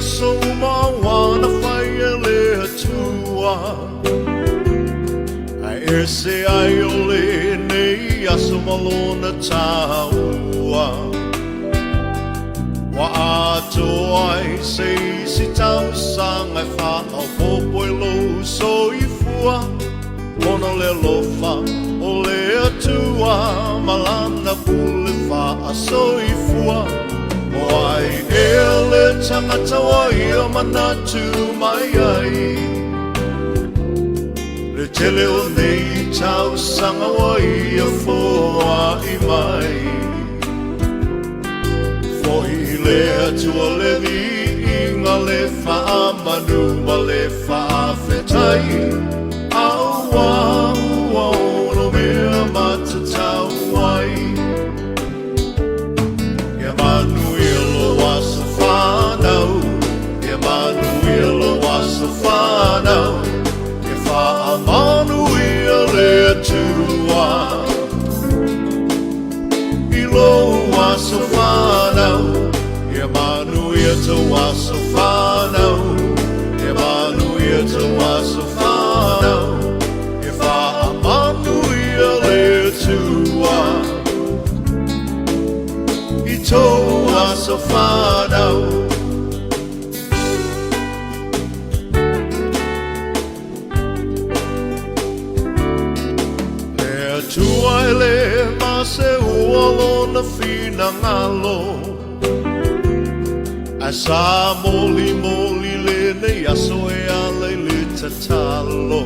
aso uma auā na fai e le Atua. Ae ese ai o lenei aso ma lona tāua. Ua atoa ai se isi tausaga e faaopoopo i lou soifua, ona o le alofa o le Atua ma Lana pule faasoifua. O ai ea le tagata ua Ia manatu mai ai? Le tele o nei tausaga ua Ia foai mai. Fo'i i le Atua le viiga, le faamanu ma le faafetai, auā ua ono mea matatau ai. Ia manuia lou aso fanau, ia manuia lou aso fanau, ia faamanuia le Atua i lou aso fanau, ia manuia tou aso fanau, ia manuia tou aso fanau, ia faamanuia le Atua i tou aso fanau. Le Atua e lē maseua lona finagalo, ae sa molimoli lenei aso e ala i le tatalo.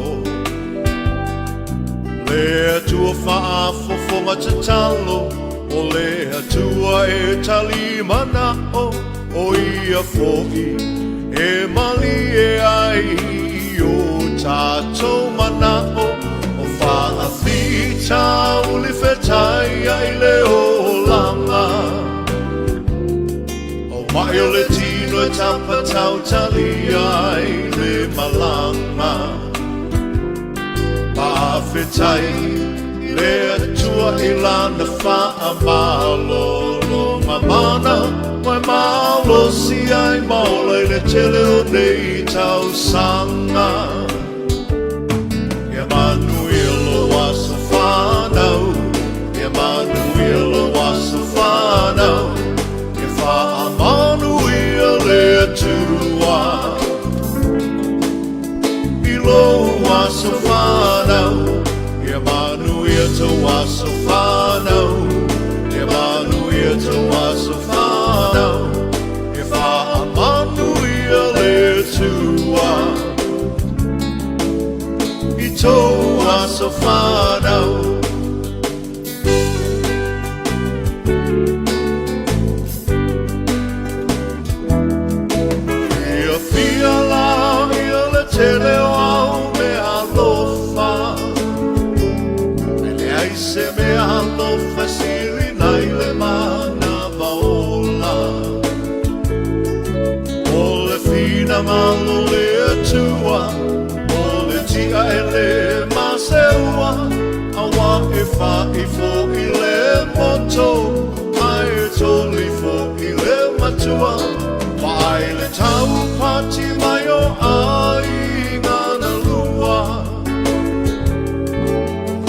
Le Atua faafofoga tatalo, o le Atua e tali manao, o ia foi e malie ai i o tatou manao. O faafitauli fetaiai le olaga, o ma'i o le tino e tapatautalia ai le malaga. Faafetai le Atua i Lana faamalologa mana, ua e malosi ai ma ola i le tele o nei tausaga. Ia manuia lou aso fanau, ia manuia lou aso fanau, ia faamanuia le Atua i lou aso fanau, ia manuia tou aso fanau, ia manuia tou aso fanau, ia faamanuia le Atua i tou aso fanau. Fiafia la ia le tele o au mea alofa, e leai se mea alofa e sili nai le manava ola. O le finagalo o le Atua, o le ti'a e lē maseua, auā e fa'i fo'i le moto, ae toli fo'i le matua. Vaai le taupati mai o aiga na lua,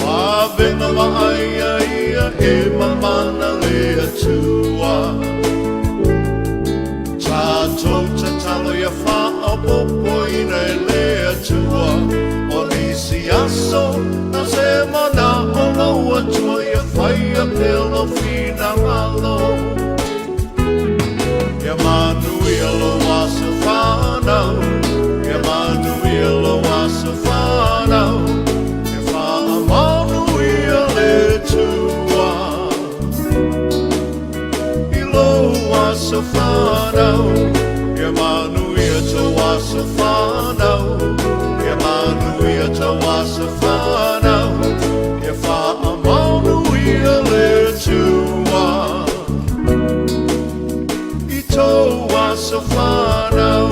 vavega vaaia ia e mamana le Atua. Tatou tatalo ia faaopoopoina e le Atua o nisi aso na se manao lou Atua ia faia pea lou finagalo. Ia manuia lou aso fanau, ia manuia lou aso fanau, ia faamanuia le Atua i lou aso fanau, ia manuia tou aso fanau, ia manuia tou aso fanau, ia faamanuia le Atua i tou aso fanau.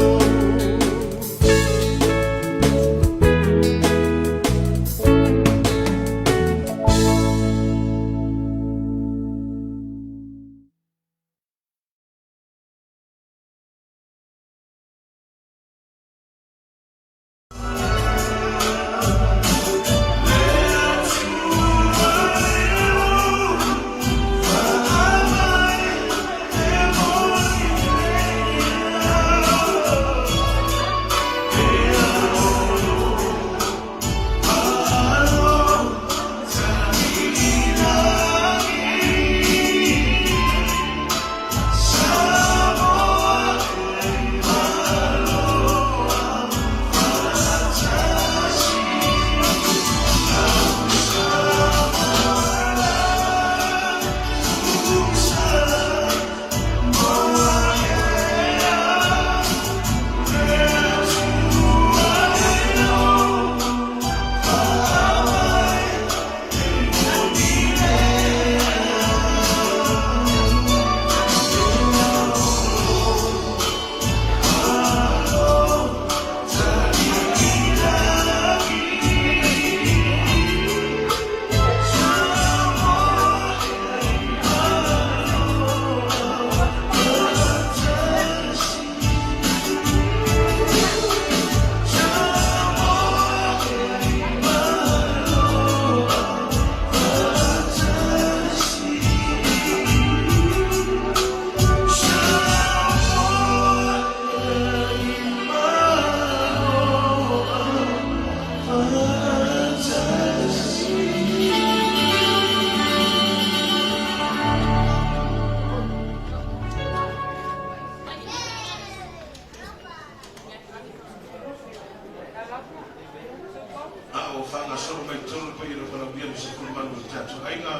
Faagasolo mai totonu le paia o le valaaulia ma 18 o le tatou aiga.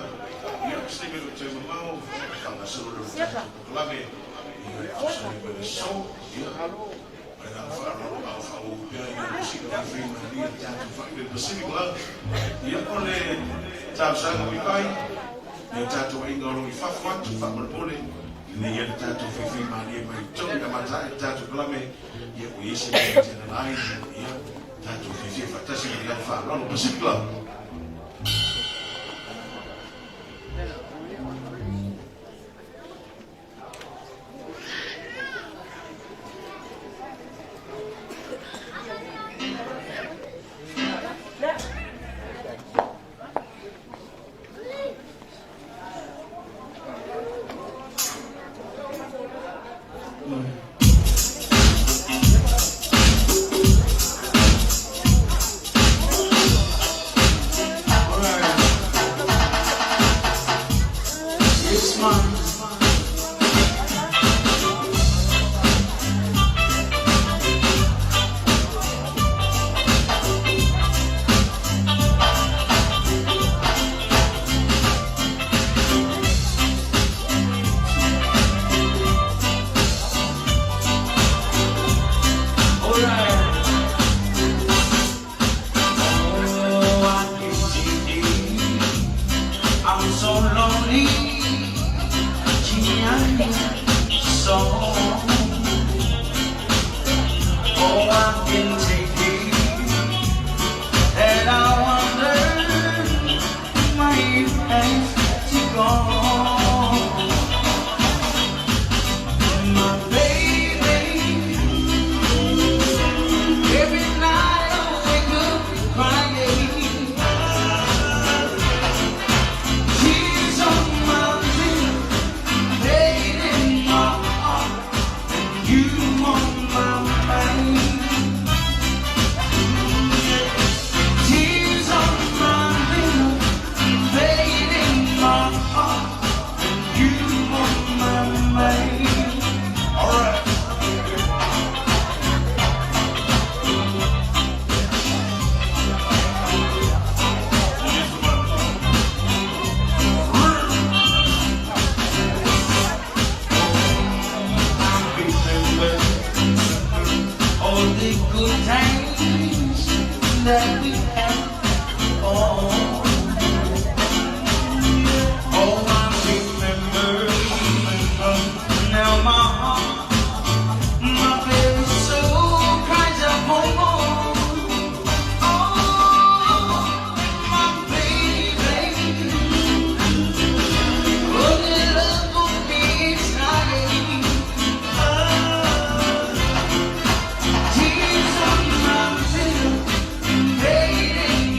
Ia, o se taimi e le o toe mamao, faagasolo lea o le tatou polokalame, ia, e tusa ai ma le aso. Ia, ma le agaga faaaloalo a o faaauau pea ia le musika faifaimalie a le tatou faaiu i le Pacific Love. Ia, o le talosaga paipai i o tatou aiga o lo o i fafo atu, faamolemole, ina ia le tatou faifaimalie mai totonu i amata ae le tatou polokalame, ia ua i ai se mea e talala ai, ia, tatou fiafia faatasi ma le agaga faaaloalo. Pacific Love. It's mine. Alright. Oh, I can see I'm so lonely. Gee, I'm so. Oh, I can take it. And I wonder why you have to go. My baby, every night I wake up crying. Tears on my pillow, pain in my heart, and you on my mind. Tears on my pillow, pain in my heart, and you on my mind. All right. Remember all the good times that we had. Oh, oh, I remember. Now my heart, my very soul cries out for more. Oh, my baby, oh, the love for me is dying. Tears on my pillow, pain in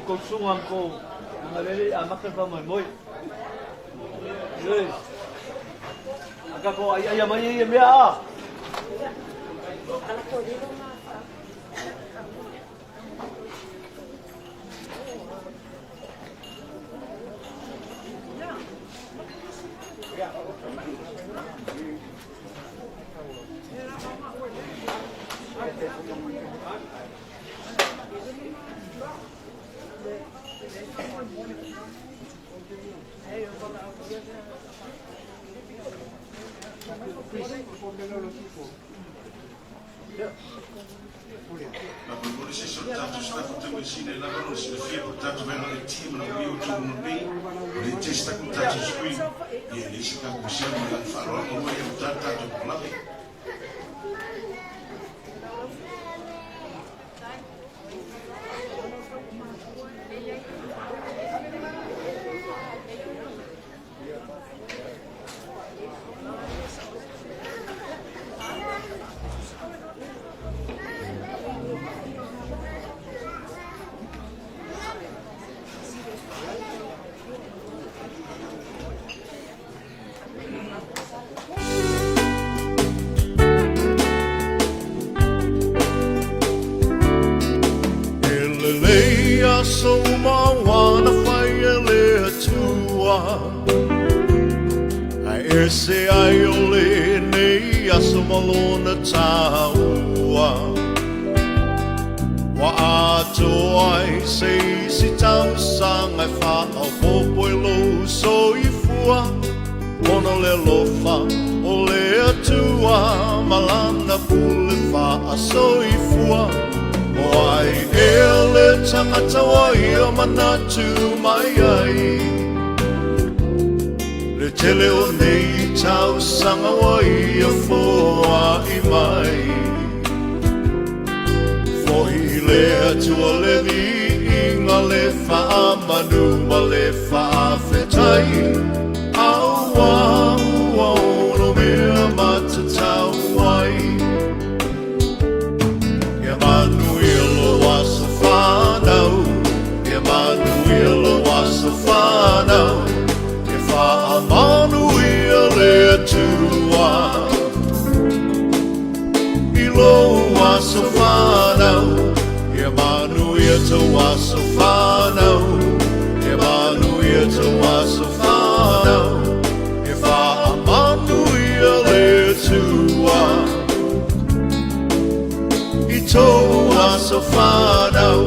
kou susuga ma kou agalelei e amata le faamoemoe. Ioe. A tatou aiaia mai ia mea a. Na momoli se isi o le tatou sitafu tau e sina i lava lona silafia po o le tatou vaega o le ti ma lau o tulaga nei o le test aku le tatou screen ia e leai se tatou masina ma le faaaloalo aua ia uta le tatou polokalame. E lelei aso uma ua na fai e le Atua, Ae ese ai o lenei aso ma lona taua. Ua atoa ai se isi tausaga e faaopoopo i lou soifua, Ona o le alofa o le Atua ma Lana pule faasoifua. O ai ea le tagata ua ia manatu mai ai? Le tele o nei tausaga ua ia foai mai. Fo'i i le Atua le viiga, le faamanu ma le faafetai, Auā ua ono mea matatau ai. Ia manuia lou aso fanau, Ia manuia lou aso fanau, Ia faamanuia le Atua i lou aso fanau, Ia manuia tou aso fanau, Ia manuia tou aso fanau, Ia faamanuia le Atua i tou aso fanau.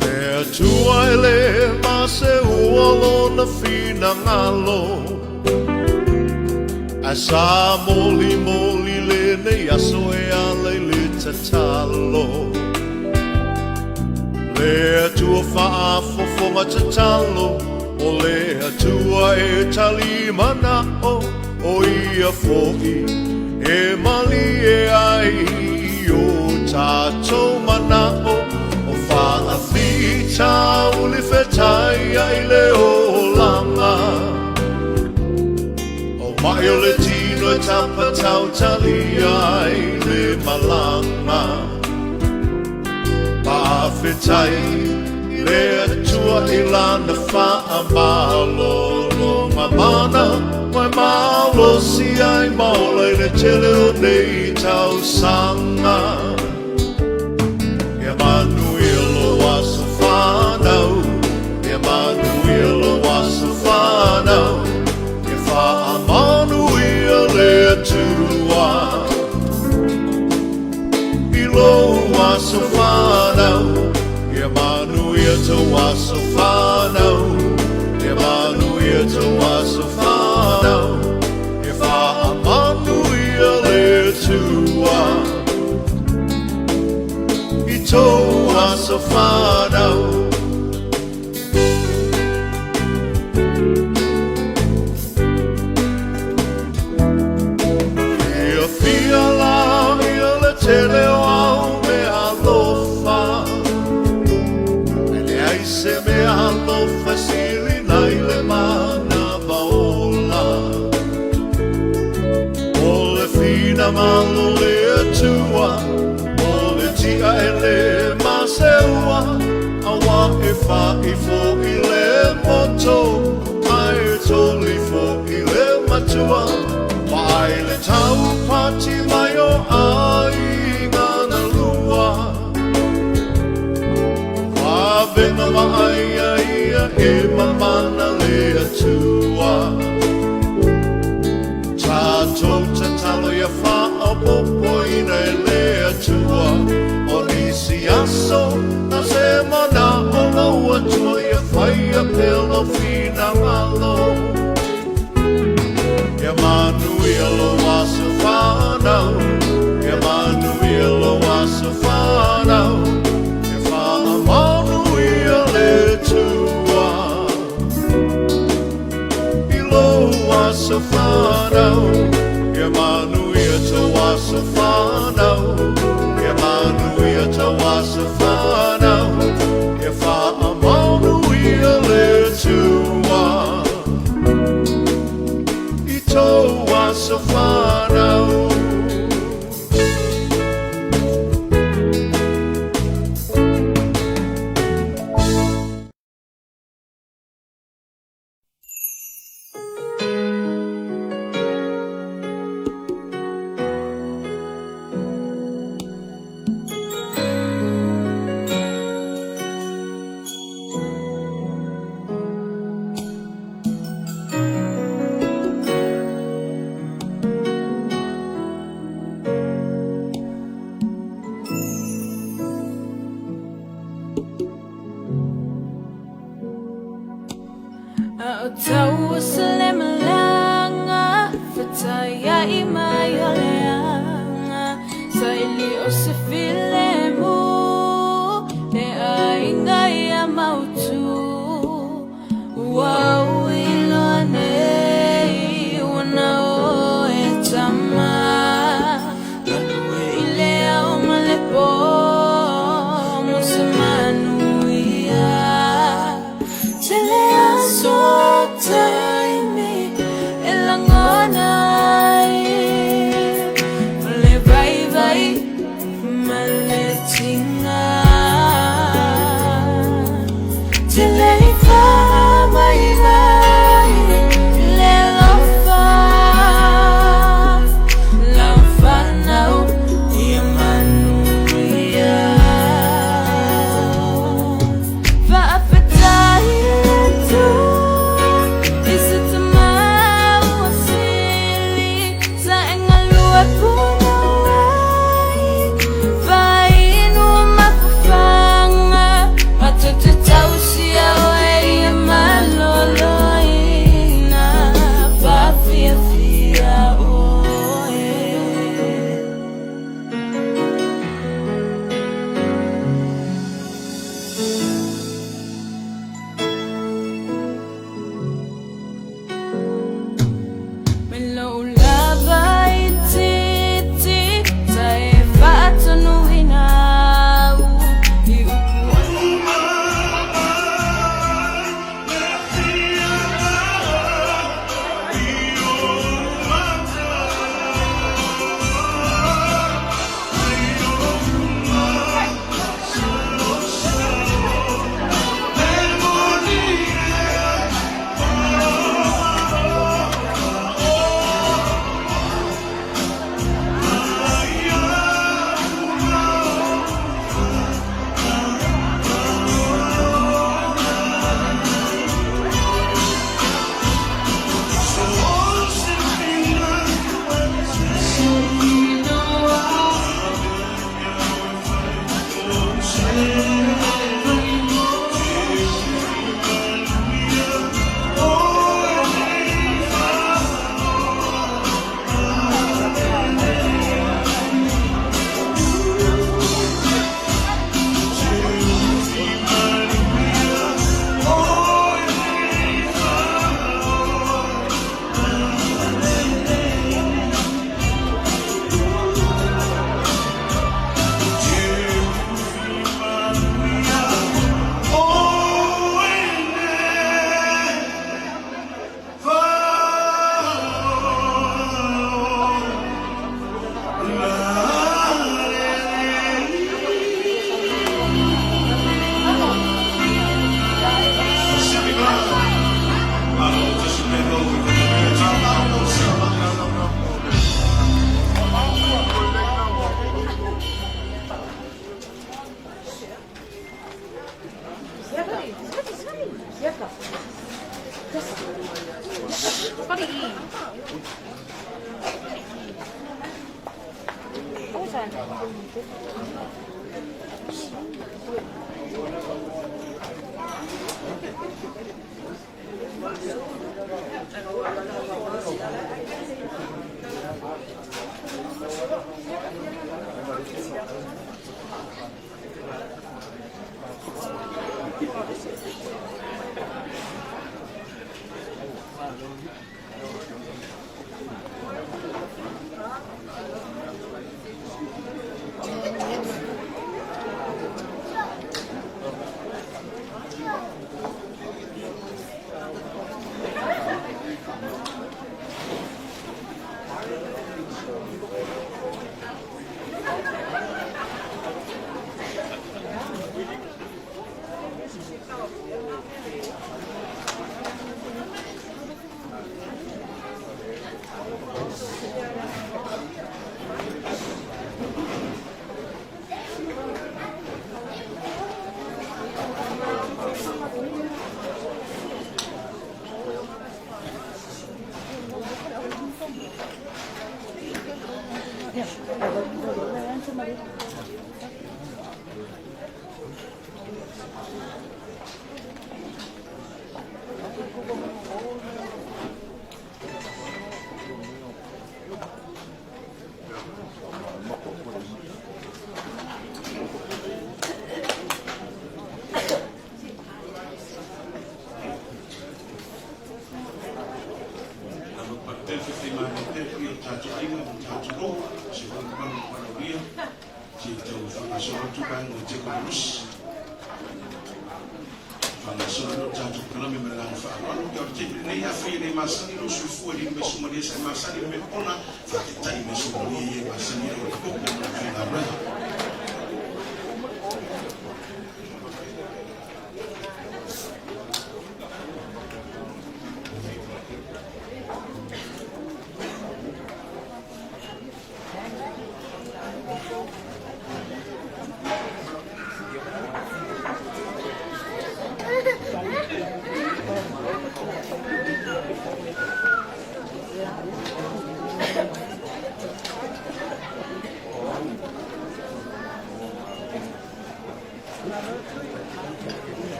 Le Atua e le maseua lona finagalo, Ae sa molimoli lenei aso e ala i le tatalo. Le Atua faafofoga tatalo, O le Atua e tali manao, O ia foi e malie ai i o tatou manao. O faafitauli fetaiai le olaga, O mai o le tino e tapatautalia ai le malaga. Faafetai le Atua i lana faamalologa mana, Ua e malosi ai ma ola i le tele o nei tausaga. Ia manuia lou aso fanau, Ia manuia lou aso fanau, Ia faamanuia le Atua i lou aso fanau, Ia manuia tou aso fanau, Ia manuia tou aso fanau, Ia faamanuia le Atua i tou aso fanau. Fiafia la ia le tele o au mea alofa, Ae leai se mea alofa e sili nai le manava ola. O le fiafia. finagalo o le Atua, o le tia e le maseua, auā e fa'i fo'i le moto, ae toli fo'i le matua. Vaai le taupati mai o aiga na lua. Vavena vaaia ia e mamana le Atua. Tatou tatalo ia faaopoopoina e le Atua. O nisi aso na se manao lou Atua ia faia pea lou finagalo. Ia manuia lou aso fanau, ia manuia lou aso fanau, ia faamanuia le Atua. I lou aso fanau, ia manuia tou aso fanau, ia manuia tou aso fanau, ia faamanuia le Atua. I tou aso fanau. A o tau se le malaga fetaia i mai o leaga sa ili o se filemu le aiga ia mautu ua ui loa nei ua na o e tama galue i le ao ma le pō mo se manuia. Tele aso taimi e lagona ai o le vaivai ma le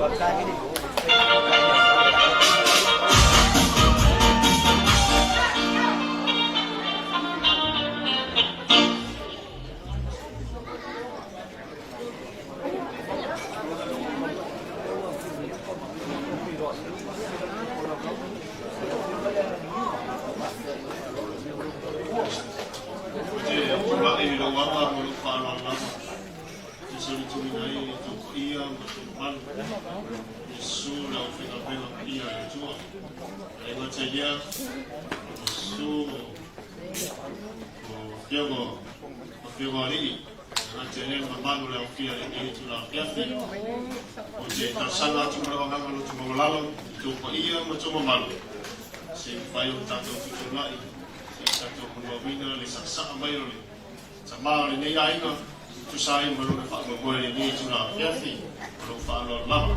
Pagkain. Ou te tulai i lou ava ma lou faaaloalo lava, ou te solituina ai i tou paia ma tou mamalu, ia susu le aufaigaluega paia a le Atua. E le gata i lea, ia susu o afioga o alii, e le gata i lea le mamalu o le aofia i lenei itula afiafi. Ou te talosaga atu ma lou agaga loto maualalo i tou paia ma tou mamalu, se i mafai ona tatou tutulai, se i tatou molimauina le saasaa mai o le tama o lenei aiga, e tusa ai ma lona faamoemoe i lenei itula afiafi, ma lou faaaloalo lava.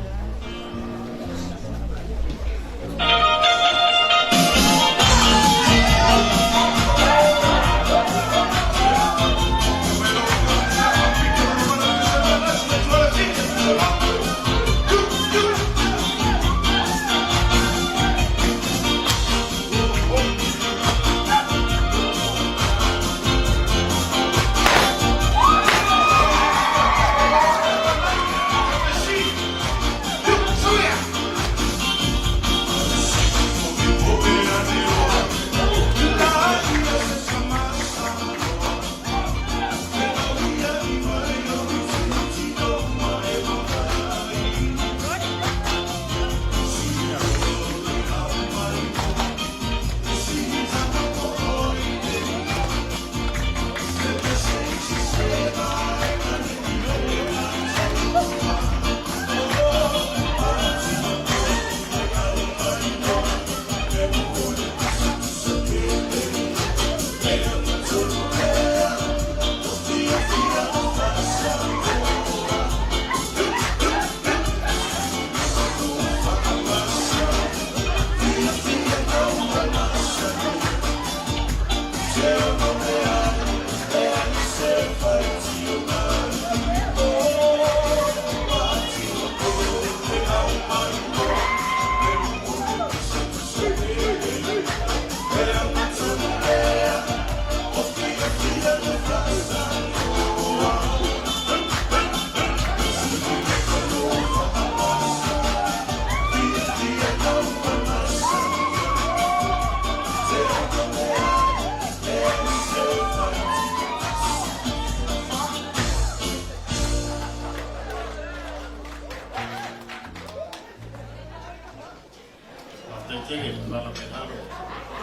Faafetai tele Lala Melalo,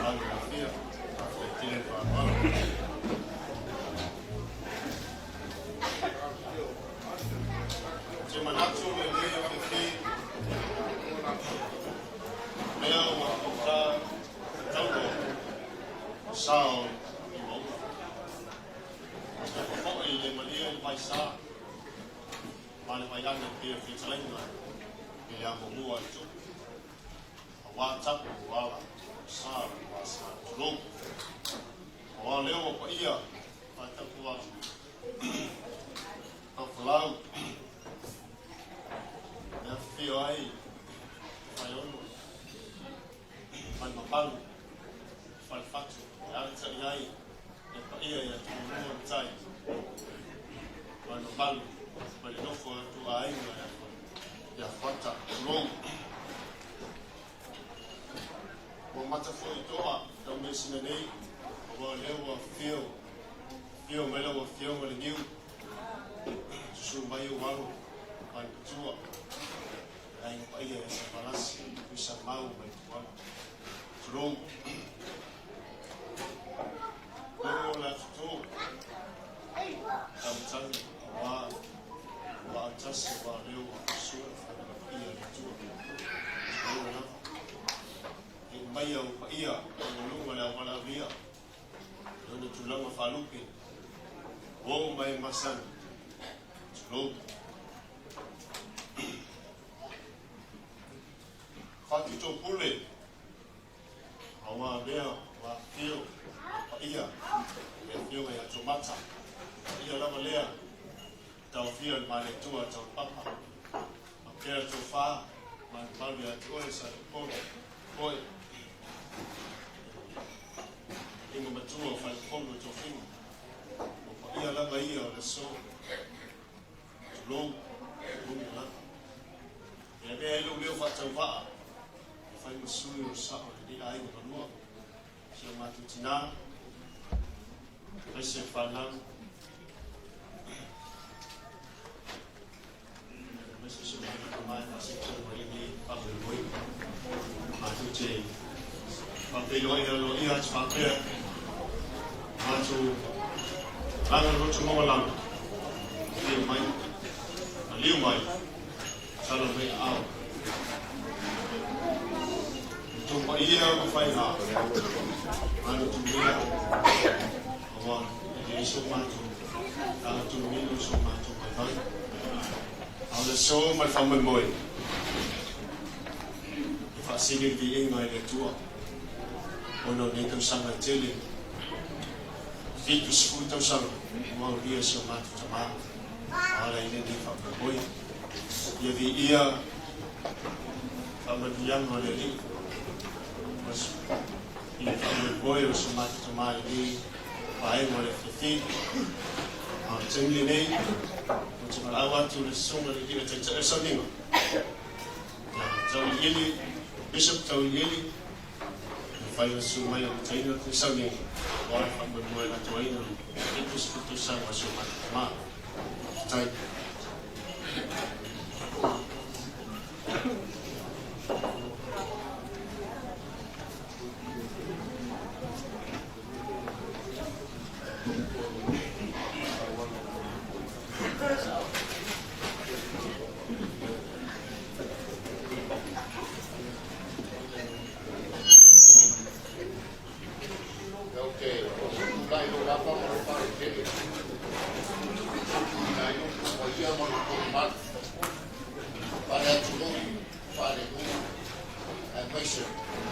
Lalo Lafia, faafetai tele le faaaloalo. Ou te manatu lenei afiafi, mea ua faugata tatau loa sa o le mauga. Ou te fofoe i le malie le vaisa ma le vaiane pei o fetalaiga i le amomua i tupu. Aua tapu o ala o sa o le vasa. Tulou. Aua lea ua paia faatapua fafolau e afifio ai Faleono, Falemamalu, Falefatu e alatai ai le paia ia Tumulua le Tai ma le mamalu ma le nofo atu a aiga ia Fuata. Tulou. Ua mata foi toa tau measina nei, aua o lea ua afifio, afio mai lau Afioga le Niu, susu mai ou alo ma le matua, le aiga paia ia Saivalasi, Tuisamau ma le Tuala. Tulou. Luga o le atoto, taumatagi, aua ua autasi, aua o lea ua sua le faiva paia a le Atua. Tulou lava. E maia o paia o luga le auala aulia, i ona tulaga faalupe, ua oo mai masani. Tulou. Faatito pule, aua lea ua afifio le paia i le afioga ia Tomata. Paia lava lea taofia le Malietoa Taulapapa, faapea le tofa Malumalu ia te oe sa Upolu, oe. Inga matua o Falepolu e tofiga. O paia lava ia o le aso. Tulou, luga lava. E avea ai lou leo faatauvaa e fai ma sui o le sao o lenei aiga vanua. Si o matou tina, aemaise fanau, aemaise si o matou tama e faasinosinoma ai lenei faamoemoe. Matou te faafeiloai aloaia atu faapea, matou agaga loto maualalo, afio mai, maliu mai, tala mai aao. Outou paia ma faiga, manatumia, aua e leai so matou tagatulugina o so matou vaivai. A o le aso ma le faamoemoe, e faasili le viiga i le Atua ona o nei tausaga e tele, 70 tausaga ua aulia si o matou tama a ala i lenei faamoemoe. Ia viia faamanuiaga o le Alii i le faamoemoe o si o matou tama i lenei vaega o le afiafi. A o le taimi lenei, ou te valaau atu i le Susuga i le Alii o Taitai o le Sauniga, ia Tauiliili, Bishop Tauiliili, e mafai ona susu mai e amataina le sauniga aua le faamoemoe na atoaina i le 70 tausaga o si o matou tama. Faafetai. Ou te tulai i lou lapa ma lou faaletele, tuuina ai lou paia ma lou mamalu faale-atunuu, faale-nuu, aemaise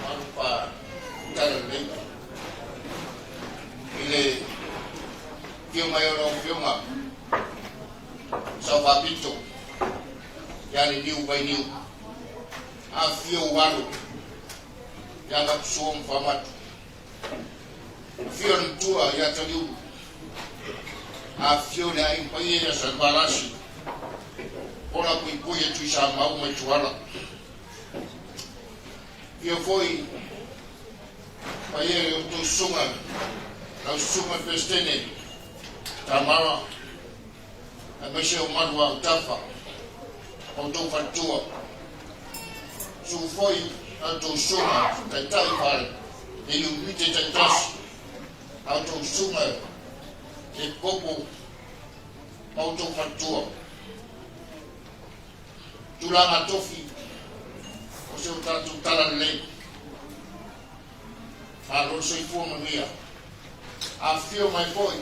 mamalu faale-talalelei. I le afio mai o lau Afioga Sao Faapito ia Liliu Vainiu, afifio ou alo ia Matusua ma Faamatu, afio le matua ia Taliulu, afifio le aiga paia ia Salevalasi, Pola Puipui e Tuisamau ma Ituala, afio foi paia i outou susuga, lau susuga i le Peresetene Tamara, aemaise o malu a autafa ma outou faletua. Susu foi a outou susuga taitai faale iunite taitasi, a outou susuga e popo ma outou faletua. Tulaga tofi o se o tatou talalelei. Malo le soifua manuia. Afifio mai foi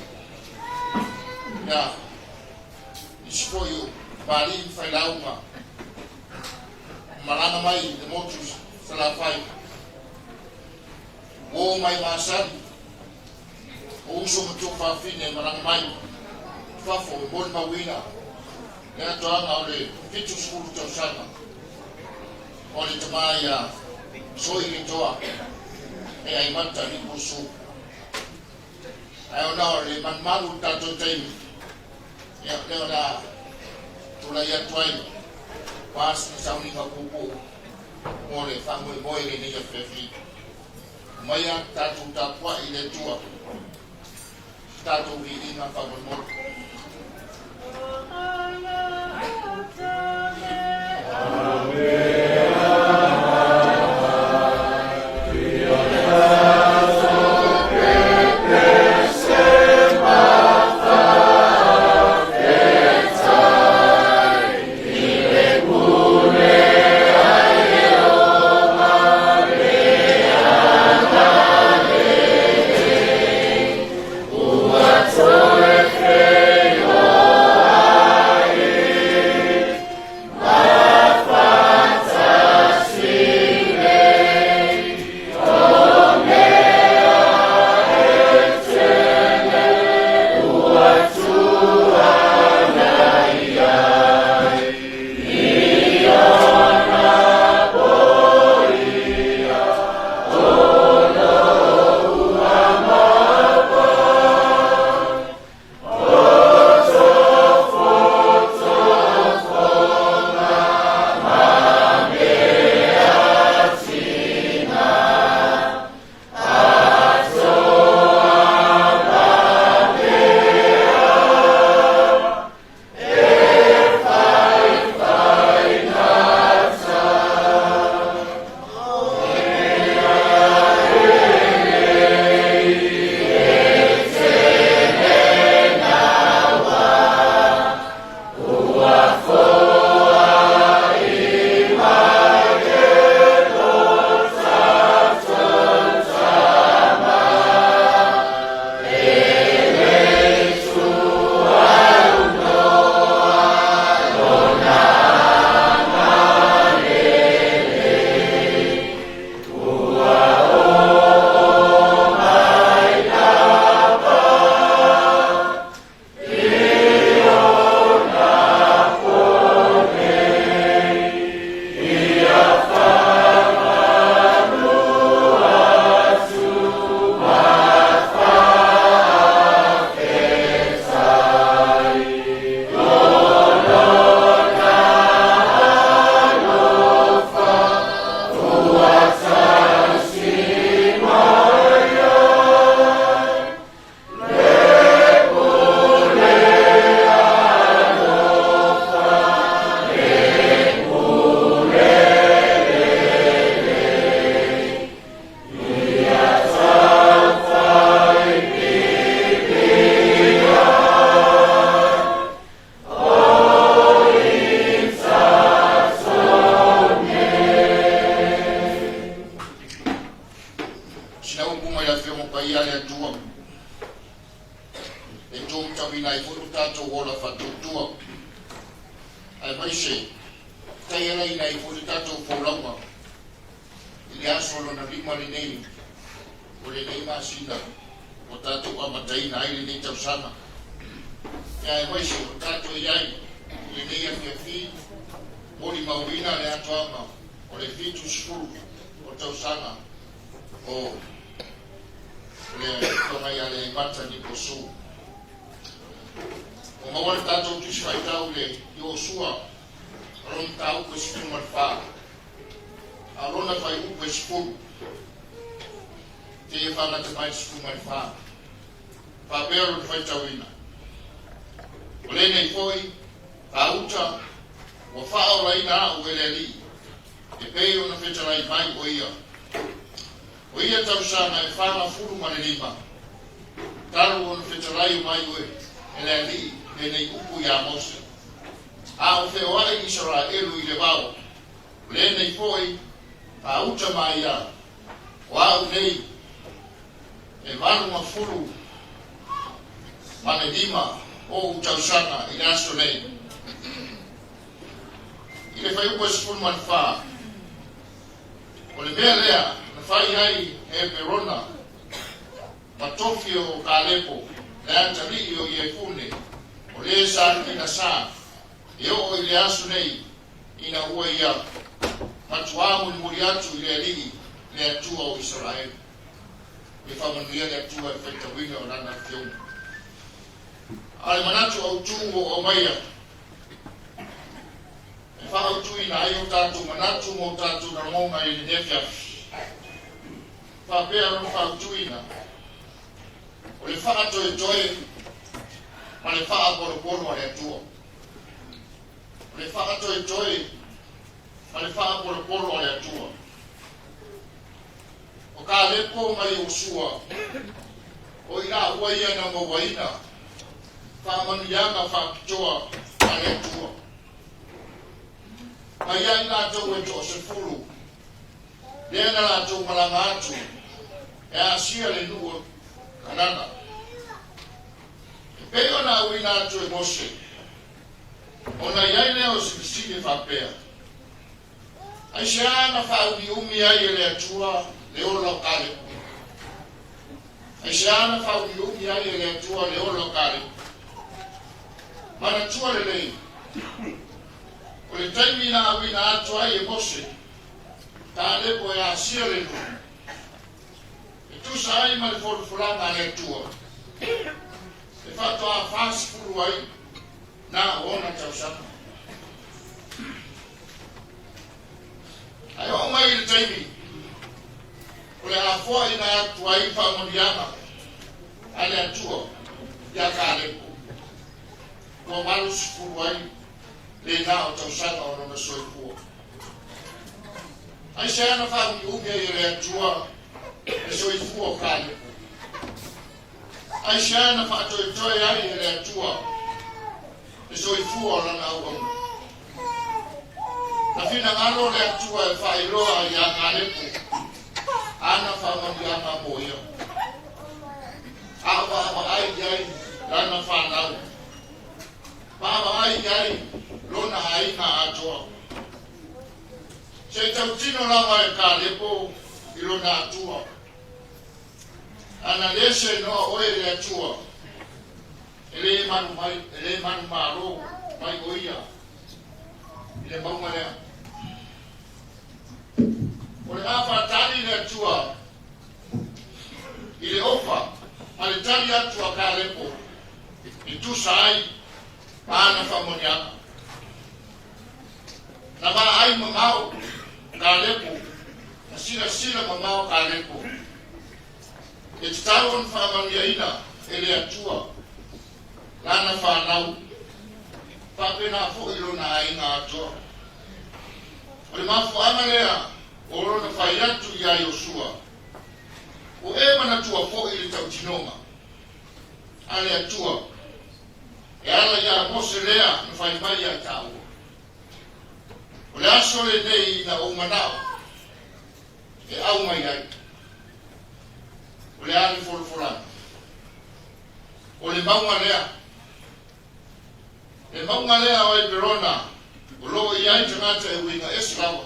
ia nisi foi o Papalii ma Failauga malaga mai le motu Salafai. Uo mai Masani, o uso ma tuafafine malaga mai fafo e molimauina le atoaga o le 70 tausaga o le tama ia Soi le Toa e Aimata Lipusu. Ae ona o le malumalu o le tatou taimi, ia lea o le a tulai atu ai aua sina sauniga puupuu mo le faamoemoe i lenei afiafi. Aumaia tatou tapuai i le Atua, tatou viiga faamolemole. aso lona 5 lenei o lenei masina ua tatou amataina ai lenei tausaga. Ia aemaise o tatou i ai i lenei afiafi molimauina le atoaga o le 70 o tausaga o le Afioga ia Leaimata Niposu. Ua maua le tatou Tusi Faitau i le Iosua o lona mataupu e 14, a o lona fuaiupu e 10, seia faagata mai le 14. Faapea lona faitauina. O lenei foi, gauta, ua faaolaina au e le Alii, e pei ona fetalai mai o ia. O ia tausaga e 45, talu ona fetalai mai oe e le Alii lenei upu iā Mose. A o feoai Isaraelu i le vao, o lenei foi gauta ma ia, o au nei e 85 ou tausaga i le aso nei. I le fuaiupu e 14, o le mea lea na fai ai Heperona ma tofi o Kalepo le atalii o Iefune o le sa Kenasa e oo i le aso nei ina ua ia matuā mulimuli atu i le Alii le Atua o Isaraelu. Ia faamanuia le Atua i le faitauina o Lana Afioga. A o le manatu autu ua ou aumaia e faaautuina ai o tatou manatu ma o tatou lagona i lenei afiafi, faapea lona fautuina, o le faatoetoe ma le faapolopolo a le Atua. O le faatoetoe ma le faapolopolo a le Atua. O Kalepo ma Iosua, o i laua ia na mauaina faamanuiaga faapitoa a le Atua. Mai ai latou e toasefulu, lea na latou malaga atu e asia le nuu o Kanana. E pei ona auina atu e Mose, ona i ai lea o se fesili e faapea, Aisea na faaumiumi ai e le Atua le ola o Kalepo? Aisea na faaumiumi ai e le Atua le ola o Kalepo? Manatua lelei, o le taimi na auina atu ai e Mose Kalepo e asia le nuu, e tusa ai ma le folafolaga a le Atua, e faatoa 40 ai na o ona tausaga. Ae oo mai i le taimi o le afoaina atu ai faamanuiaga a le Atua iā Kalepo, ua 80 ai lena o tausaga o lona soifua. Aisea na faaumiumi ai e le Atua le soifua o Kalepo? Aisea na faatoetoe ai e le Atua le soifua o lana auauna? Na finagalo le Atua e faailoa iā Kalepo ana faamanuiaga mo ia, a o vaavaai i ai lana fanau, vaavaai i ai lona aiga atoa. Se i tautino lava e Kalepo i lona Atua. Ana le senoa oe e le Atua, e le manu mai, e le manumalo mai o ia i le mauga lea. O le a faatali le Atua i le ofa ma le tali atu a Kalepo e tusa ai ma ana faamanuiaga. Na vaai mamao Kalepo, na silasila mamao Kalepo, e tatau ona faamanuiaina e le Atua lana fanau, faapena foi lona aiga atoa. O le mafuaaga lea o lona fai atu iā Iosua, Ua e manatua foi le tautinoga a le Atua e ala iā Mose lea na fai mai ia tāua. O le aso lenei na ou manao e au mai ai. O le a le folafolaga? O le mauga lea. Le mauga lea o Eperona o lo o i ai tagata e uiga ese lava.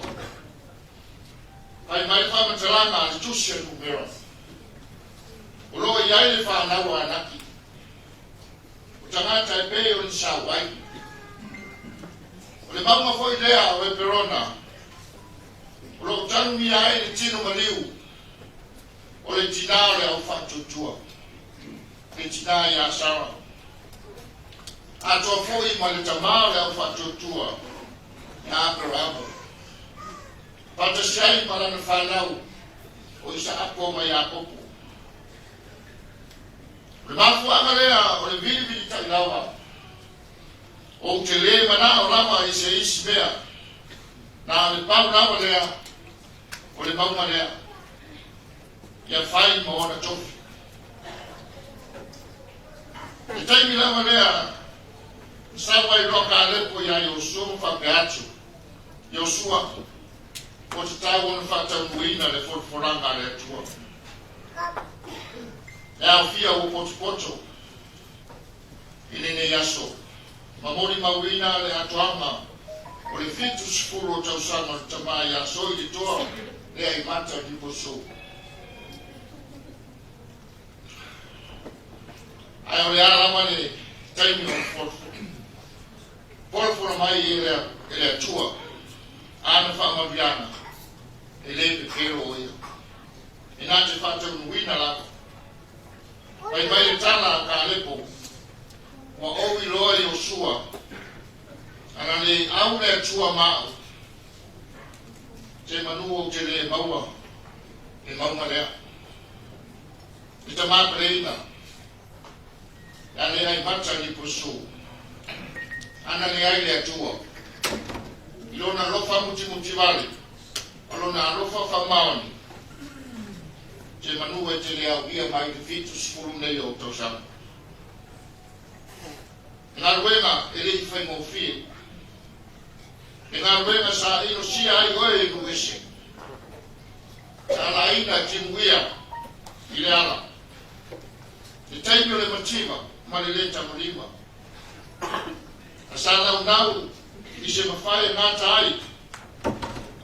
Fai Fai mai le faamatalaga a le tusi a Numera, O lo o i ai le fanau a Anaki, o tagata e pei o ni sauai. O le mauga foi lea o Eperona, o lo o tanugia ai le tino maliu o le tinā o le au faatuatua, le tinā iā Sara, atoa foi ma le tamā o le au faatuatua ia Aperamo, faatasi ai ma lana fanau o Isaako ma Iakopo. O le mafuaaga lea o le vilivilitai lava, ou te lē manao lava i se isi mea, na o le pau lava lea o le mauga lea, ia fai ma ona tofi. Le taimi lava lea na sau ai loa Kalepo iā Iosua ma faapea atu, Iosua, ua tatau ona faataunuuina le folafolaga a le Atua. E aofia ua potopoto i lenei aso, ma molimauina le atoaga o le 70 o tausaga o le tamā iā Soi le toa lea i mata o Liposo. Ae o le a lava le taimi o le folafola mai e le Atua ana faamanuiaga, e lē pepelo o ia. E na te faataunuuina lava. Fai mai le tala a Kalepo, Ua ou iloa Iosua, ana le au le Atua ma au, te manu ou te lē maua le mauga lea. Le tamā peleina, le a le ai mata ni pusu, ana leai le Atua, i lona alofa mutimutivale, ma lona alofa faamaoni, te manu e te le aulia mai le 70 nei o tausaga. E galuega e le i faigofie. E galuega sa inosia ai oe e nuu ese. Sa laina timuia i le ala. Le taimi o le mativa ma le lē tagolima. A sa naunau i se mafai e gata ai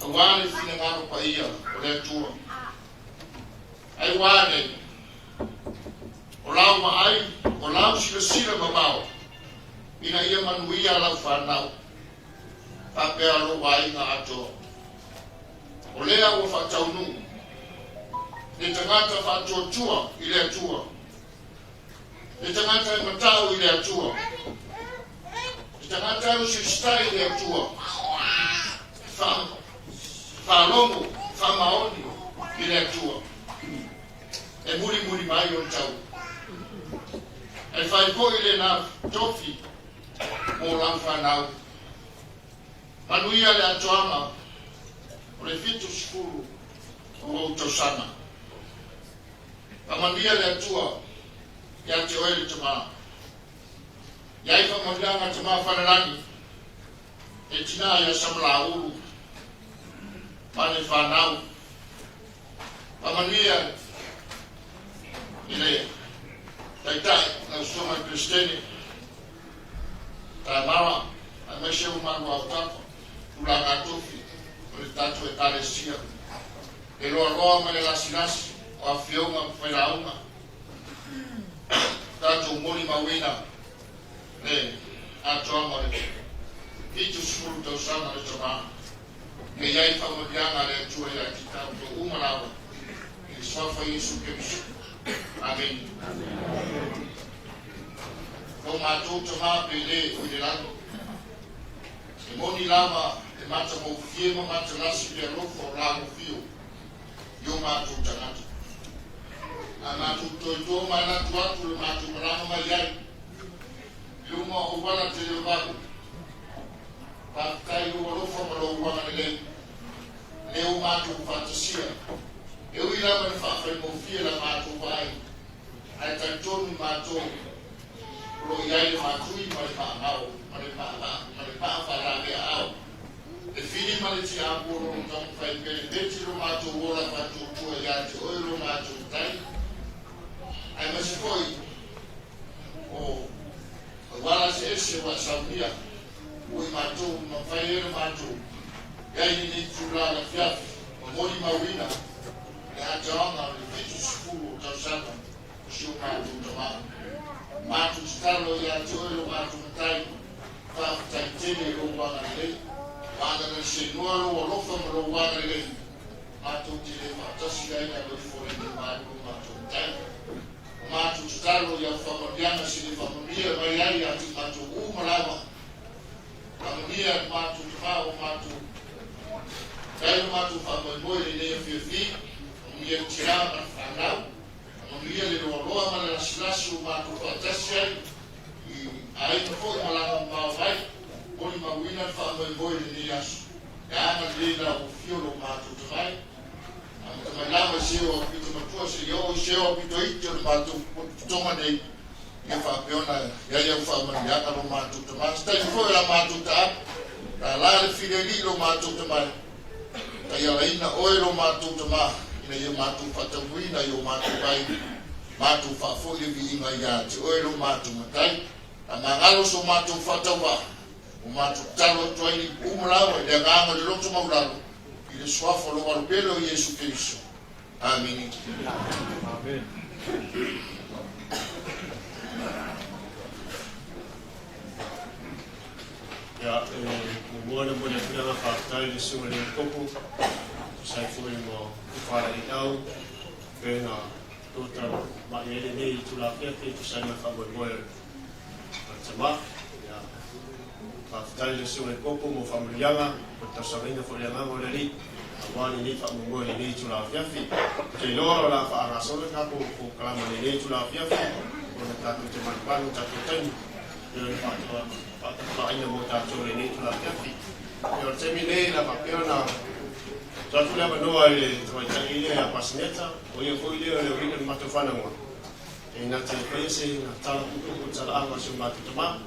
auā le finagalo paia o le Atua. Ai ua ane, o lau vaai, o lau silasila mamao, ina ia manuia lau fanau, faapea lou aiga atoa. O lea ua faataunuu le tagata faatuatua i le Atua, le tagata e matau i le Atua, le tagata e usiusitai i le Atua, faalogo faamaoni i le Atua, e mulimuli mai ona tau. E fai foi lena tofi mo lau fanau. Manuia le atoaga o le 70 o ou tausaga. Faamanuia le Atua ia te oe le tamā. Iai faamanuiaga tamā Fanelagi, e tinā ia Samalaulu ma le fanau. Faamanuia i le Taitai, lau Susuga i le Peresetene, Tamara, aemaise o malu autafa, tulaga atofi o le tatou Ekalesia, le loaloa ma le lasilasi o afioga ma failauga, tatou molimauina le atoaga o le 70 tausaga le tamā. Ia i ai faamanuiaga a le Atua ia te tatou uma lava, i le Suafa Iesu Keriso. Amene. Lo matou tamā pele o i le lagi, e moni lava e matagofie ma matalasi le alofa o lagofio i o matou tagata. A matou toetoe manatu atu le matou malaga mai ai i luma o auala televavave, faafetai i lou alofa ma lou agalelei, lea ua matou faatasia. E ui lava ina faafaigofie la matou vaai, ae talitonu matou o lo o i ai le matui ma le maamao ma le ma le paa faalaveaao, le fili ma le tiapu o lo o taumafai pelepeti lo matou ola faatuatua ia te oe lo matou tai, aemaise foi o auala eseese ua e saunia ua i matou ma mafai ai ona matou i ai i lenei itula o le afiafi. Molimauina le atoaga o le 70 o tausaga o si o matou tamā. Matou tatalo ia te oe lo matou Matai, faafetai tele i lou agalelei. Ua agagaliseinoa lou alofa ma lou agalelei, matou te le faatasi ai alo ifo i lenei malu lo matou Matai. O matou tatalo i au faamanuiaga se le faamanuia mai ai ia te matou uma lava. Faamanuia le matou tamā o matou tai lo matou faamoemoe i lenei afiafi. Faamanuia le tinā ma le fanau. Faamanuia le loaloa ma le lasilasi o matou faatasi ai i aiga foi ma laga mamao mai. Molimauina le faamoemoe i lenei aso. E agalelei lau afio lo matou tamai. Amata mai lava i se o aupito matua seia oo i se o aupito iti o le matou potopotoga nei, ia faapea ona i ai au faamanuiaga lo matou tamā. Se taimi foi o le a matou taape, lala le fileli lo matou tamai, taialaina oe lo matou tamā, ina ia matou faataunuuina i o matou aiga, matou faafoi le viiga ia te oe lo matou Matai. A magalo so matou faatauvaa, ua matou tatalo atu ai uma lava i le agaga o le loto maulalo, i le suafa o lou Alo pele o Iesu Keriso. Amene. Amen. Ia, e muamua ona momoli atu le agaga faafetai i le Susuga i le Epikopo, tusa ai foi ma Ufalaiau, pei ona tota mai ai lenei itula afiafi e tusa ai ma le faamoemoe o le Tama. Ia, faafetai i le Susuga i le Epikopo mo faamanuiaga, mo le tausagaina foi i le agaga o le Alii, aua lenei faamoemoe i lenei itula afiafi. Ou te iloa o le a faagasolo le tatou polokalama i lenei itula afiafi, ona tatou te manumanu i tatou taimi, e pei ona faatapulaaina mo tatou i lenei itula afiafi. Ia, o le taimi lenei, o le a faapea ona tuu atu le avanoa i le tamaitai lea ia Pasineta, o ia foi lea o le aualii o le matou fanauga, e na te faia se tala puupuu i le talaaga o si o matou tama.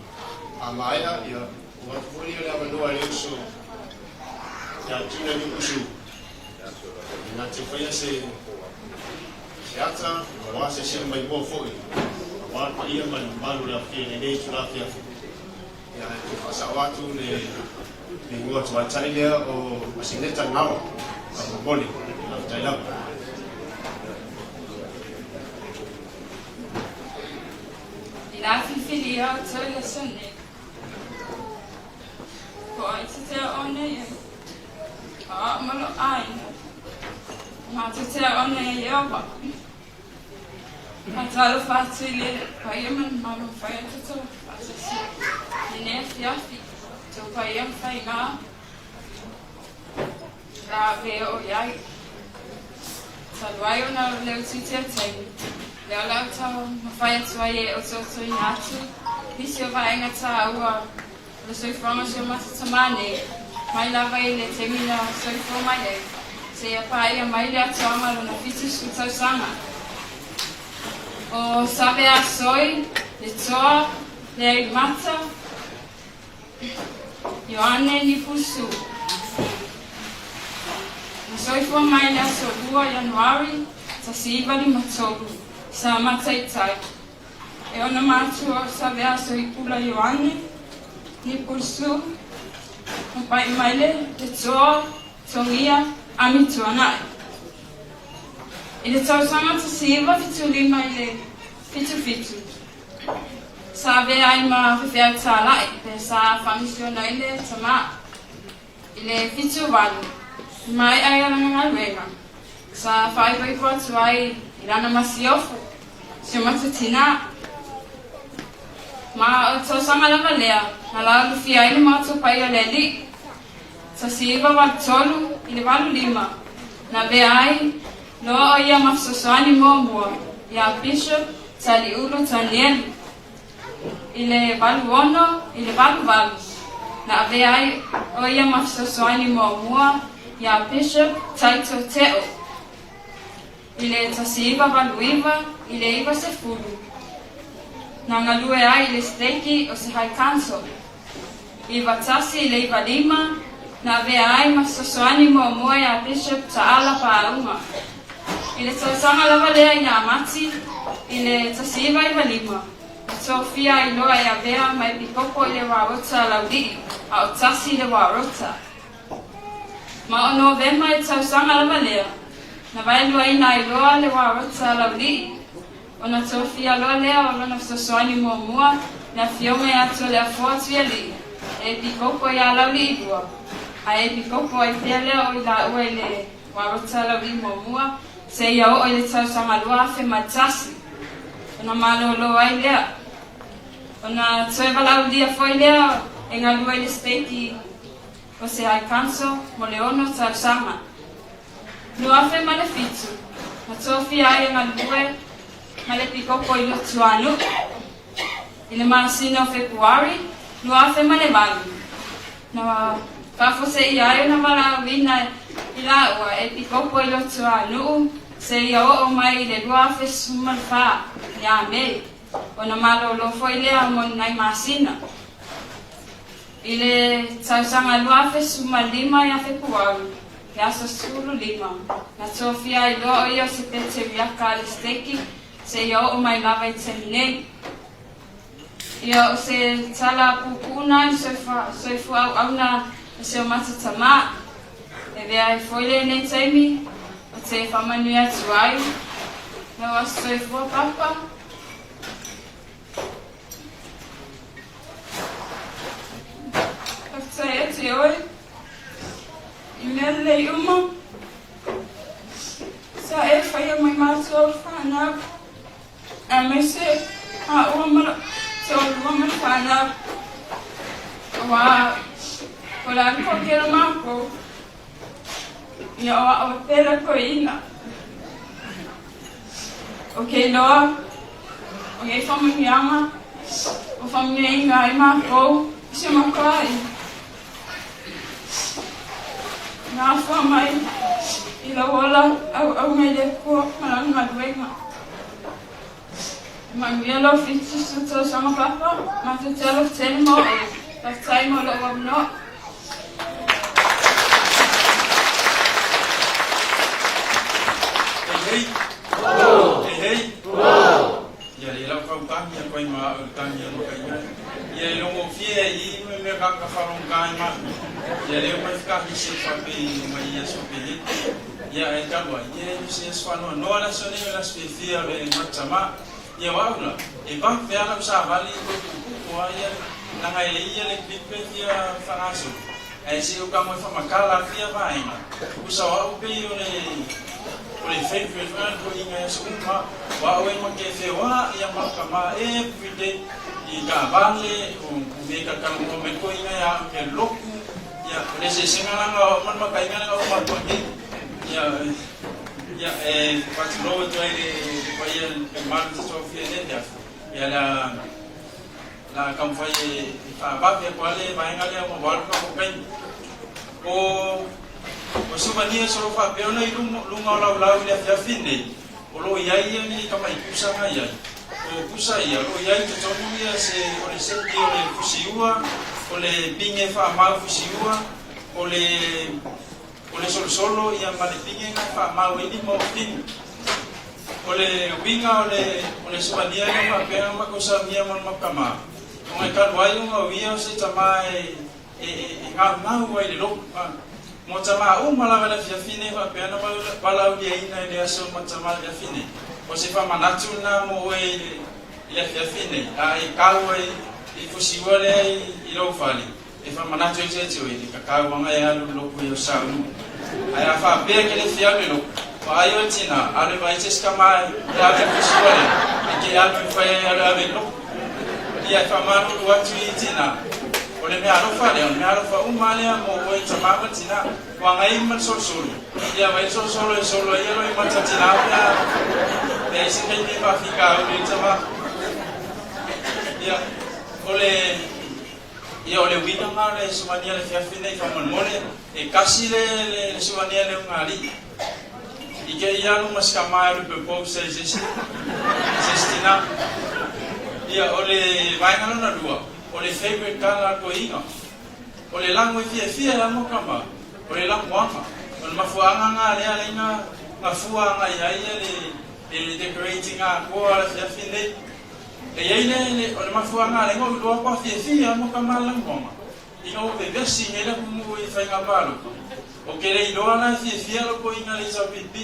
A maea, ia, ua atu foi lea o le avanoa i le uso ia Tina Nukusu, e na te faia se ata, aua se sila maimoa foi, aua le paia ma le mamalu o le afifio i lenei itula afiafi. Ia, e toe faasao atu le igoa tamaitai lea o Aseneta Gaoa, faamolemole. Faafetai lava. I la filifilia o toe le aso nei. Ko ai te tea o nei e. A o ma lo ʻāina. Matou te aʻo nei e Ieova. Faatalofa atu i le paia ma le mamalu o mafai ona tatou faatasi i lenei afiafi. Tou paia ma faiga la ave e oo i ai. Talu ai ona o le utiuti o le taimi, lea o le a ou taumafai atu ai e otootoina atu nisi o vaega taua o le soifuaga o si o matou tamā nei, mai lava i le taimi na soifua mai ai, seia paia mai le atoaga o lona 70 tausaga. O Saveasoi, le toa, le Aimata, Ioane Nipusu. Na soifua mai le aso 2 Ianuari 1953, sa mataitai. E ona matua o Saveaso i Pula Ioane, Nipulsu, ma pai mai le le toa Togia Ami Tuanai. I le tausaga 1975 i le 77, sa avea ai ma faifeau tāla'i pe sa faamisiona ai le tamā. I le 78, i maea ai lana galuega, sa faaipoipo atu ai i lana masiofo, si o matou tinā. Ma o le tausaga lava lea na laulufia ai le matou paia o le Alii, 1983 i le 85, na avea ai loa o ia ma fesoasoani muamua ia Bishop Taliulu Tanielu. I le 86 i le 88, na avea ai o ia ma fesoasoani muamua iā Bishop Taito Te'o. I le 1989 i le 90, na galue ai i le Siteki o se High Council. 91 i le 95, na avea ai ma fesoasoani muamua iā Bishop Taala Paauga. I le tausaga lava lea iā Mati, i le 1995, na tofia ai loa e avea ma epikopo i le Warota Laulii, a o tasi le Warota. Ma o Novema i le tausaga lava lea, na vaeluaina ai loa le Warota a Laulii, ona tofia loa lea o lona fesoasoani muamua le Afioga ia Toleafoa Tuialii e epikopo iā Laulii lua, ae epikopo ai pea lea o i laua i le Warota a Laulii muamua seia oo i le tausaga 2001, ona malōlō ai lea. Ona toe valaaulia foi lea e galue i le Siteki o se High Council mo le ono tausaga. 2007, na tofia ai e galue ma le pikopo i Lutuanuu i le masina o Fepuari 2008. Na faafoseia ai ona valaauina i laua e pikopo i Lutuanuu seia oo mai i le 2014 ia Mei, ona malōlō foi lea mo ni nai masina. I le tausaga 2015 ia Fepuari, le aso 15, na tofia ai loa o ia o se peteriaka a le Siteki seia oo mai lava i taimi nei. Ia o se tala puupuu na i le soifua auauna a si o matou tamā. E vea ai foi lenei taimi o te faamanuia atu ai lau aso soifua Papa. Faafetai atu i oe i mea lelei uma sa e faia mai matou whanau, aemaise maua ma toalua ma le whanau. Auā o le alu kokela mākou, ia o a'o pela koeina. O ke iloa o nei faamanuiaga ua faamanuiaina ai mākou i si o matou aiga. Na afua mai i lou ola auauna i le Atua ma lana galuega. E manuia lou 70 tausaga Papa, matou te alofa tele mo oe. Faafetai mo lou avanoa. Hei hei! Hei hei! Ia le lau kau tangi a koe ma au tangi a maka ia. Ia e longo fie i me me ka ka whalong kai ma. Ia leo mai whakahi se whape i mai ia so pe he. Ia e kalua ia e se swano no ala so ne la spe fia le matama. Ia wa ula e va fe ala sa vali ko ku ku ko ia nanga e ia le clip fia whangaso. Ae se o ka moe whamakala fia vaenga. Usa wa au pei o le o le favorite earn ko inga e so uma wa au e ma ke fe wa ia ma ka ma every day i ka vale o me ka ka mo me ko inga ya me loku ia o le se senga langa o man ma ka inga langa o ma ko ni ia ia e patro to ai le pa ia le mal to fia ne dia ia la La taumafai e faavave atu lava le vaega lea ma ua alu ka kaimi. O o suvania solo faapea ona i luga o laulau i le afiafi nei, o lo o i ai ia ni tamai pusa na i ai. O pusa ia, o lo o i ai i totonu ia se, o le seti o le fusiua, o le pine faamau fusiua, o le o le solosolo ia ma le pine na e faamau ai lima o tino. O le uiga o le o le suvania lea faapea ma ko saunia ma le matamā, ona e talu ai ona o ia o se tamā e e e gaugau ai i le lotu. A mo tamā uma lava i le afiafi nei faapea ona valaauliaina i le aso ma tamā i le afiafi nei, o se faamanatu lena mo oe i le i le afiafi nei, a e kau ai i fusiua lea i i lou fale, E faamanatu ai te oe i ka kauaga e alu i loko i o saunu. Ae a faapea ke le fia alu i loko, ua ai oe tina, alu e vaai se kama e ave i fusiua lea, e ke alu i fai ai alu e ave i loko. Ia e faamalulu atu i tina, o le mea alofa lea, o le mea alofa uma lea mo oe tama ma tina, ua agai ma le solosolo, ia vai le solosolo e solo ai ia loi mata tina pe a leai se taimi e faafikauli ai tama. Ia, o le. Ia, o le uiga lena o le suvania le fiafi nei faamolemole, e kasi le le suvania le ugaalii. I ke ia alu ma si kama e alu propose ai se isi se isi tina. Ia, o le vaega lona lua, o le favourite colour a le toeaina. O le lago e fiafia ai mo kama, o le lagoaga. O le mafuaaga lena lea alai na na fua agai ai ia le le decorating atoa o le afiafi nei. E i ai le, le, o le mafuaaga ala ai ona ou iloa atu a fiafia mo ka malamuaga, ina ua vevesi nei le atunuu i faiga palota. Ou te le iloa la e fiafia lou toeaina le HRPP.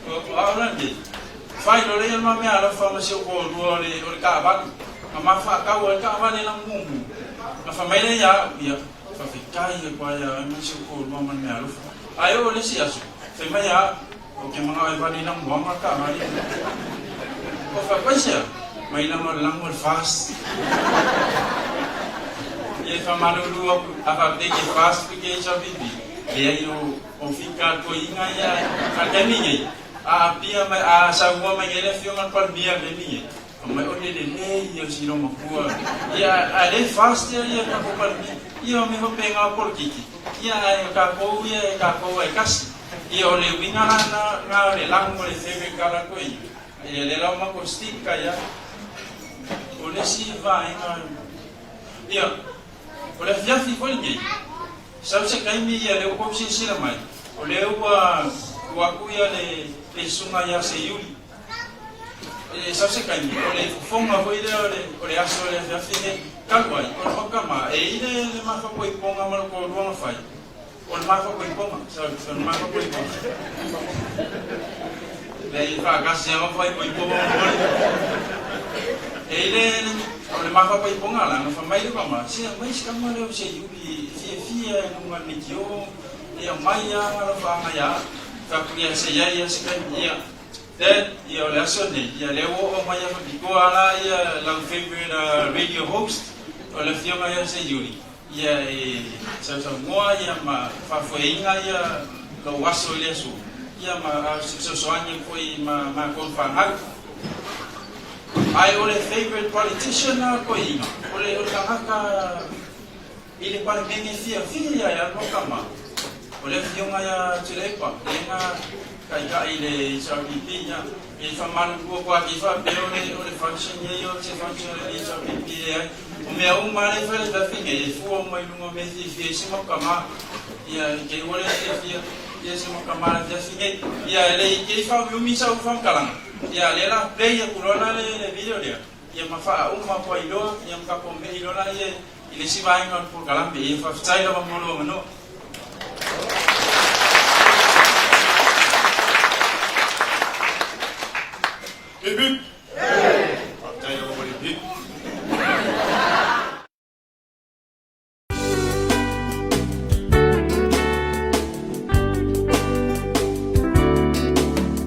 O au la lenei, fai loa lea ma meaalofa ma si ou toalua o le o le taavale, na ma faatau ai le taavale la mumu. Na fai mai lea ia au, ia, faafetai atu lava ia oe ma si ou toalua ma le meaalofa. Ae oo i le isi aso, fai mai ia au, Ou te manao e vale i lamuaga le taavale. Ua fai atu, Aisea? Mai lama o le lamu o le fast. Ia e faamalulu atu, a faapea e te fast pe te HRPP, leai o o fika a toeaiina ia a le taimi nei, a apia mai, a saunoa mai nei le afioga i le Palemia i le taimi nei, fai mai o le lelei ia o si loomatua, ia a le fast ia le tatou Palemia, ia o mea faapena o polokiki, ia ae o tatou ia e tatou lava e tasi. Ia o le uiga la na o le lagu o le favorite colour koe ia. Ia lea la o matou stick ka ia. O le isi vaega ia o le afiafi foi lenei. Sau se taimi ia lea ua tou silasila mai o lea ua tuu atu ia le le susuga ia Seiuli. E sau se taimi o le fofoga foi lea o le o le aso o le afiafi lenei talu ai o le maukama e i le le mafapoipoga ma lo toalua na fai. O le mafapoipoga, sorry, o le mafapoipoga. Leai, e faatasi lava faaipoipoga ma moli. E i le, o le mafapoipoga la, na fai mai le tama, se aumai si tama lea o Seiuli e fiafia i luga o le leitio, e aumai lava alofaga ia au. Fai atu, ia se i ai lava se taimi, ia. Dad, ia o le aso lenei, ia lea ua oo mai a faapitoa lava la ia lau favourite radio host, o le afioga ia Seiuli. Ia e sausaunoa ia ma faafoeina ia lou aso i le aso, ia ma fesoasoani atu foi ma matou fanau. Ae o le favourite politician a toeaina, o le o le tagata i le Palemene fiafia e alu aka ma, o le afioga ia Tuilaepa, lea na taitai i le HRPP, ia e faamalulu atu ake faapea o le o le function ia o se function a le HRPP leai. O mea uma lava lea e fai i le tafi nei, e fua uma i luga o mea e fiafia ai si mau tama. Ia, i te i ua le fiafia ia si mau tama i le afiafi nei. Ia, e le i te i faaumiumi sau faamatalaga, ia, lea la play atu loa la le, le video lea, ia ma faauma atu ai loa, ia ma tatou mei loa la ia i le isi vaega o le polokalame. Ia, faafetai lava mo lou avanoa. Hip hip! Faafetai lava mo le hip hip.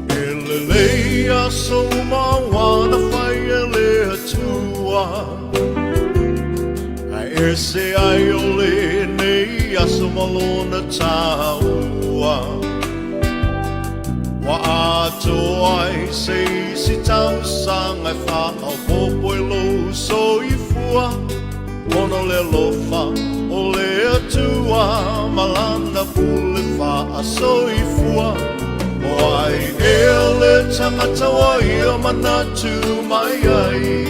E lelei aso uma ua na fai e le Atua, Ae ese ai o lenei aso ma lona taua. Ua atoa ai se isi tausaga e faaopoopo i lou soifua, Ona o le alofa o le Atua ma Lana pule faasoifua. O ai ea le tagata ua ia manatu mai ai,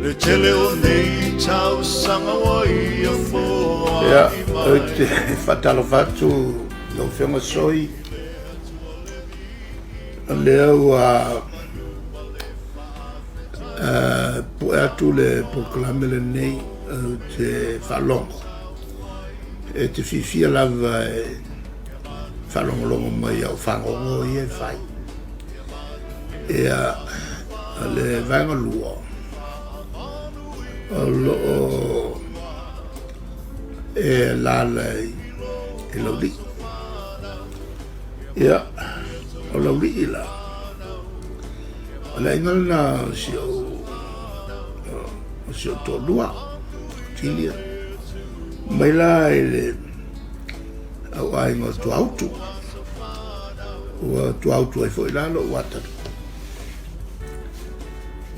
Le tele o nei tausaga ua ia foai Ia, mai. ou te faatalofa atu i lau Afioga Soi, o lea ua pue atu le polokalame lenei ou te faalogo. E te fiafia lava e faalogologo mai i au fagogo ia e fai. Ia, o le vaega lua, o lo o e alaala i Laulii. Ia, o Laulii la, o le aiga lena o si ou, o si ou toalua, Tilia, mai la i le au aiga o Tuautu. Ua tuautu ai foi la lou atalii.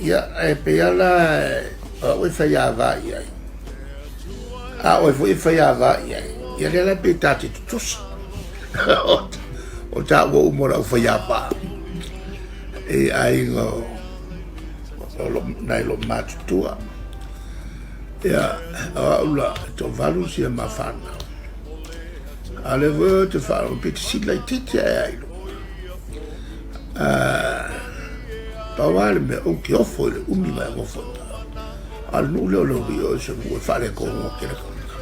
Ia, e pei lava la o au e faiava i ai, a oe foi e faiava i ai, ia lea la pei ta te tutusa. O taua uma o le aufaiava i aiga o lo, nai lo matutua. Ia, o au la, e toavalu sia ma whanau. A lea foi ou te faalogo pei te sili laitiiti ae ai luga. Pau lava le mea ou te ofo i le umi mai ofo i A o le nuu lea o Laulii o se nuu e faaletonu tele tagata.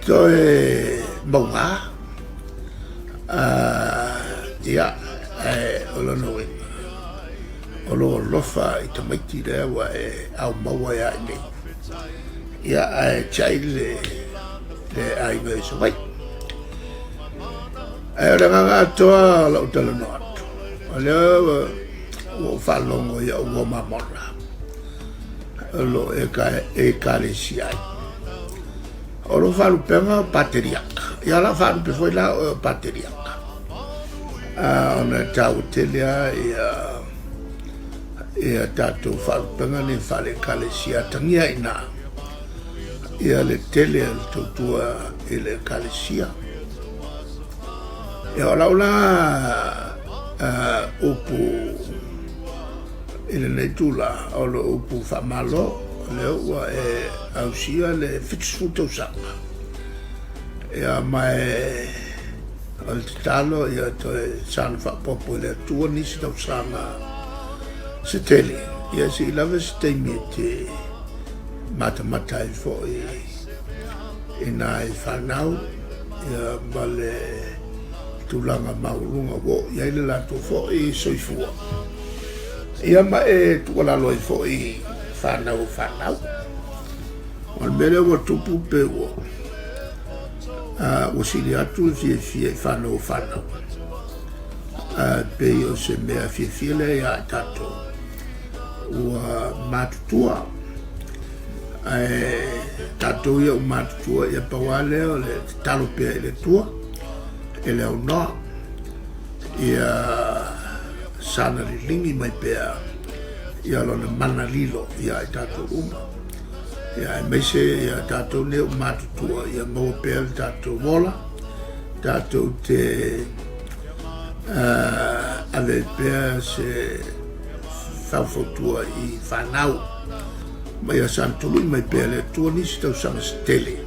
Toe mauga, ia, ae o lona uiga, o lou alofa i tamaiti lea ua e aumaua ia i nei. Ia, ae tiai le aiga i Savaii. Ae o le agaga atoa o lau talanoa atu, o lea ua ou faalogo i au uo mamona o lo o Ekalesia ai. O lou faalupega o Pateriaka. Ia o lau faalupe foi la o Pateriaka. Ona e taua tele lava ia ia tatou faalupega nei faale-Ekalesia. Atagia i ina ia le tele o le tautua i le Ekalesia. Ia o lau la upu i lenei tula, o lou upu faamalo, o lea ua e ausia le 70 tausaga. Ia ma e o le tatalo ia toe saga faaopoopo e le Atua nisi tausaga se tele. Ia se i lava se taimi e te matamata ai foi i nai fanau ia ma le tulaga maualuga ua oo i ai le latou foi soifua. Ia ma e tuualalo ai foi i fanau o fanau. O le mea lea ua tupu pe ua ua sili atu le fiafia i fanau o fanau. Pei o se mea fiafia lea ia i tatou ua matutua. Ae tatou ia ua matutua, ia pau lava lea o le tatalo pea i le Atua e le aunoa ia sana liligi mai pea ia lona mana lilo ia i tatou uma. Ia aemaise ia tatou nei ua matutua ia maua pea le tatou ola, tatou te ave pea se faufautua i fanau. Ma ia saga tului mai pea le Atua nisi tausaga se tele,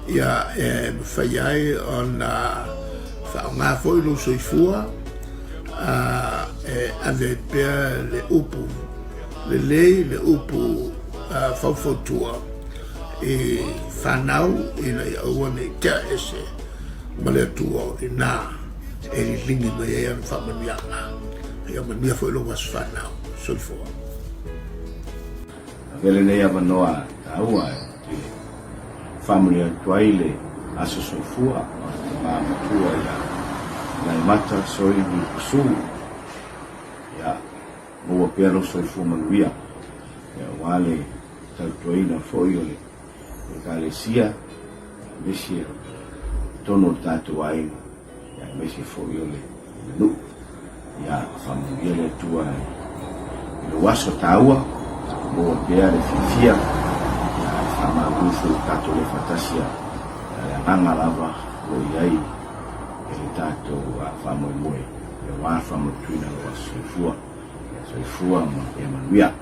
ia e mafai ai ona faaaoga foi lou soifua e ave ai pea le upu lelei, le upu faufautua i fanau ina ia aua ne i tea ese ma le Atua i ina e liligi mai ai ana faamanuiaga. Ia manuia foi lou aso fanau. Soifua. Avea lenei avanoa taua e te faamanuia atu ai le aso soifua o le tama matua ia Naimata Soini Pasu. Ia maua pea lou soifua manuia ia aua le tautuaina foi o le Ekalesia aemaise o totonu o le tatou aiga aemaise foi o le nuu. Ia faamanuia le Atua i lou aso taua, maua pea le fiafia, ia ae faamalu foi le tatou le faatasi a le agaga lava o lo o i ai i le tatou faamoemoe aua le faamautuina o lou aso soifua. Ia soifua ma ia manuia.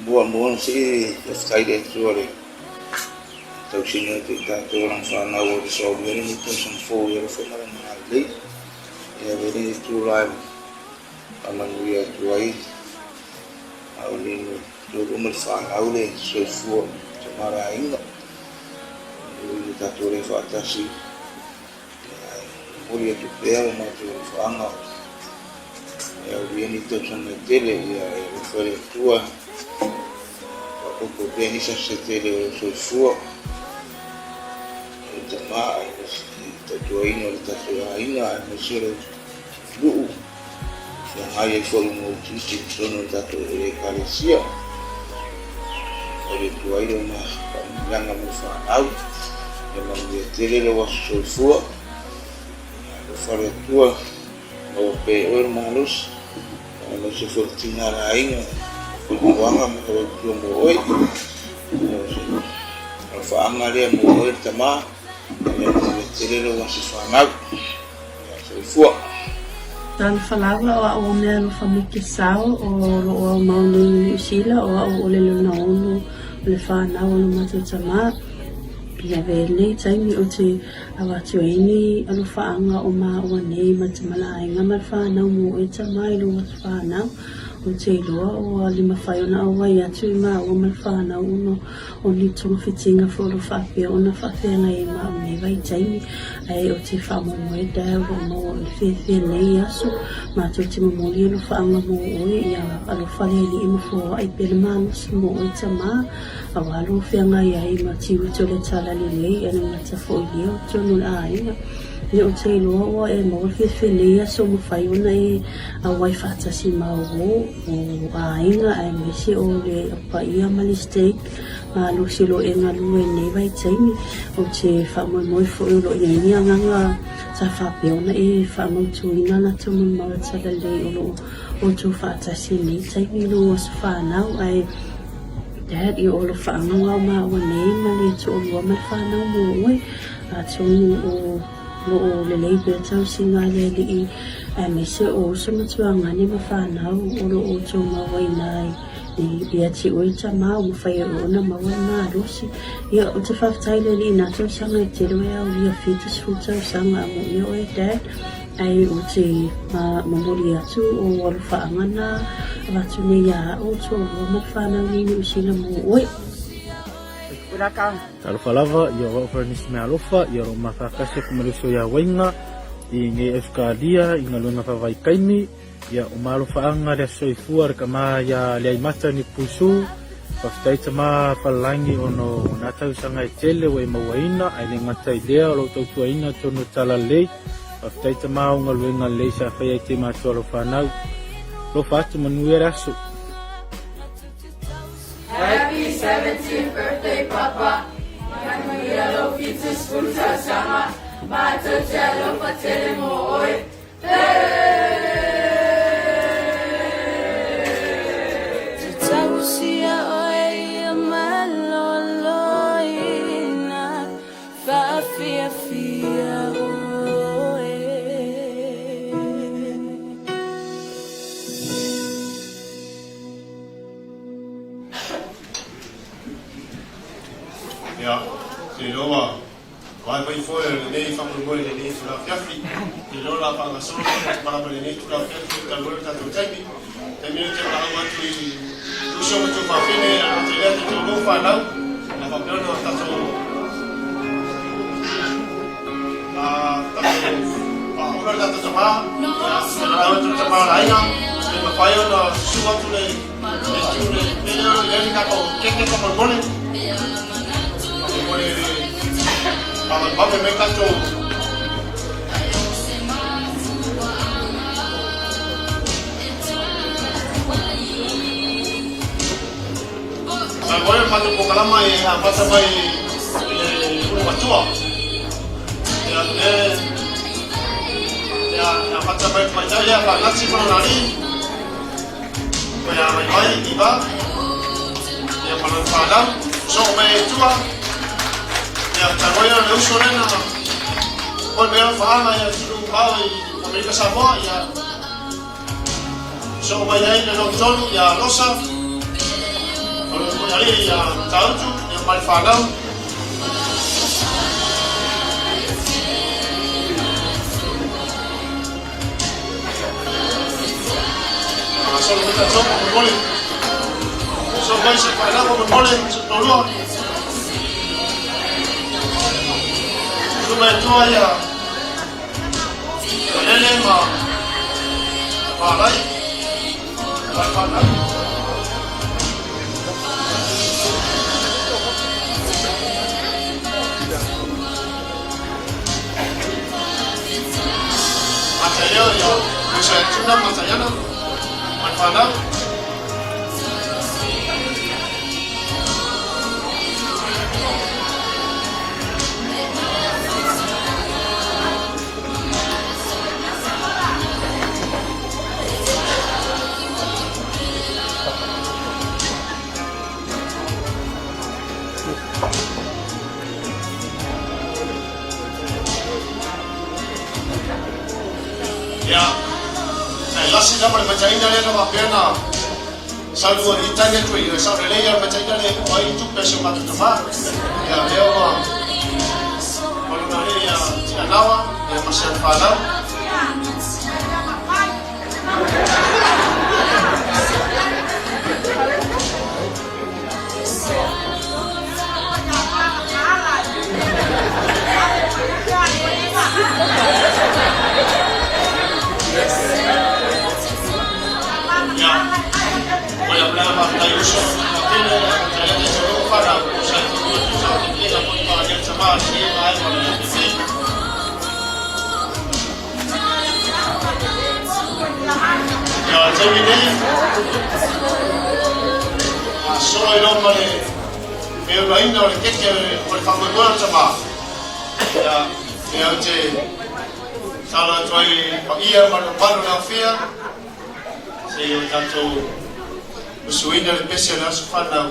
Muamua se i faafetai i le Atua le tausiga atu i tatou lana fanau o le soaumea lenei tausaga fou i alofa ma lana agalelei. Ia avea lenei itula e faamanuia atu ai a o le tolu ma le fanau le soifua tamaoaiga. E ui ina tatou le faatasi Ae momoli atu pea lo matou alofaaga e aulia ni tausaga e tele, ia e alofa i le Atua, faaopoopo pea nisi aso se tele o lou soifua, e tama i le tautuaina o le tatou aiga aemaise o le nuu, feagai ai foi ma utiuti i totonu o le tatou Ekalesia. Momoli atu ai lona faamanuiaga mo fanau, ia manuia tele lou aso soifua, ia alofa le Atua, maua pea e oe le malosi, aemaise foi le tina le aiga, fautuaga ma fautua mo oe. O le faaga lea mo oe le tama, ia manuia tele lou aso fanau. Soifua. Talofa lava o a'u o Meaalofa Mike Sao o lo'o aumau nei i Niu Sila o a'u o le lona ono o le fanau o lo matou tama. Ia avea lenei taimi ou te avatu ai ni alofaaga o maua nei ma te malaaiga ma le fanau mo oe tama i lou aso fanau. Ou te iloa ua le mafai ona auai atu i māua ma le whānau ona o ni togafitiga foi o lo o faapea ona faafeagai ai ma au i lenei vaitaimi. Ae ou te faamoemoe Dad o lo o maua i le fiafia nei aso. Matou te momoli alofaaga mo oe, ia alofa le Alii ma foai pea le malosi mo oe tamā, aua lou feagai ai ma tiute o le Talalelei e le gata foi i lea o totonu o le aiga. Ia ou te iloa ua e maua le fiafia nei aso ua mafai ona e auai faatasi ma uo o aiga aemaise o le paia ma le stake malosi o lo o e galue i lenei vaitaimi. Ou te faamoemoe foi o lo o i ai ni agaga sa faapea ona e faamautuina latou molimau talalelei o lo o outou faatasi i lenei taimi i lou aso fanau. Ae Dad, i o alofaaga o maua nei ma le toalua ma le fanau mo oe. Atonu o lo o lelei pea tausiga a le Alii, aemaise o uso ma tuagane ma fanau o lo o outou mauaina ai ia te oe tama ua mafai e oe ona maua le malosi. Ia, ou te faafetai i le Alii i nā tausaga e tele oe aulia 70 tausaga a moʻia oe Dad, ae ou te momoli atu o alofaaga na avatu nei iā au, toalua ma le fanau nei i Niu Sila mo oe. Talofa lava, ia o au Francis Mealofa, ia o lo o mafafasi aku ma le uso ia Waiga i nei Australia i galuega faavaitaimi, ia o malofaaga le aso soifua le tama ia Leaimata ni Puisu, faafetai tama Falalangi ona o na tausaga e tele ua e mauaina, ae le gata i lea o lou tautuaina tonu talalelei, faafetai tama o galuega lelei sa faia i te matua alo fanau. Alofa atu manuia le aso. Happy 70th birthday Papa, manuia lou 70 tausaga, matou te alofa tele mo oe. Tausia oe ia maloloina, faafiafia oe. Ia, te iloa, vaivai foi o lenei faamoemoe i lenei itula afiafi. Te iloa o le a faagasolo le tatou malama i lenei itula afiafi talu ai le tatou taimi. Taimi nei ou te valaau atu i uso ma tuafafine a te lea te toalua fanau, a faapea ona tatou a tatou faaula le tatou tama, ia, valaau atu le tama o le aiga, e mafai ona susu atu le Koe a mai mai i va, ia ma lana fanau, soo mai ai tua, ia talu ai ona le uso lea na koe mai ona faaaga ia tulu mao i Amerika Samoa, ia soo mai ai le lona tolu ia Losa, o le koe alii ia Tautu, ia ma le fanau. Solo mai tatou faamolemole. So mai se faailaga faamolemole, se toalua. Susu mai atua ia Lele ma Palai. Ma le fanau. Mataia ia Musa Tuna Mataiana ma le fanau. Ia, ae lasi lava le mataina lea na faapea na saunua i tali atu ai, sao lelei le mataina lea e oo ai tupe a si o matou tama. Ia, lea ua maluna ai ia Tianawa, ia ma si ana fanau. Ia, o le taimi nei, gasolo ai loa ma le feulaina o le keke o le faamoemoe o le tamā. Ia, lea ou te tatalo atu ai i le paia ma le mamalu o le aofia, se i o tatou usuina le pese o le aso fanau.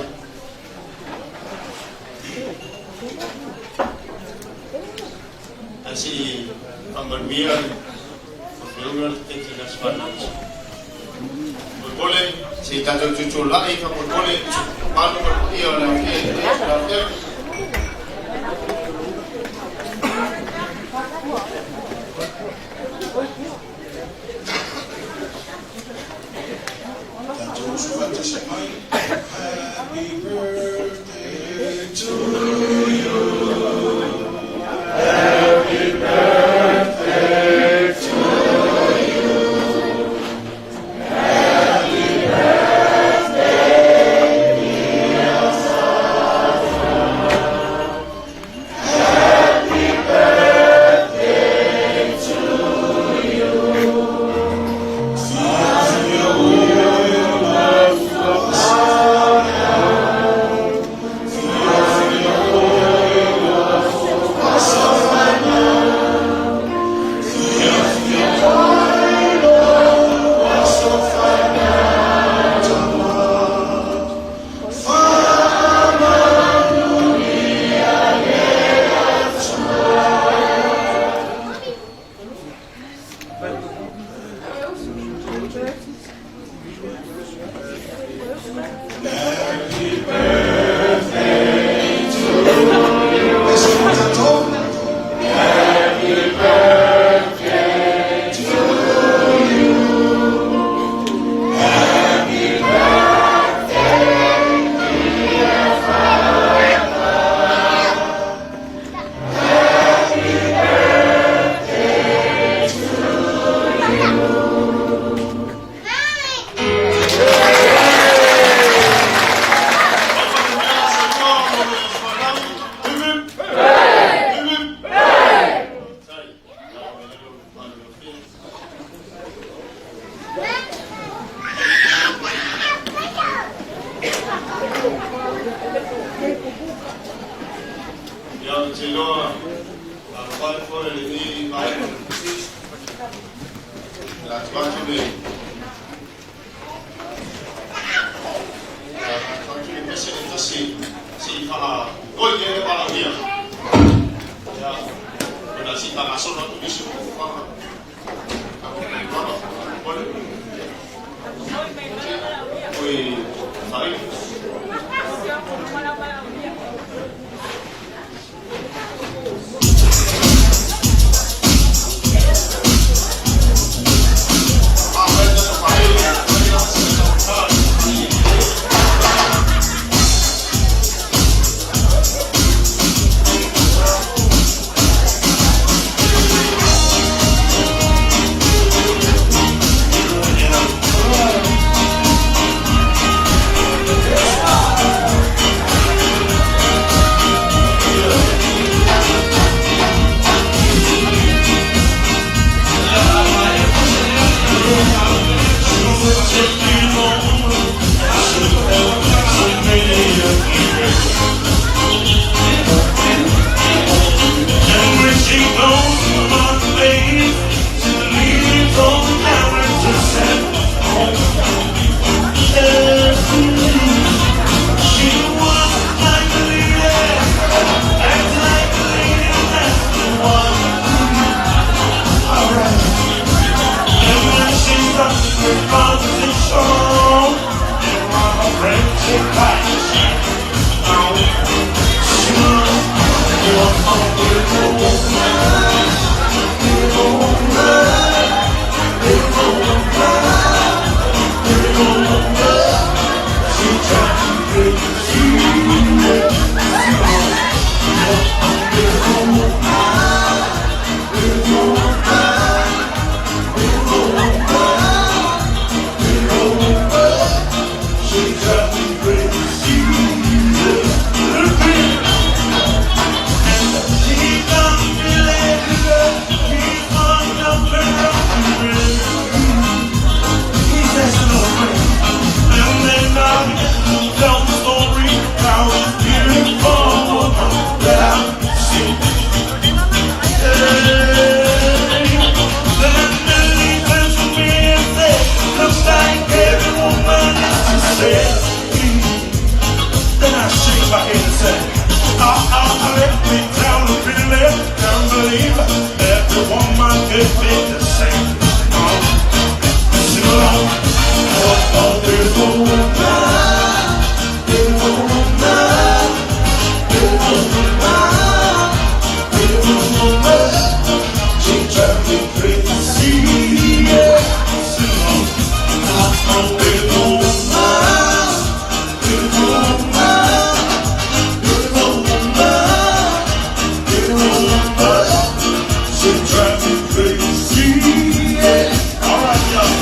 Ae se i faamanuia le feula le keke i le aso fanau. Faamolemole, se i tatou tutulai faamolemole mamalu ma le paia o le aofia i lenei itula afiafi. Tatou usu faatasi mai. Happy birthday to you. Happy birthday to you. Happy birthday, dear father. Happy birthday to you. Fia oe Fia oe aso fanau. Fiafia oe lou aso fanau tamā. Faamanuia le Atua. Happy birthday to you. Happy birthday to you. Happy birthday, dear father. Happy birthday to you. Soifua mo le aso fanau. Hip hip. Hip hip. Faafetai. Ia, o le mamalu o le aofia. Ia, ou te iloa, alofa foi lenei vaega o le le atu atu le atu atu le pese le tasi se i faaoi ai le valaaulia. Ia, ona se i faagasolo atu nisi o fuafuaga. Ole. Oi, fai. believe every woman could be the same. Oh, sing along. What a beautiful woman, beautiful woman, beautiful woman, beautiful woman. She drives me crazy. Yeah. Sing along. What a beautiful woman, beautiful woman, beautiful woman, beautiful woman. She drives me crazy. Yeah. All right, y'all.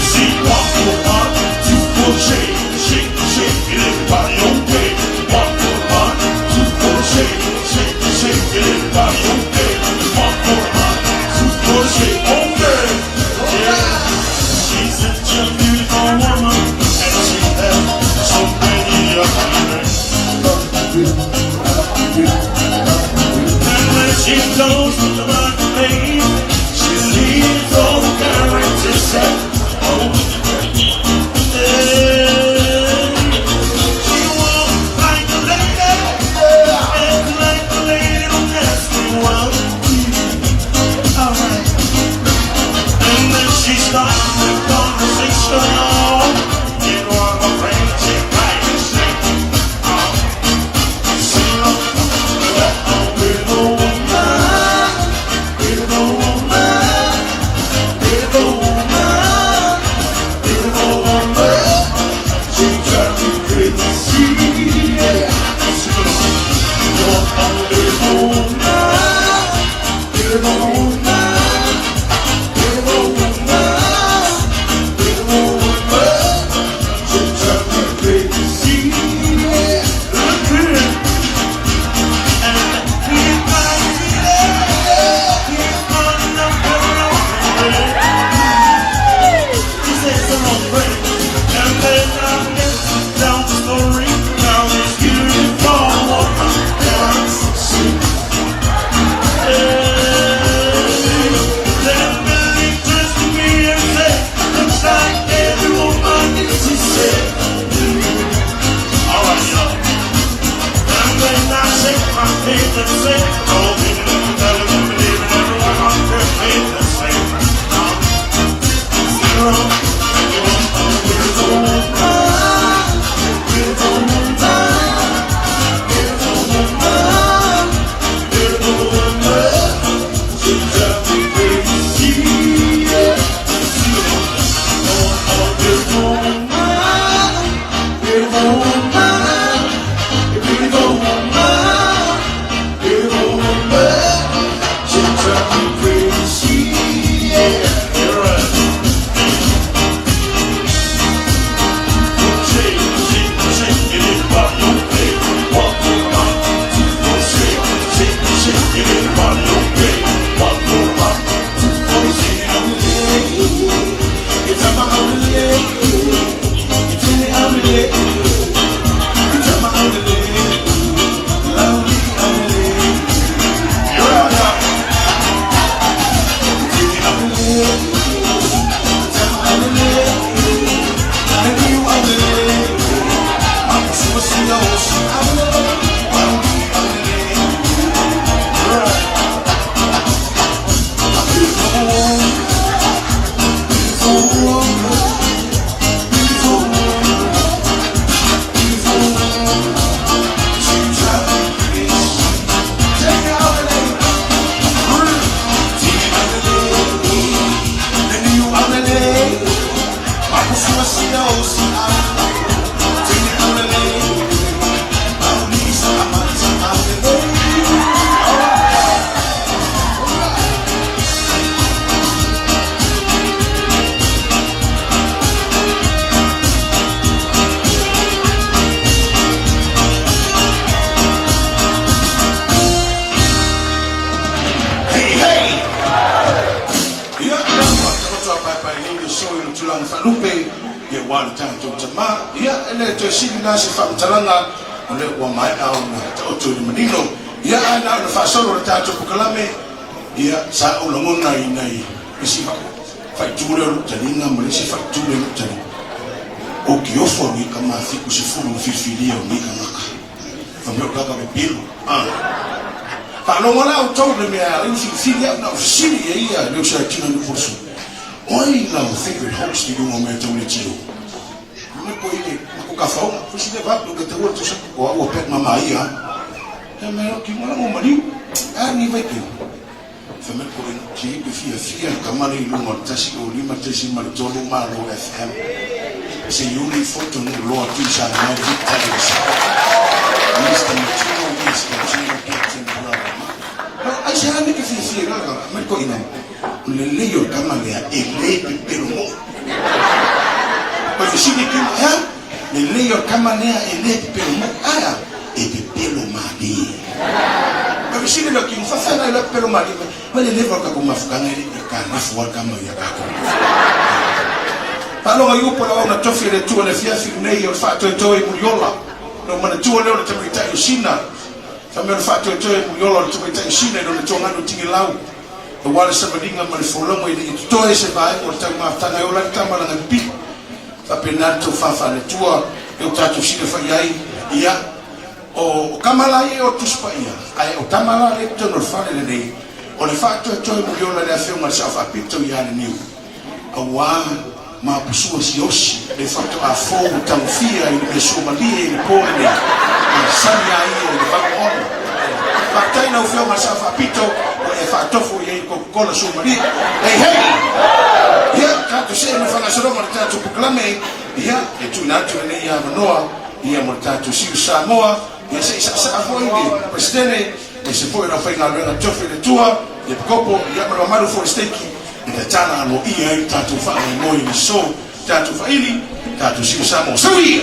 See, 1 for 1, 2 for shake, shake, shake it, everybody okay. 1 for 1, 2 for shake, shake, shake it, everybody okay. 1 for 1, 2 for shake, okay. Yeah. She's such a beautiful woman, and she has so many of them. And when she goes to the marketplace, she leaves all the characters set. Oh, yeah. She walks like a lady, acts like a lady, don't ask me why. All right. And then she starts the conversation. You are my friend, she might say. Oh, sing along. Beautiful woman, beautiful woman, beautiful woman, beautiful woman. She drives me crazy. Yeah. Sing along. You're a beautiful woman, beautiful woman, beautiful woman, beautiful woman. She drives me crazy. Yeah. Look here. And he's my he's my number one. He says I'm on break. And then I get to tell the story about this beautiful woman. Hey, then Billy turns to me and said, looks like every woman she said. All right, y'all. And then I shake my head and say, oh, people tell them believe in every woman could be the same. Zero. You want a beautiful woman, beautiful woman, beautiful woman, beautiful woman. She drives me crazy. Yeah. Zero. You want a beautiful woman, beautiful woman, beautiful woman, beautiful woman. She drives me crazy. Yeah. You're right. Shake, shake, shake it, everybody okay. 1 for 1, 2 for shake, shake, shake it, everybody okay. 1 for 1, 2 for shake. It's a You're right now. Hey, hey! Ia, whakatakoto a paepae nei le so i le tulaga faalupe, ia ua le tatou tamā. Ia, e le toe sili la se faamatalaga, o lea ua maea ona taoto i le manino. Ia, ae na ona faasolo le tatou polokalame, ia, sa ou lagona i nai isi faaitu lea o lou taliga ma le isi faaitu lea o lou taliga. O kiofo ni ka mafiku 10 na filifilia o ni kanaka. Fa mea o kaka pepelo. Ah. Faalogo la outou i le mea e ala ai ona filifili au na ou fesili i ai ia le uso ia Tino Nuufolasua, O ai lau favourite host i luga o mea tau leitio? Fai mai ko ile ma ko kafaoga. Fai sile va lo ke taua le tausaga. O au a Pat Mama ia. Fai mai o ki ngala mo maliu. A ni vai ke. Fai mai ko ina ki ke fia fia kama le i luga o le 105.3 Malo FM. Se iuli foto nu loa tu sa mai le vitali sa. Mr. Matino yes, Matino Captain Brother. Ai se ane ke fia fia la mai ko ina. O le lelei o le tama lea e le pepelo moʻi. Ua fesili ki e a? Lelei o le tama lea e le pepelo moʻi. Ae a? E pepelo malie. Ua fesili lea ki faafeai la e pepelo malie mai. Mai le leva o le tatou mafutaga e le i kalafu a le tama ia tatou. Faaloga i upu o le auauna tofi a le Atua i le afiafi lenei o le faatoetoe i Muliola. Na ou manatua lea o le tamaitai o Sina. Fai mai o le faatoetoe i Muliola o le tamaitai o Sina i lona tuaganu tigilau. Aua le savaliga ma le folauga e le i totoe se vaega o le taumafataga e ola ai le tama lana pipii. Faapena le tofa faale-Atua e o tatou silafai ai, ia, o tama la ia o le Tusi Paia, ae o tama la lea i totonu o le fale lenei, o le faatoetoe muliola i le Afioga i le Sao Faapito ia Leniu, aua mapusua siosi le faatoa fou tagofia i le mea suamalie i le po lenei, masani a ia i le 86. Faafetai i lau Afioga i le Sao Faapito ua e faatofo i ai i le Coca-Cola suamalie. Hei hei! Ia, tatou see ma le faagasologa o le tatou polokalame, ia, e tuuina atu lenei avanoa, ia, mo le tatou Siu Samoa, ia, se i saasaa foi le Peresetene, aemaise foi o le aufaigaluega tofi a le Atua, ia Pikopo, ia, ma le mamalu foi o le Steiki, e tatala aloaia ai le tatou faamoemoe i le aso, tatou faili, tatou Siu Samoa. Soia!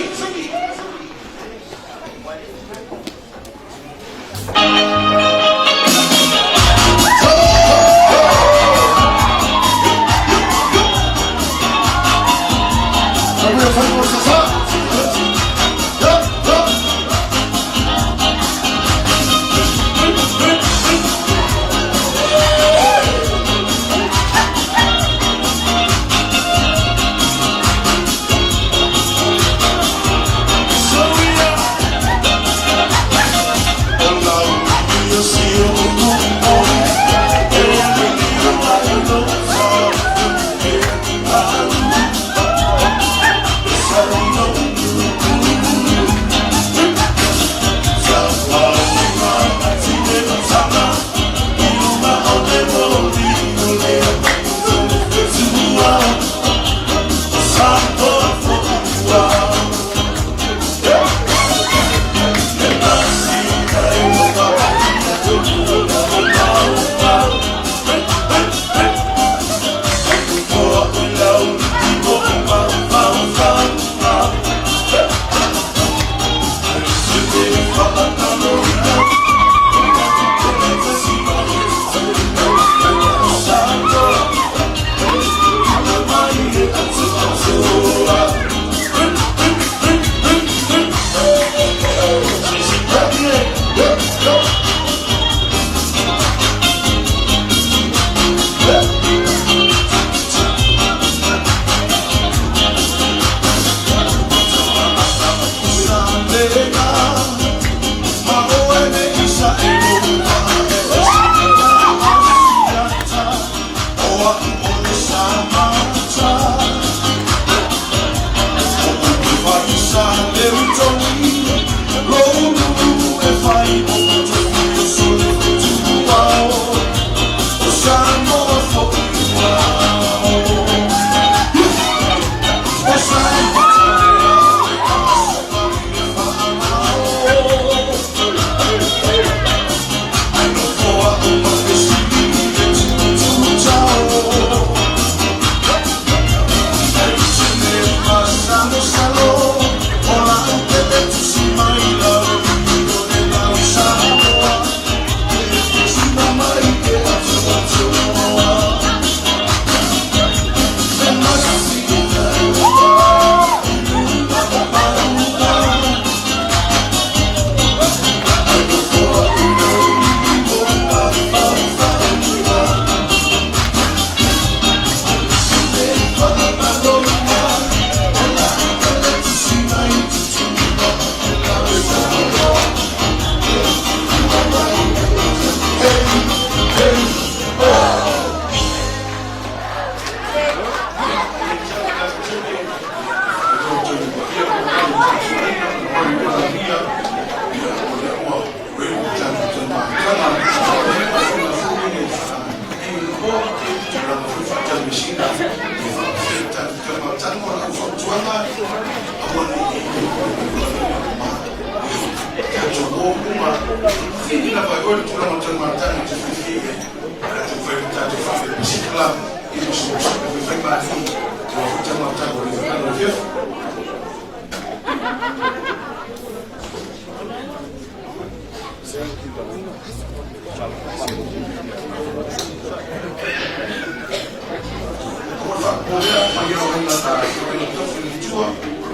Faiga Tofi le Tua,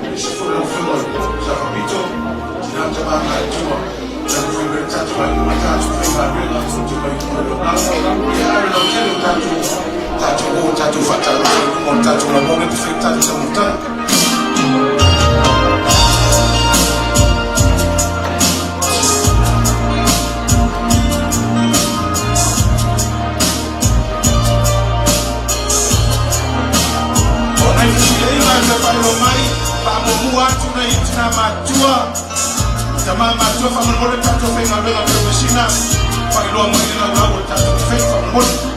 aemaise foi lau Afioga i le Sao Faapito, Tina ma Tama Matutua, tatou fai tatou aiga ma tatou faigaluega o te mai i le galo. Ia ae lautele o tatou tatou o tatou faatalofa i luga o le tatou lamone te fai tatou taumafataga. O nai fesuiaiga e faailoa mai, faamuamua atu nai tina matutua, tama matutua faamolemole le tatou faigaluega peropesina, faailoa mai le laulau o le tatou fai faamolemole.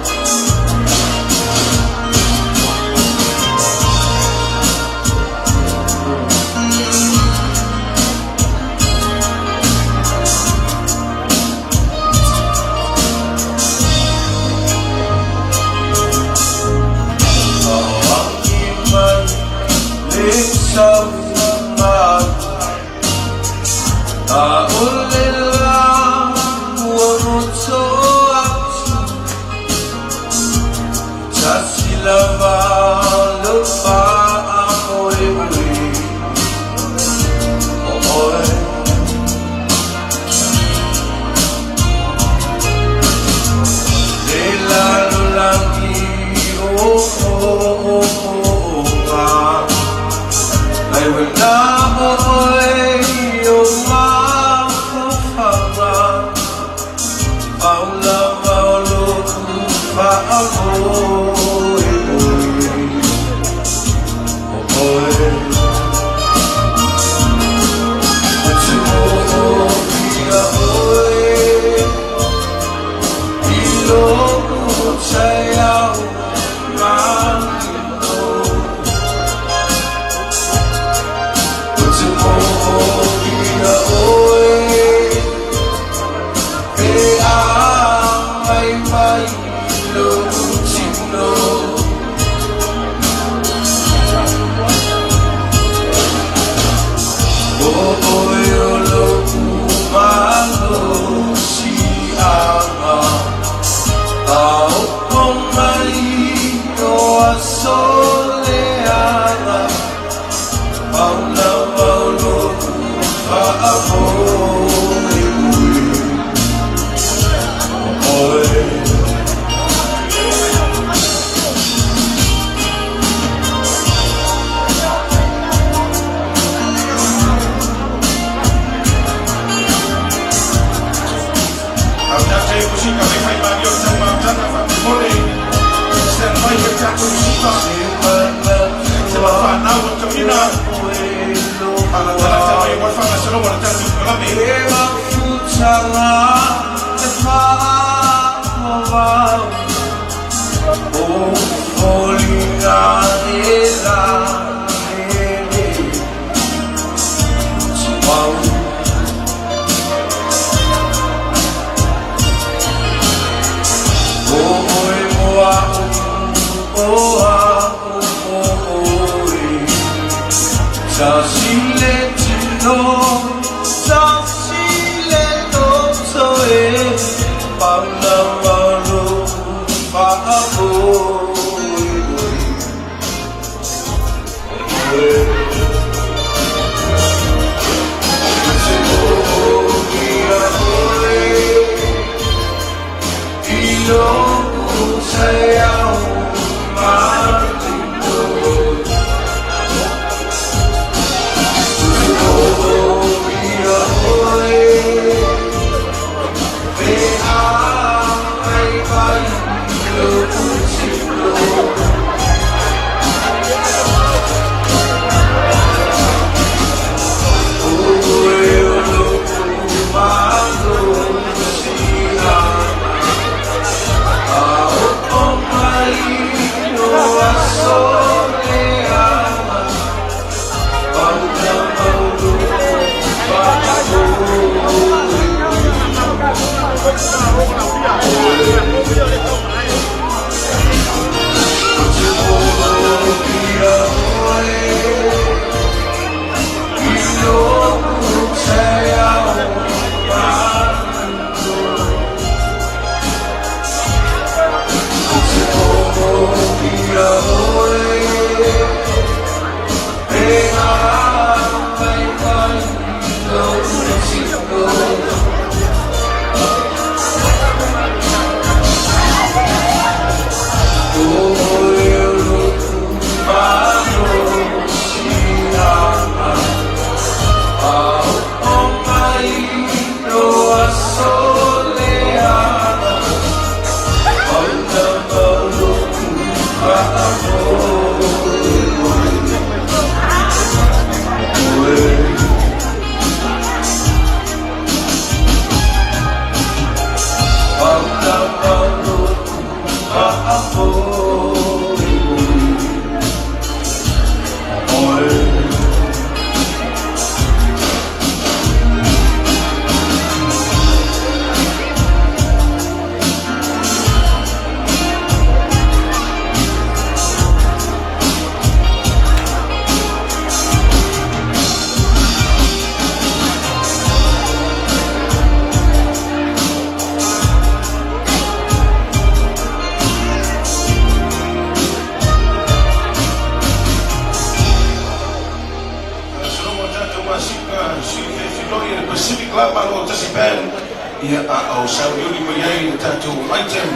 Ia, a o sauliuli mai ai le tatou item,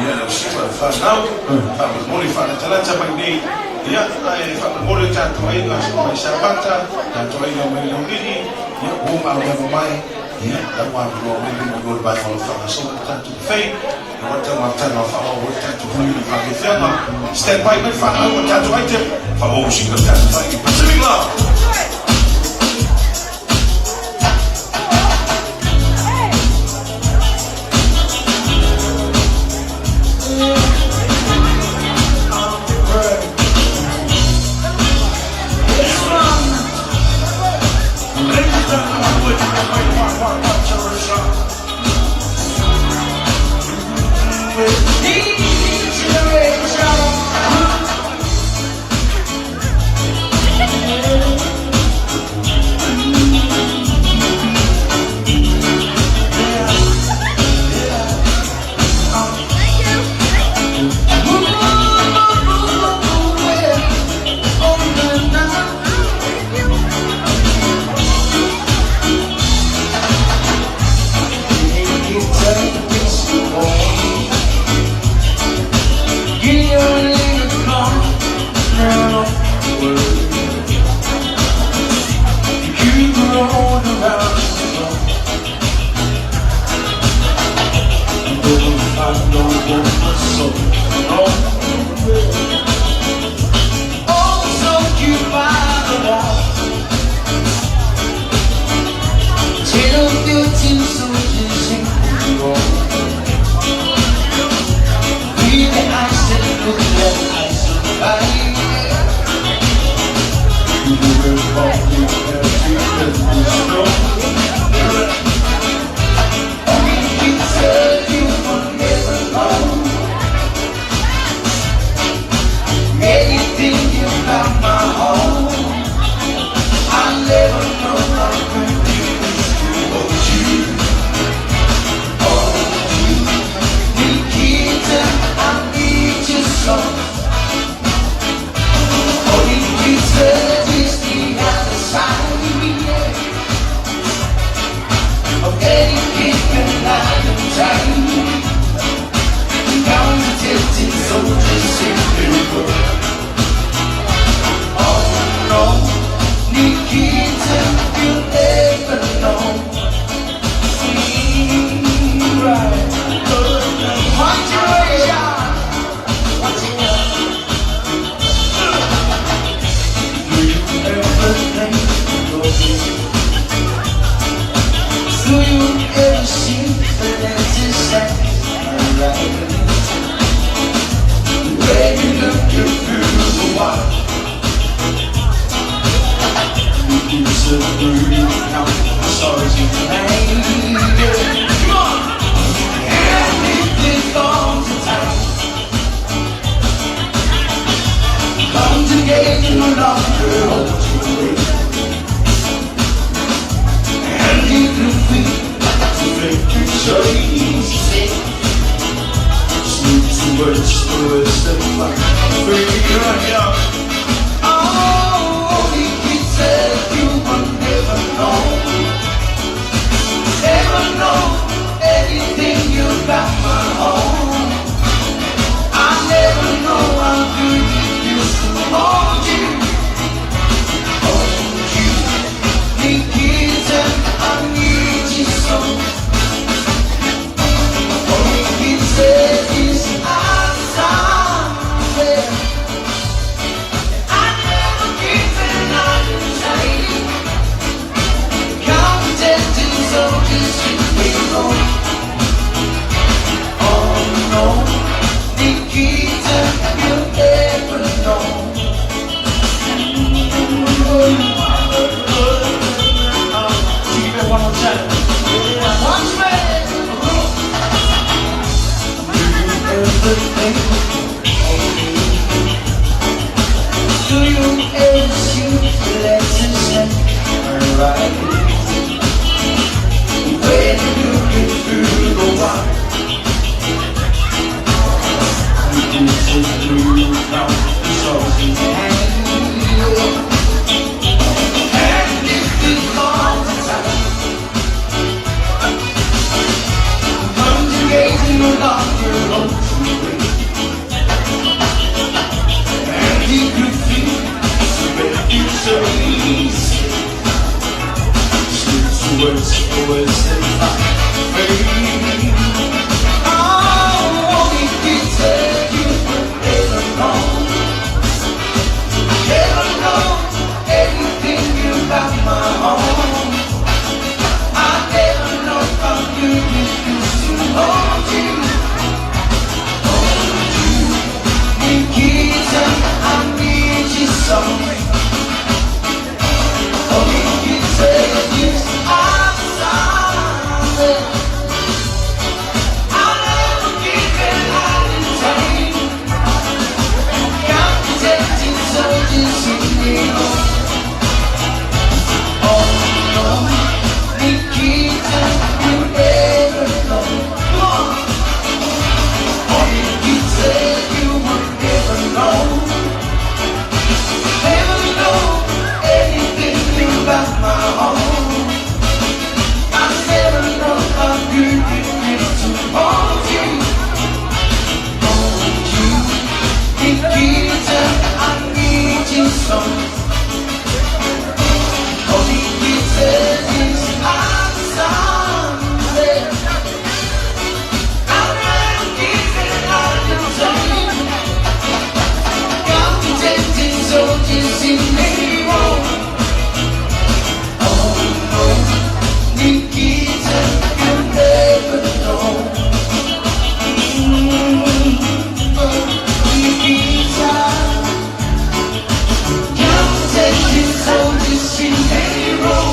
ia, lau susuga i le fanau, faamolemole faalatalata mai nei, ia, ae faamolemole tatou aiga mai Samata, tatou aiga mai Laulii, ia, ua ma au mai, ia, lau avanoa mai luma o le vaega o lo o faagasolo le tatou buffet, aua le taumatana o faaauau ai le tatou hui i le faafiafiaga. Stand by mai le fanau o le tatou item, faaauau musika le tatou fai Pacific Love. song. All he says is I'm sorry. I'm keeping on the God protecting soldiers in the war. Oh no, Nikita, you never know. Nikita, God protecting soldiers in the war.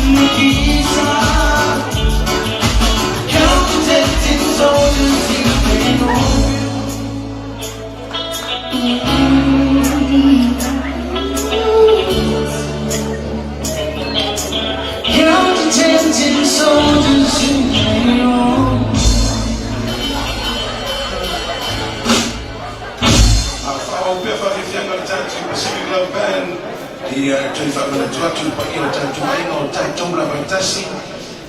Nikita, God protecting soldiers in the war. Counter-tempting soldiers in the war. Faaauau pea faafiafiaga a le tatou Pacific Love Band ia toe faamanatu atu i le paia o le tatou aiga o tatou lava e tasi.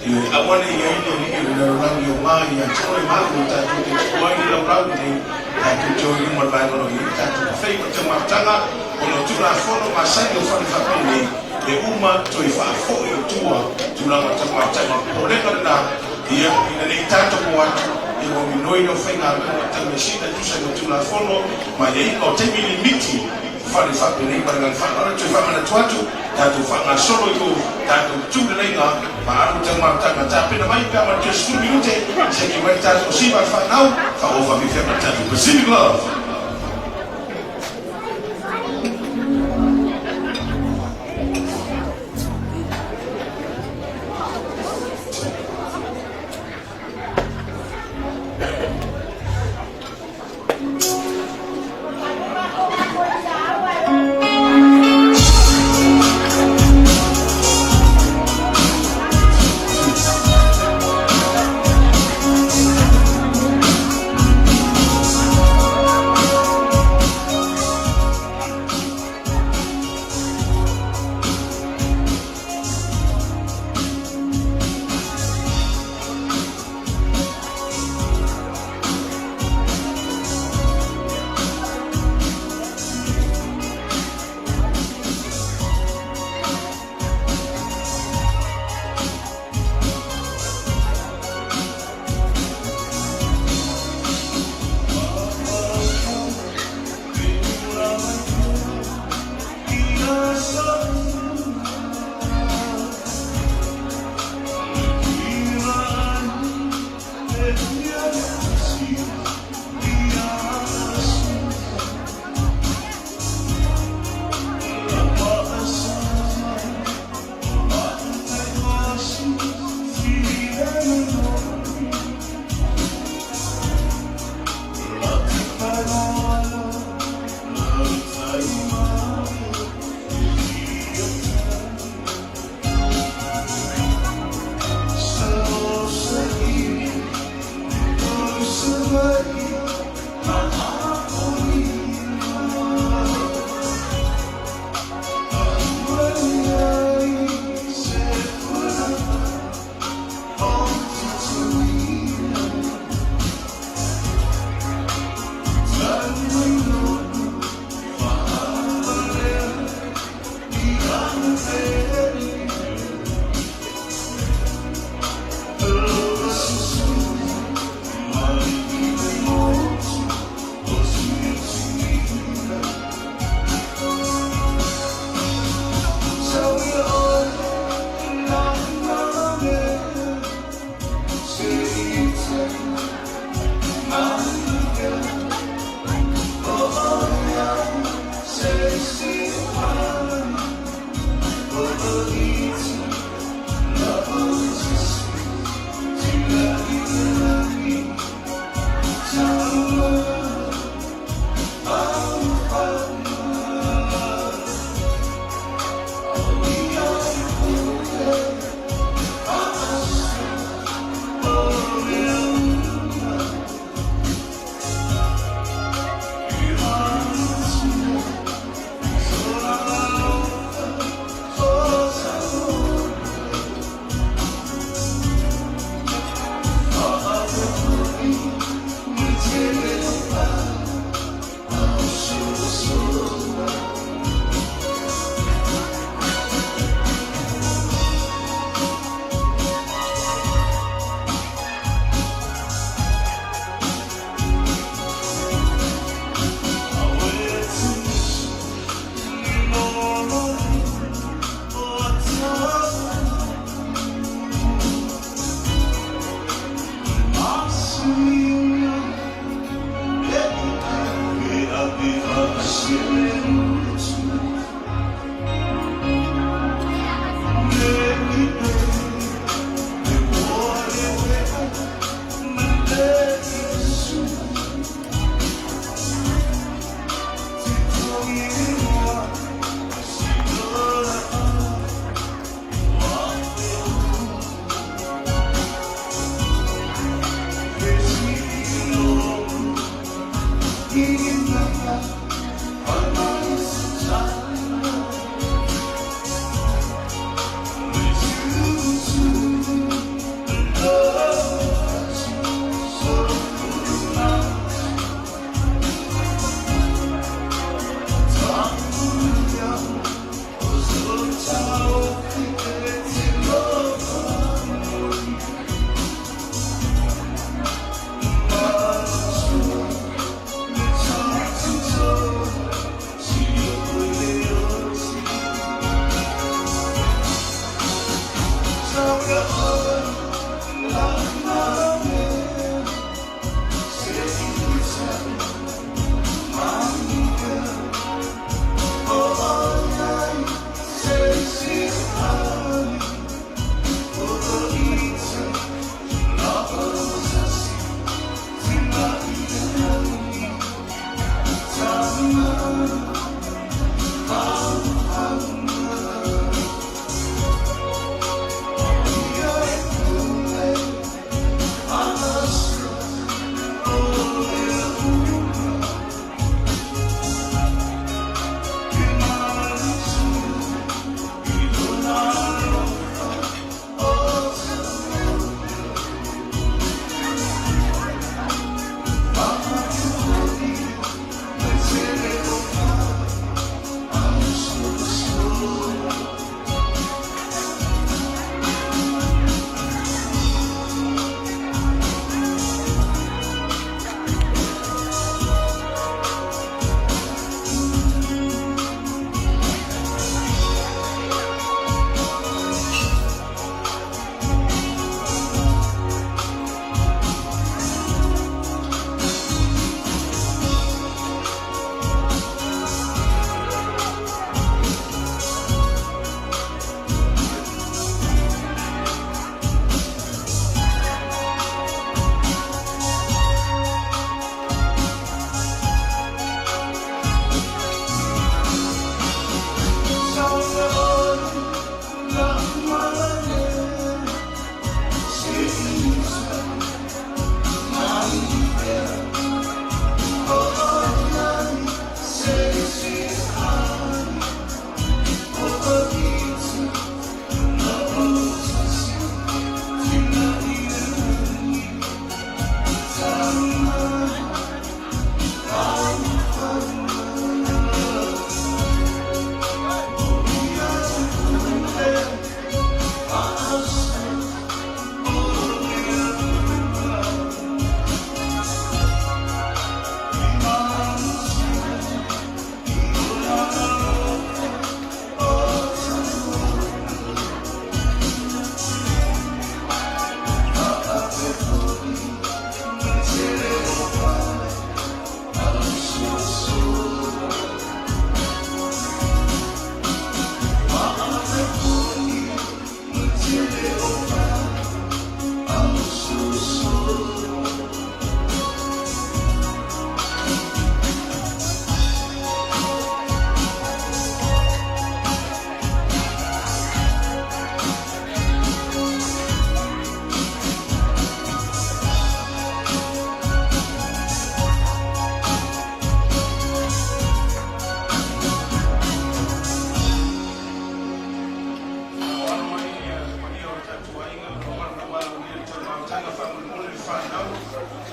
Ioe, aua ne i ai le alii o le lalolagi o ma ia te oe ma au tatou te tuua ai le laulau lenei, tatou te o i luma o le vaega o lo o i ai le tatou kafei ma le taumafataga ona o Tulafono masani o fale faapenei e uma toe faafoi i tua tulaga o le taumafataga. O le popolega lena, ia, ina ne i tatou o atu, ia ua minoi le aufaigaluega tau measina e tusa ai ma Tulafono ma aiaiga o taimi limiti o fale faapenei. Ma le agaga faaaloalo e toe faamanatu atu, tatou faagasolo i o tatou tuleiga ma alu taumafataga tapena mai pe a ma le toe 10 minute seki mai le tatou siva le fanau faaauau faafiafiaga le tatou Pacific Love.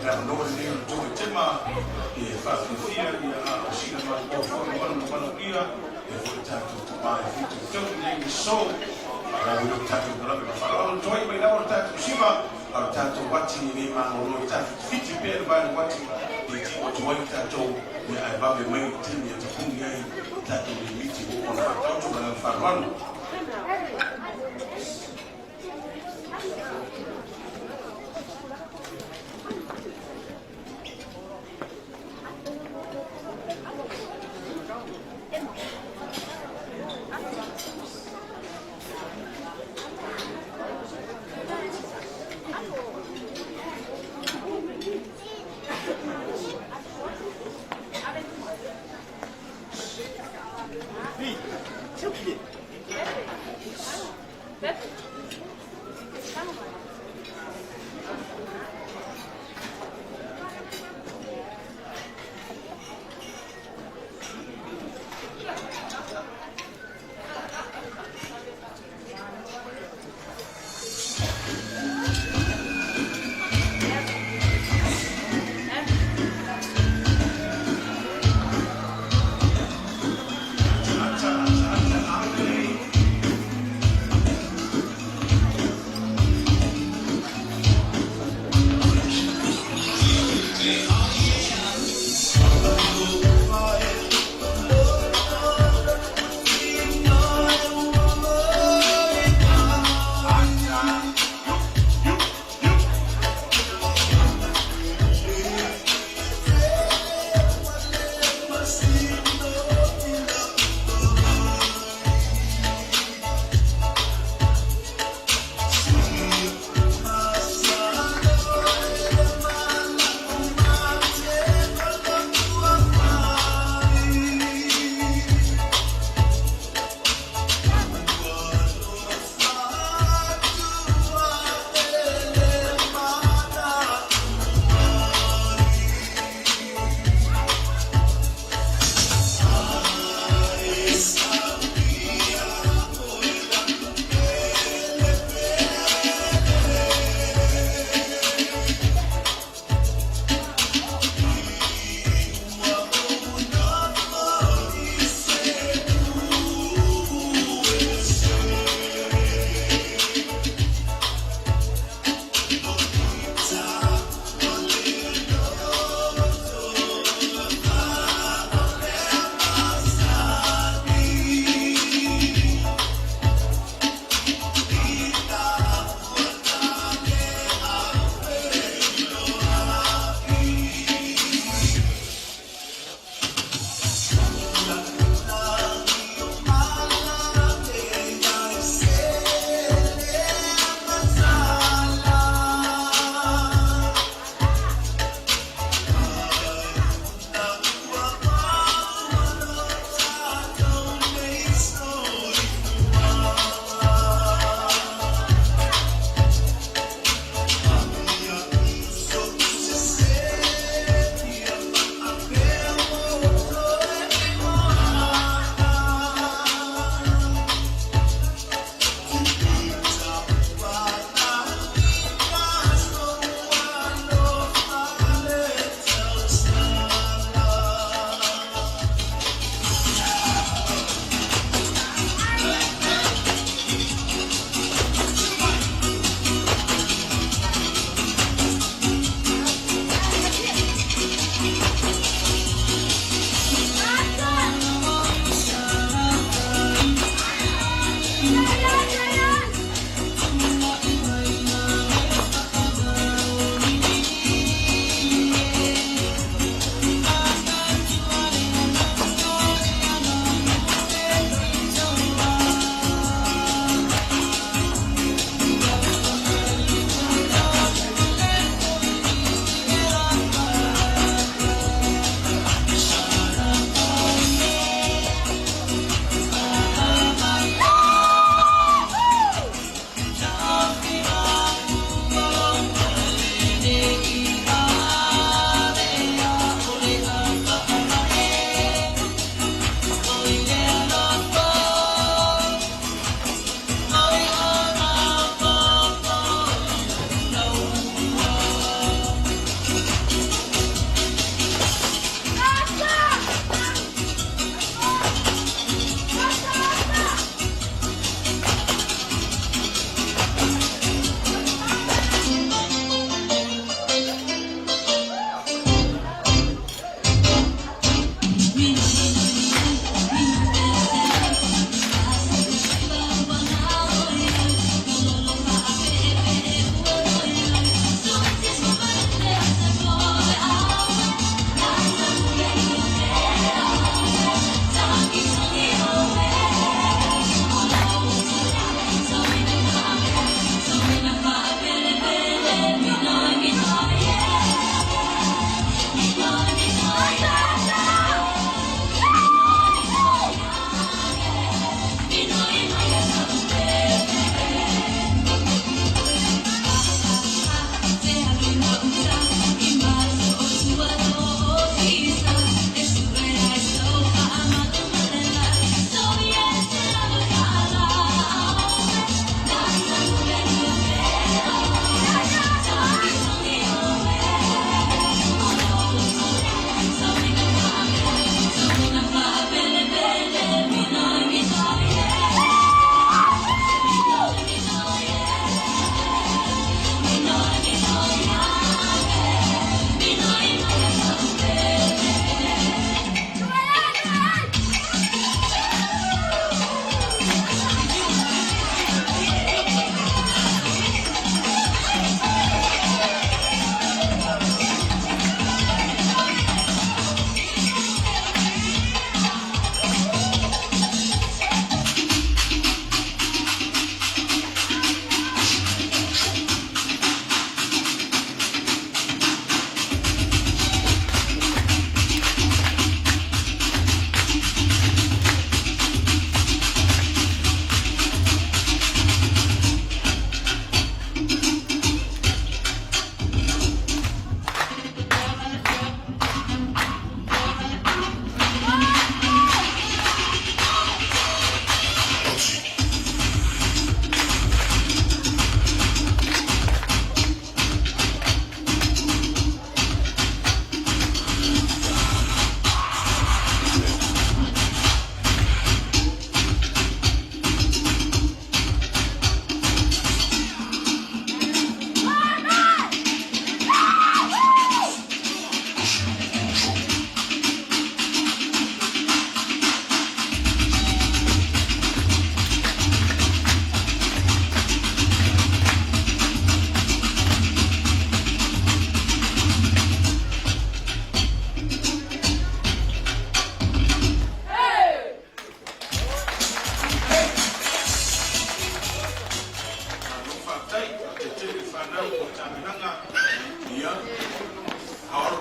Le avanoa lenei o le tou tema e faafiafia ia a o sila maumau foi ma mana manaomia e foi tatou tamā e fitoitonu i ai le aso. Faalavelave o tatou galame ma faaaloalo toai mai lava o le tatou siva a o le tatou ati e le malolo e tafitifiti pea le vae o le uati e tino atu ai tatou ia ae vave mai le taimi e tapuni ai tatou limiti ua uma ona faataoto ma le agaga faaaloalo.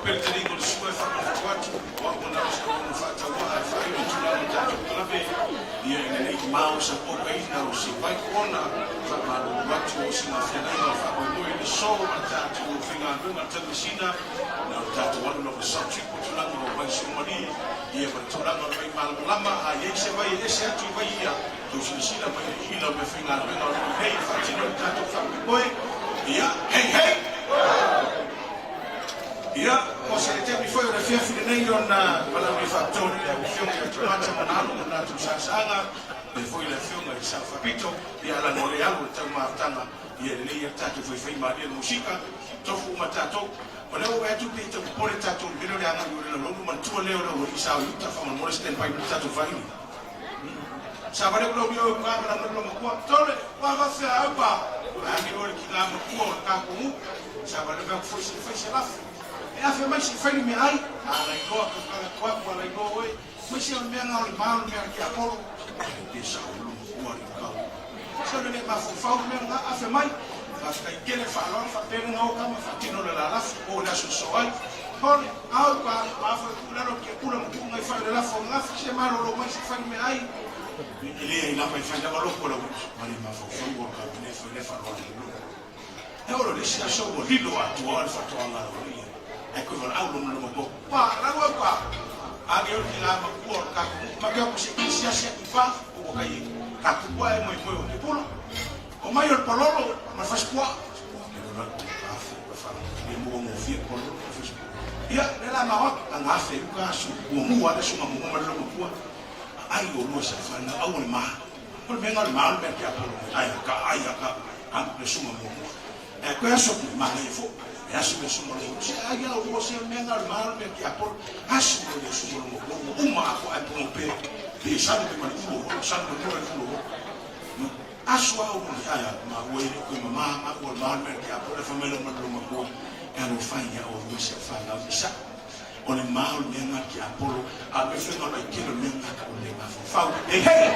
pea le taliga o le sua e faamanatu atu, o au na o se auauna faatauaa e faailo i tulaga o tatou polokalame, ia ina ne i mao sa pokaina o se vai ona faamalulu atu o sina feagaiga o le faamoemoe i le aso ma le tatou faigaluega a le taumasina, na o le tatou alu lava sao trip o tulaga o vai suamalie, ia ma le tulaga o le vai malamalama, a i ai se vai e ese atu i vai ia, tou silasila mai i le ila o meafaigaluega o lo o i ai e faatino i le tatou faamoemoe. Ia, hei hei! Ia, o se taimi foi o le afiafi lenei ona valaaulia faapitoa lea i lau Afioga ia Tomata ma ona alo ma le latou saasaaga, faapea foi le Afioga i le Sao Faapito, ia ala no le alu o le taumafataga, ia lelei ia le tatou faifai malie le musika, tofu uma tatou. O lea ua vaai atu pei e tau popole tatou i le mea lea o le agai o le lalolu manatua lea o le aualii sa o i uta faamolemole stand by mai le tatou faili. Sa vale ku lau lia o ka ma lau matua. Tole, wa va fea au pa. A ni o le ki ngā matua o le ka ko Sa vale va foi se fai se lafu. E afe mai se fai ni mea ai. A lai loa ka kanga tua ku a lai loa oe. Mai se o le mea ngā o le mā o le mea ki Apollo. Te sa o lo matua le kau. Se o le le mafaufau le mea ngā afe mai. Whawhitai tele whaaloa whapere ngā o kama whatino le la lafu o le aso so ai. Hole, au pa, mafo e kūlalo ki a pula ma tuunga i whai le lafo o ngafi se malolo mai se whai me ai. E le ai lapa i whai lava loko la utu, ma le mafaufau o ka mene whai le whaloa le loko. E olo le si aso ua lilo atua o le whatoanga o le ia. E koe wala au lomo lomo ko. Pa, raru au pa. A ge olo ki ngā makua o le kako mu. Ma ke ako se ki si asi aku pa, o waka i ka kupua e moe moe o te pula. O mai o le palolo, ma le fasipuaa. E lola ku kafe, pa wha, e mua ngō fia palolo, ma fasipuaa. Ia, le la ma wak, a ngā whe uka asu, ua mua le sunga mua ma le lomo pua. A ai o lua sa whana, au o le maha. O le mea ngā le maha o le mea kia polo mai, ai a ka, ai a ka, a le sunga mua mua. E koe aso ku maha e fo, e aso me sunga lomo, se ai a o lua se mea ngā le maha o le mea kia polo, aso mo le sunga lomo pua, ua uma a ko ai pono pe, pe salu me mali ulo holo, salu me mura le ulo holo. Aso au mo le aia ma ua ile koe ma ma ma ua ma mea ke apo le whamelo ma lo makua e alo whai ia o rua se whanau i sa. O le mā o le mea ngā ki Apollo, a me whenga mai kelo mea ngā ka o le ngā whawhau. Hei hei!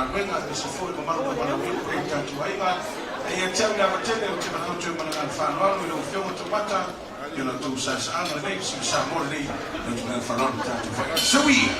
Matagaluega aemaise foi le mamalu na valaauina i le tatou aiga. Ae ia te au i le ava tele ou te manatu atu ai ma le agaga faaaloalo i lau Afioga Toomata i la outou sasaaga lelei, sui Samoa lelei, i le agaga faaaloalo i le tatou faiga. Soia!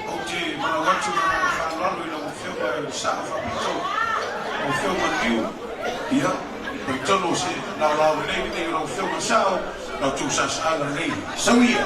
Ou te manao atu ma le faaaloalo i lau Afioga i le Sao Faapito, lau Afioga Liu, ia, o le tonu o se laolao lelei lenei o lau Afioga i le Sao, la outou saasaaga lelei. Sau ia!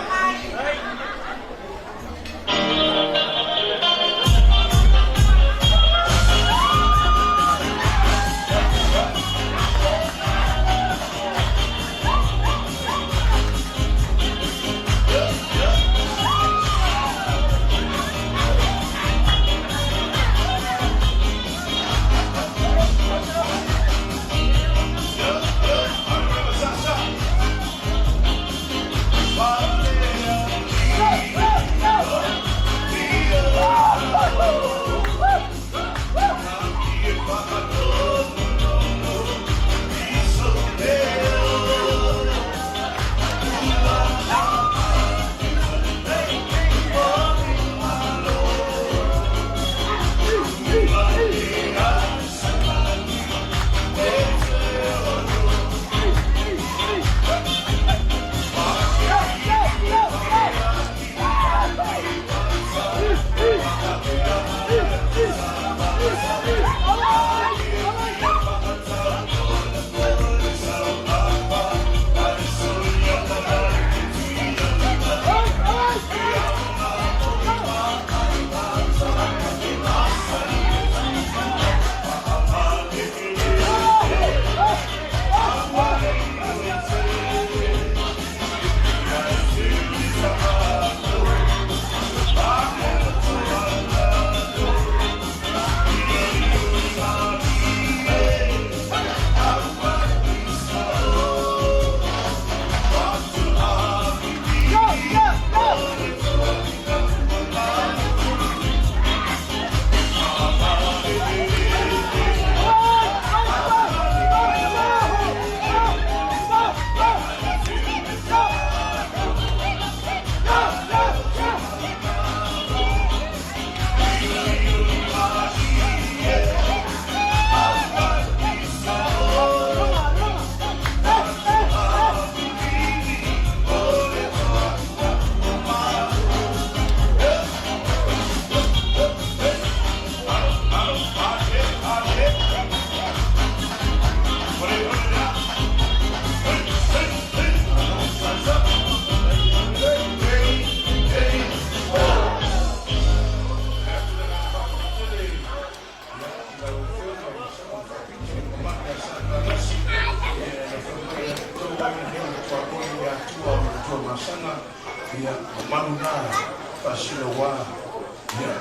Tuamasaga, ia, mamalu na faasilaua, ia,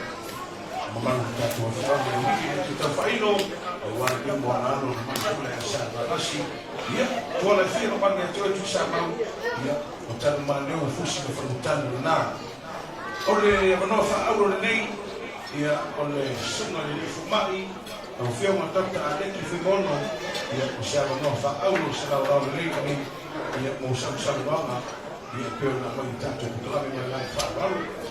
mamalu o tatou afioaga i alii e te taufailo, aua le lima o ana alo na matou le sa valasi, ia, tua le fia mamalu ia te oe Tuisamau, ia, o Tanumaleo fusi ma Fanutanu lena. O le avanoa faaauro lenei, ia, o le susuga i le alii fomai, lau Afioga Dr. Aleki Fuimaono, ia, o se avanoa faaauro se laolao lelei lenei, ia, mo sau saunoaga, ia, e pei ona aumai i tatou polokalame ma le agaga faaaloalo.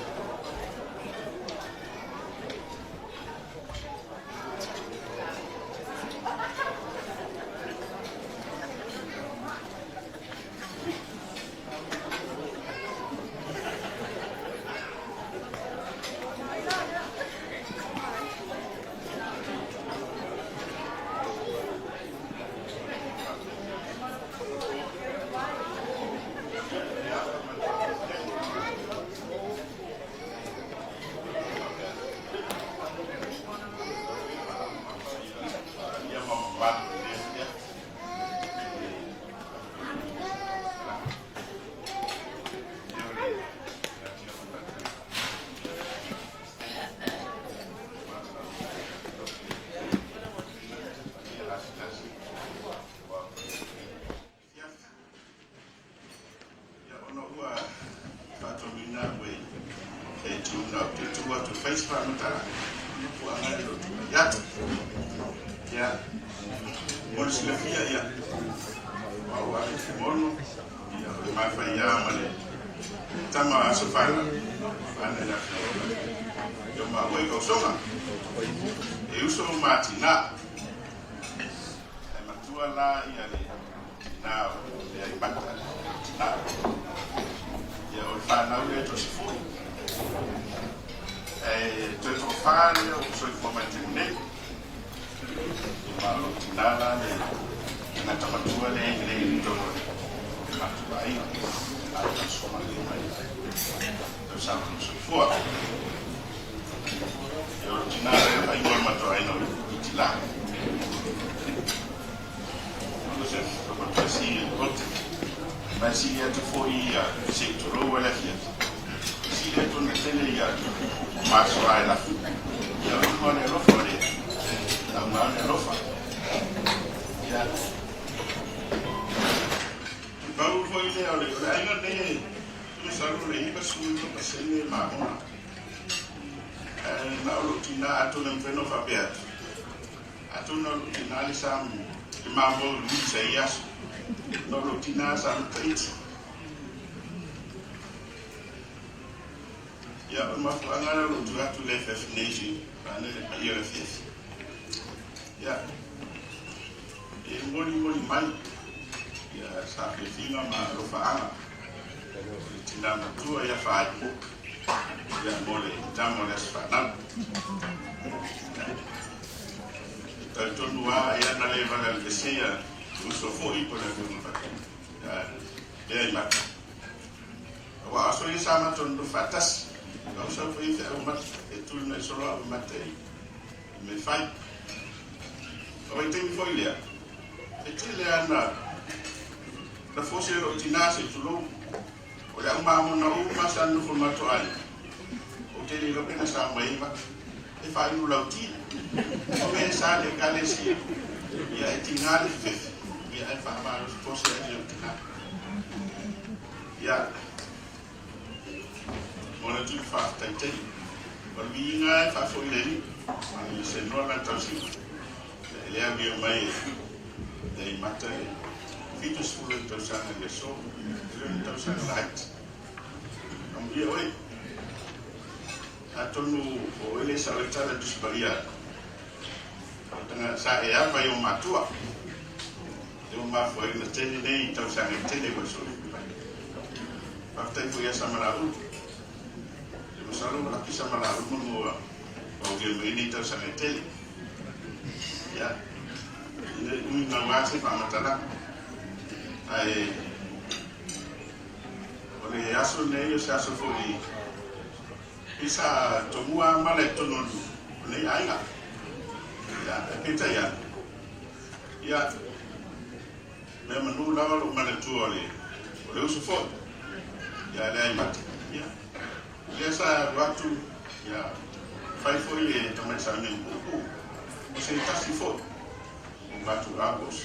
Ia, ona ua faatonuina au e e tu na ou te tu atu e fai se faamatalaga, ua agai lou tulai atu. Ia, mo le silafia, ia, o au a le Fuimaono, ia, o le mafaia ma le tama a aso fanau, ana le afioga. Ia, o maua i Kausoga, e uso ma tinā. Ae matua la ia le tinā o Leaimata, le tinā. Ia o le fanau lea toasefulu. Ae toe toafa lea ua soifua mai i le taimi nei. Ia ma o lou tinā la le tagata matua lea e nei i totonu o le matou aiga. A o tausoga lea mai tausaga o soifua. Ia o le tinā lea o le faaigoa o le matou aiga o le Itilā. Ma e sili atu foi ia se i tulou ai le afiafi, e sili atu ona tele ia masoa e lafi. Ia o luga o le alofa o le lauga o le alofa. Ia, pau foi lea o le aiga lenei e masalo o le 99% mamona. Ae na o lou tinā atonu e mafai ona faapea atu. Atonu o lou tinā le sa le mamo i lui sa i aso. Na o lou tinā sa mataiti. Ia, o le mafuaaga lea o lou tu atu i le afiafi nei se i vaeane le paia o le afiafi. Ia, e molimoli mai ia saafiafiga ma alofaaga o le tinā matua ia Faaipo, ia mo le tama o le aso fanau. Ia, E talitonu lava ia na le vale ale ese ia uso foi po le afioga ia Leaimata. Aua aso ia sa matou nonofo faatasi. Na uso foi ia feau mata e tuli mai solo au mata i mea fai. O vaitaimi foi lea, e tele lava na na fosi e lou tinā se i tulou. O le au mamona uma sa nonofo i le matou aiga, ou te le iloa pe na sa mai ai mata. E faailu lauti. O mea e sa le Ekalesia, ia e tiga le fefefe, ia ae faamalosi fosi ai le tina. Ia, mo le atu le faafetai tele. O le viiga e faafoi le Alii, ma le se noa lana tausiga. Ia e le avia mai e Leaimata le 70 i tausaga i le aso, e le o ni tausaga laiti. Amuia oe. Atonu o oe le sao e tala Tusi Paia atu. O tanga sa e ava i o matua. E o mafua ai ona tele nei tausaga e tele ua soifua mai. Faafetai foi ia Samalaulu. E masalo ua laki Samalaulu ma mua aulia mai nei tausaga e tele. Ia, ina i umi naua se faamatalaga. Ae o le aso nei o se aso foi i sa tomua mala i totonu o lenei aiga. Ia, ae peitai ane, ia, mea manu lava lou manatua o le, o le uso foi. Ia Leaimata, ia, lea sa alu atu, ia, fai foi le tamai sauniga puupuu, o se tasi foi o matou uncles,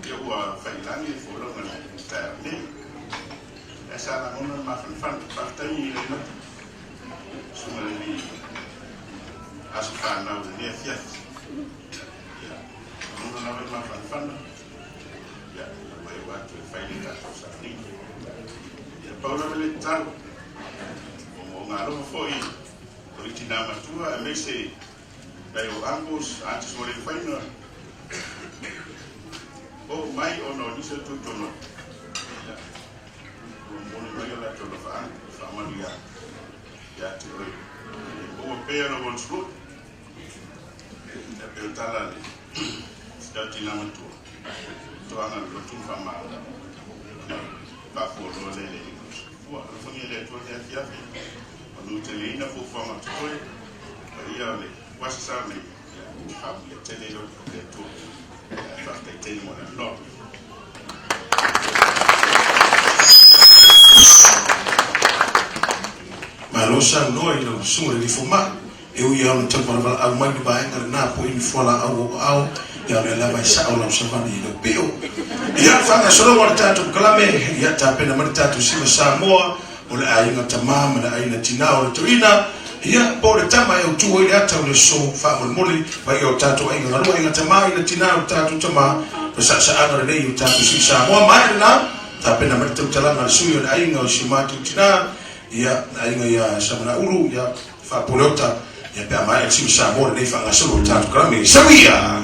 ia ua faiilagi le folauga i le taeao nei. Ae sa lagona le mafanafana. Faafetai i Leaimata, susuga i le alii aso fanau i lenei afiafi. Ia, lagona lava le mafanafana. Ia, ina ua eu atu e fai le tatou sauniga. Ia, pau lava le tatalo, o mo'oga alofa foi o le tinā matua aemaise nai ou uncles, aunties ua le mafai ona oo mai ona o nisi o tutono. Ia, ua momoli mai o latou alofaaga e faamanuia ia te oe. Ia maua pea lou ola sulu. Ia pei o tala a le sida tinā matua, toaga le lotu ma faamalo. Ia faafualoa lea i le Alii Ua alofagia e le Atua lenei afiafi, manu teleina fuafuaga o totoe, paia o le ua sasao nei, ia faamanuia tele i le Atua. Ae faafetai tele mo le avanoa. Malo saunoa i lau Susuga i le Alii Fomai. E ui lava ona tau valaau mai le vaega lena po i ni fualaau o aao, ia o lea lava e sao lau savali i lau pio. Ia, faagasologa o le tatou kalame, ia tapena mai le tatou Sima Samoa, o le aiga tama ma le aiga tina o le toeaina, ia, po o le tama e autu ai le ata o le aso faamolemole, mai o tatou aiga galua, aiga tama, aiga tina o le tatou tama, le saasaaga lelei o tatou Sima Samoa. Maea lena, tapena mai le tautalaga a le sui o le aiga o si o matou tina, ia, le aiga ia Samanaulu, ia, Faapuleota, ia pe a maea le Sima Samoa lenei faagasolo o le tatou kalame. Sau ia!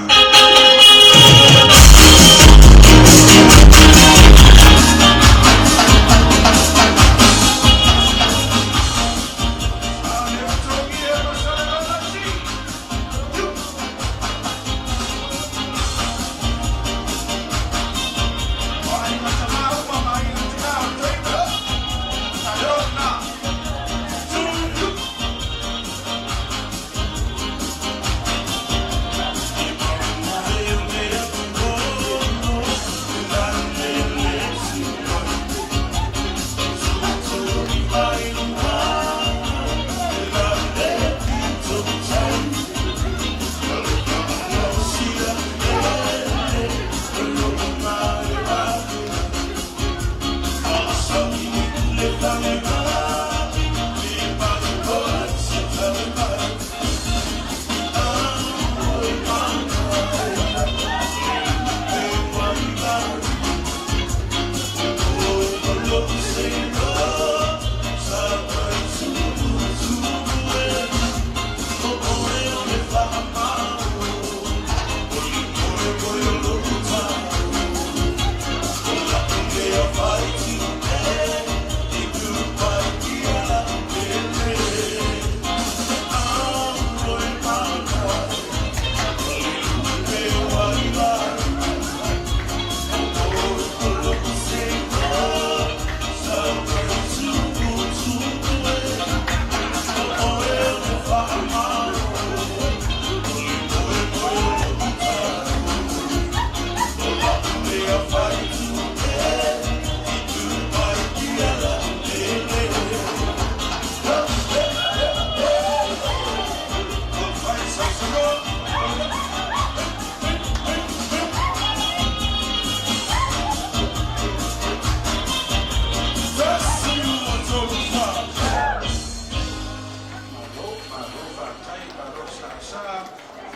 Malo, malo, faafetai, malo saasaa.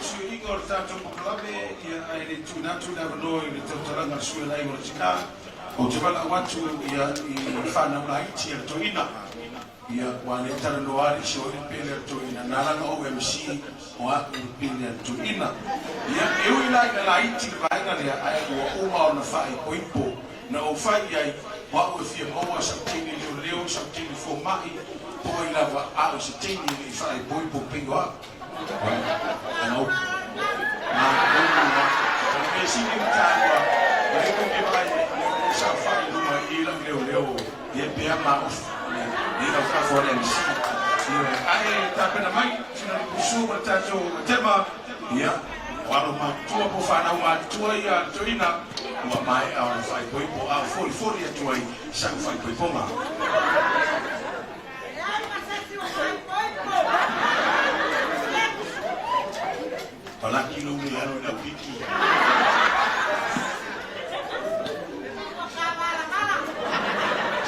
Suiuiga o le tatou polokalame, ia, ae le i tuuina atu le avanoa i le tautalaga a le sui o le aiga o le tina, ou te valaau atu, ia, i fanau laiti a le toeaina, ia, aua o lea e talanoa lava le isi o ai le pele a le toeaina, na ala ona ou MC, o au le pele a le toeaina. Ia, e ui la ina laiti le vaega lea, ae ua uma ona faaipoipo. Na ou fai i ai, o au e fia maua sau teine leoleo, sau teine fomai, po o ai lava, a o se teine e le i faaipoipo pei o au. Ana upu. Na ua o le mea sili ona taua, o lea tou te vaai i ai, o lea sa fai i luma i i lau leoleo ia pea ma ofi i au fafo a le MC. Ioe, ae tapena mai sina lupusu ma le tatou tema, ia, o alo matutua po o fanau matutua ia a le toeaina, Ua maea ona faaipoipo a o folifoli atu ai sau faaipoipoga. laki lou le alu i Lauliki.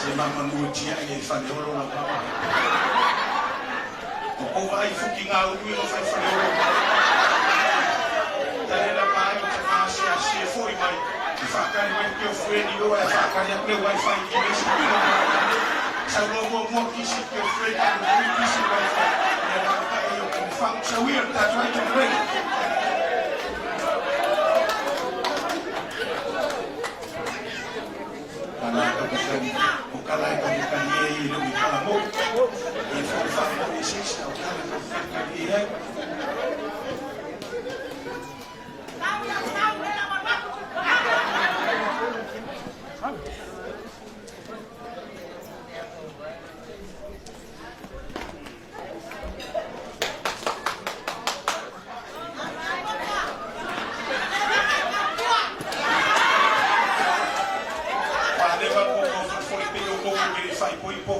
Se mamanu e tiai ai Faleolo lau mama. O kou vaai fuki ngā ului o fai Faleolo. Tale la mai o te maasi asi e foi mai. I whakari mai ke o fueni o e whakari aku le wifi ki le si pino mai. Sau loa mua mua kisi ke o fueni a le kisi wifi. Ia nā ka e o ke whang sawia tātou ai te ready. Kala e kamukani, o kala e kamukani e i le ui kala mo. E whakawha mo e sisi, o kala e kamukani e ai. Whaneva ko ko whakawhore pe o koko ke re whai poi po.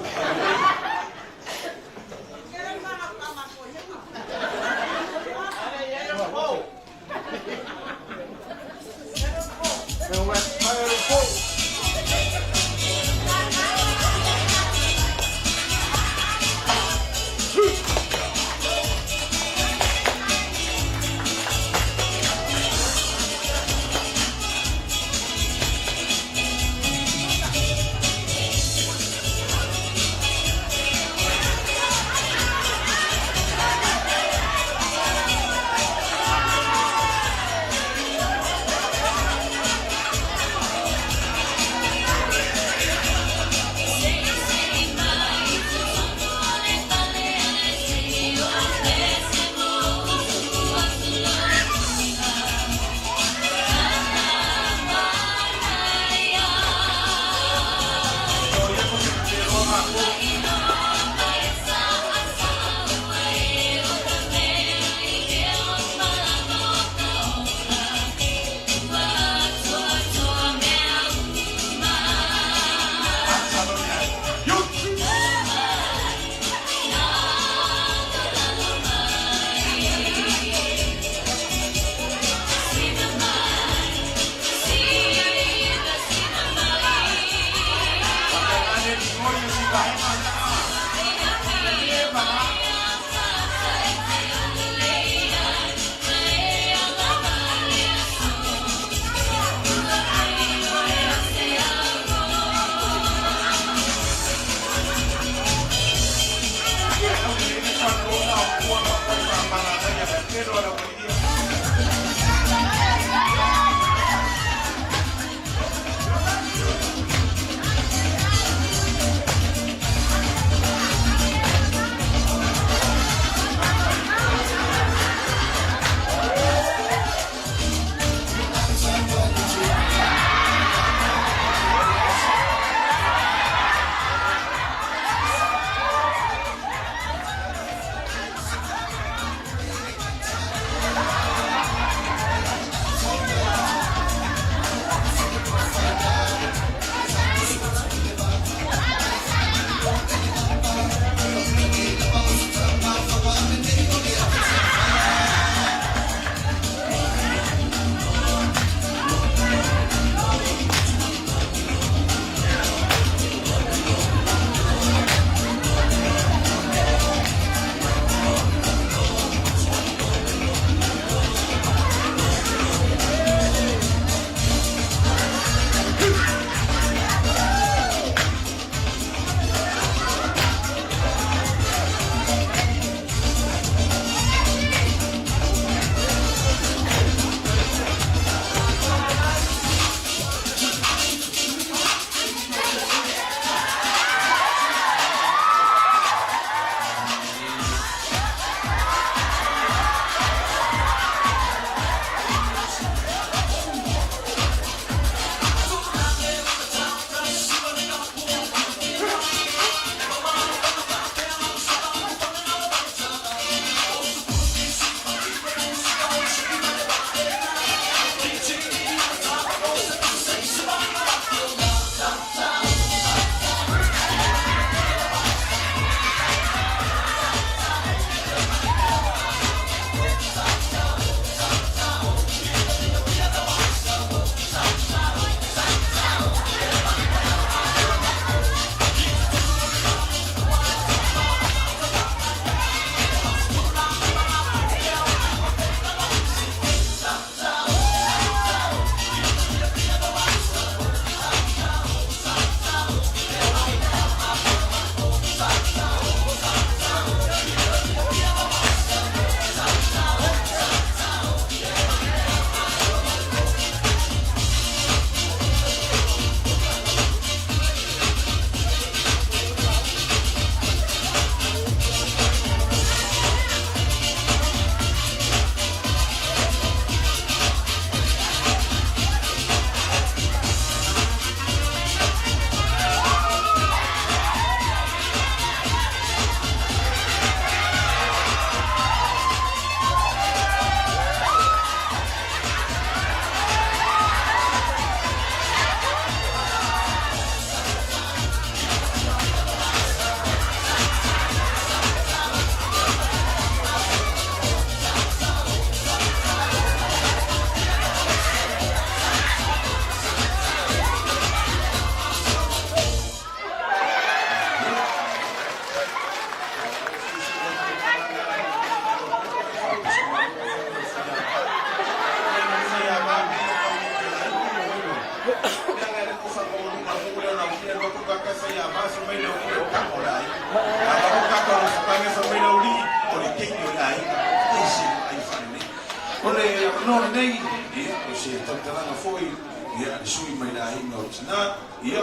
avanoa lenei, ia, o se tautalaga foi, ia, a le sui mai le aiga o tina, ia,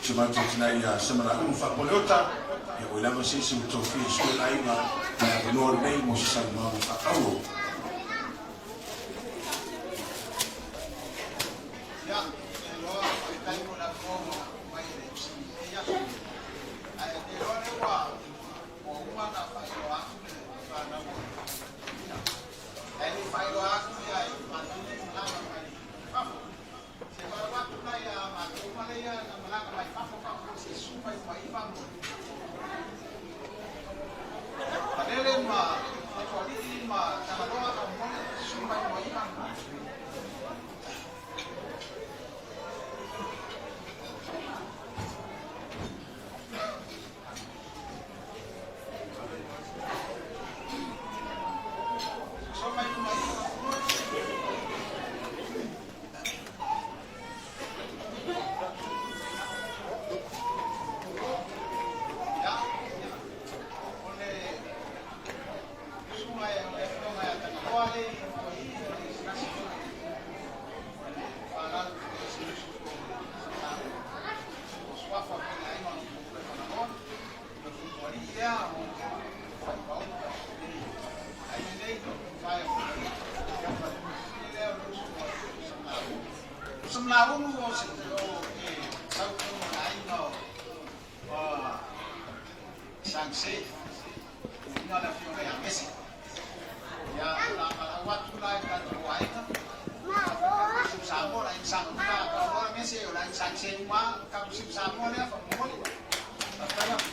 si o matou tina ia Samalaulu Faapoleota, ia, oi lava se isi ua tofia e sui o le aiga i le avanoa lenei mo se saunoaga faaauro. Ia, e iloa faafetai mo le avanoa ua mai e le MC i lenei aso. Ae ou te iloa lea ua ua uma ona faailoa atu le fanau o Tina. Ae le i faailoa atu ia i matou nei malaga mai fafo. Se valaau atu la ia matou ma leia na malaga mai fafo faamolemole se susu mai uma i faamolemole. Palele ma Atoalii ma Tagaloa faamolemole susu mai uma i faamolemole. Samalaulu o se o e sau tonu o le aiga o Sangsei, ina le afioga ia Mese. Ia, o le a valaau atu la i tatou aiga, Siu Samoa, le aiga Samoa, la Mese, o le aiga Sangsei uma, tatou Siu Samoa lea, faamolemole. Faafetai atu.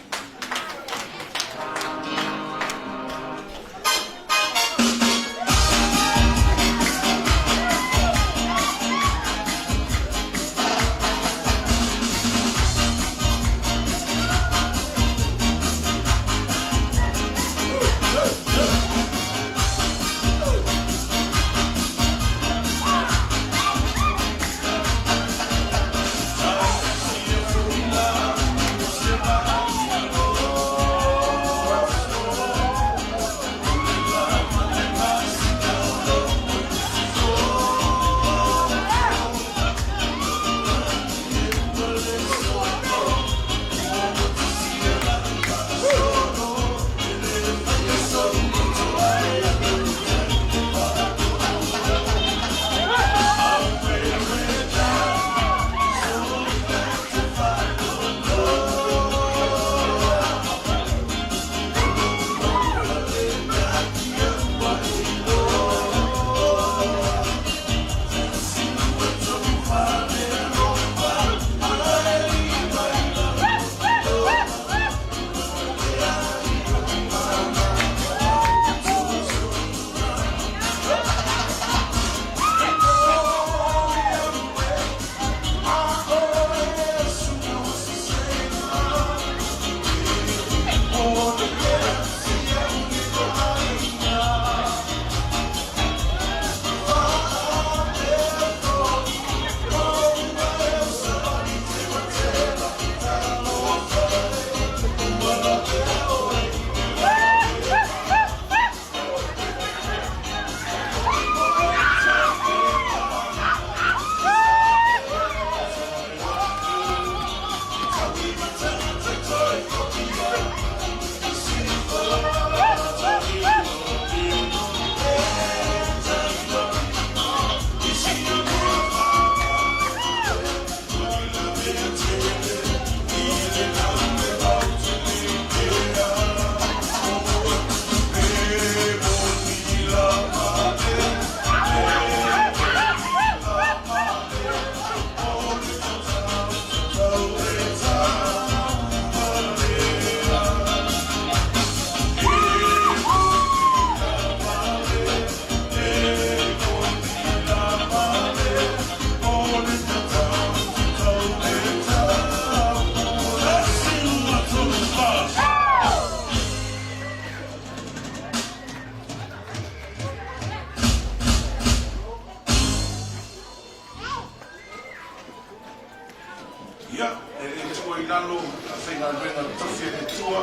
Ia, e le tuua i lalo le afaigaluega totofi a le Atua,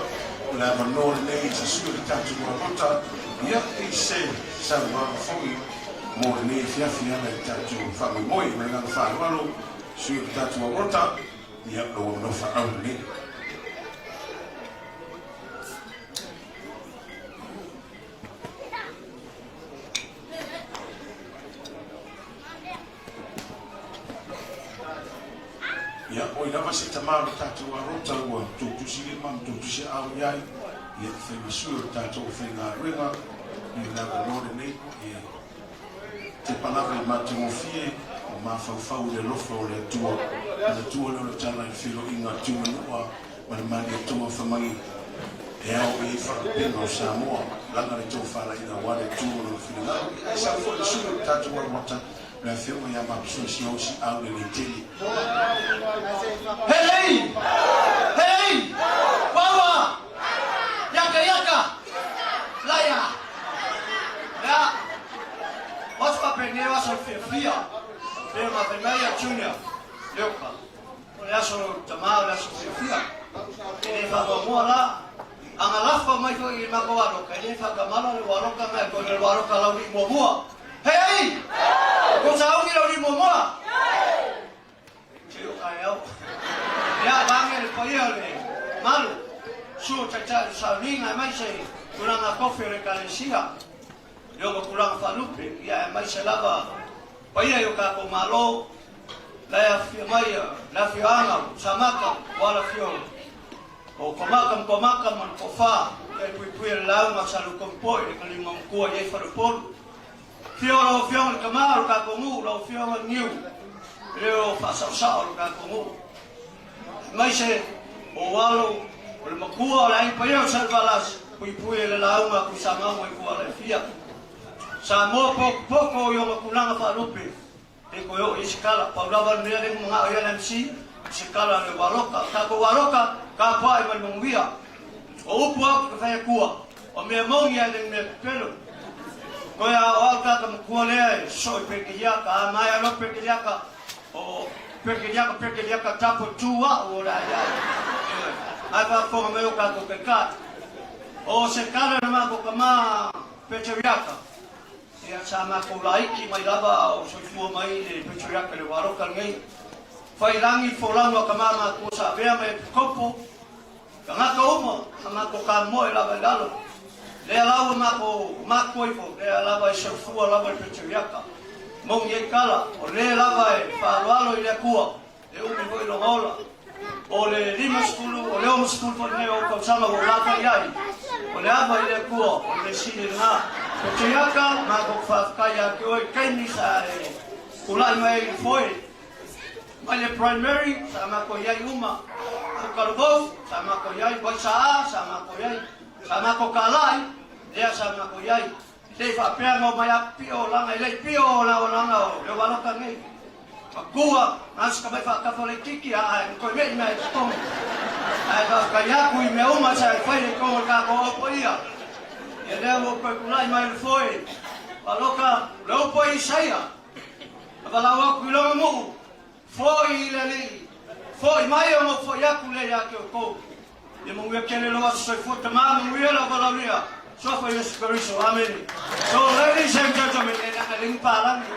o le avanoa lenei i se sui o le tatou Maota, ia, i se saunoaga foi. mo lenei afiafi e ala i le tatou faamoemoe. Ma le agaga faaaloalo, sui o le tatou aorota, ia, lou avanoa faaauau lenei. Ia, oi lava se tamā o le tatou arota ua tutusi lima ma tutusi aao i ai, ia, e fai ma sui o le tatou aufaigaluega i le avanoa lenei, e tepa lava i le matagofie ma mafaufau i le alofa o le Atua. Manatua lea o le tala i le feiloaiga a Tuimanua ma le Malietoa Famai e ao i ai faalupega o Samoa, laga le tofalaiga aua le Atua ma lona finagalo. Ia, ae sau foi le sui o le tatou arota, le Afioga ia Mapusua Siaosi Au Lelei Tele. Hei! Hei! Wawa! Yaka yaka! Laia! Ya! What's up in here? What's up fia? Leo ma fai Junior. Leo ka. O le aso tamā, o le aso fiafia. E le faamuamua la, agalafa mai foi i mako aloka, e le faakamala le ualoka mai ko le ualoka laulii muamua. Hei! Ko sauni laulii muamua! Tio kai au. Ia vange le paia o le malu. Sua taitai o sauniga e mai se tulaga kofi o le ekalesia. Le o tulaga faalupe, ia e mai se lava paia i o kākou Malo, la e afifio mai le afioaga o Samaka, ua alafio o Komaka ma Komaka ma le Tofa, ia le puipui o le lauga sa Lukompo i le kalima matua i ai Falepolu. Fio lau afioga le tamā o le kākou nuu, lau afioga Niu, le o faasaosao o le kākou nuu. Mai se o alo o le matua o le aiga paia o Salevalasi, puipui e le lauga a Tuisamau i ua le fia. Samoa pokopoko i ona tulaga faalupe, e koe oo i se kala, pau lava le mea lea ua manao i ai le MC, o se kala o le ualoka. O tatou ualoka, tapuai ma le manuia. O upu au ki ka fai atua, o mea moni ae le mea pepelo. Koe a o au tata matua lea e sosoo i Pekeliaka, a maea loa Pekeliaka, o Pekeliaka, Pekeliaka tapo tu au o le a ia. Ioe. Ae faafofoga mai o tatou taitai. O se kala na matou tama Peteriaka, Ia, sa matou laiti mai lava a o soifua mai le patriarch le Waloka lenei. Fai lagi le folauga a tama matua sa avea mai epikopo, tagata uma, sa matou kamoe lava i lalo. Lea laua matou matua ifo, lea lava e soifua lava le patriarch. Moni ai tala, o le lava e faaaloalo i le Atua, E umi foi lona ola. O le 50, o le 60 foi lenei o ou tausaga ua ou latai ai. O le ava i le Atua, o le mea sili lena. Ko te aka, matou te faafetai ia te oe i taimi sa e tulai mai ai i le foe. Mai le primary, sa matou i ai uma. Au talavou, sa matou i ai. Waisaa, sa matou i ai. Sa matou talai, lea sa matou i ai. Te faapea ma omai aku pio langa i lei pio o la langa o le waloka nei. Makua, nasi ka mai whaakafa le tiki a ai, koe mei mea i te. Ai ka kai aku i mea uma sa i whai le kongo ka ko opo ia. Ia lea mo koe kulai mai le foe. Waloka, le opo i Isaia. A walau aku i longa muu. Foi i le alii. Foi mai o mo foi aku le ia ke o kou. Ia manuia tele lou aso soifua tamā, manuia lau valaaulia. Suafa Iesu Keriso. Amene. So ladies and gentlemen, e leaga e leai ni palagi.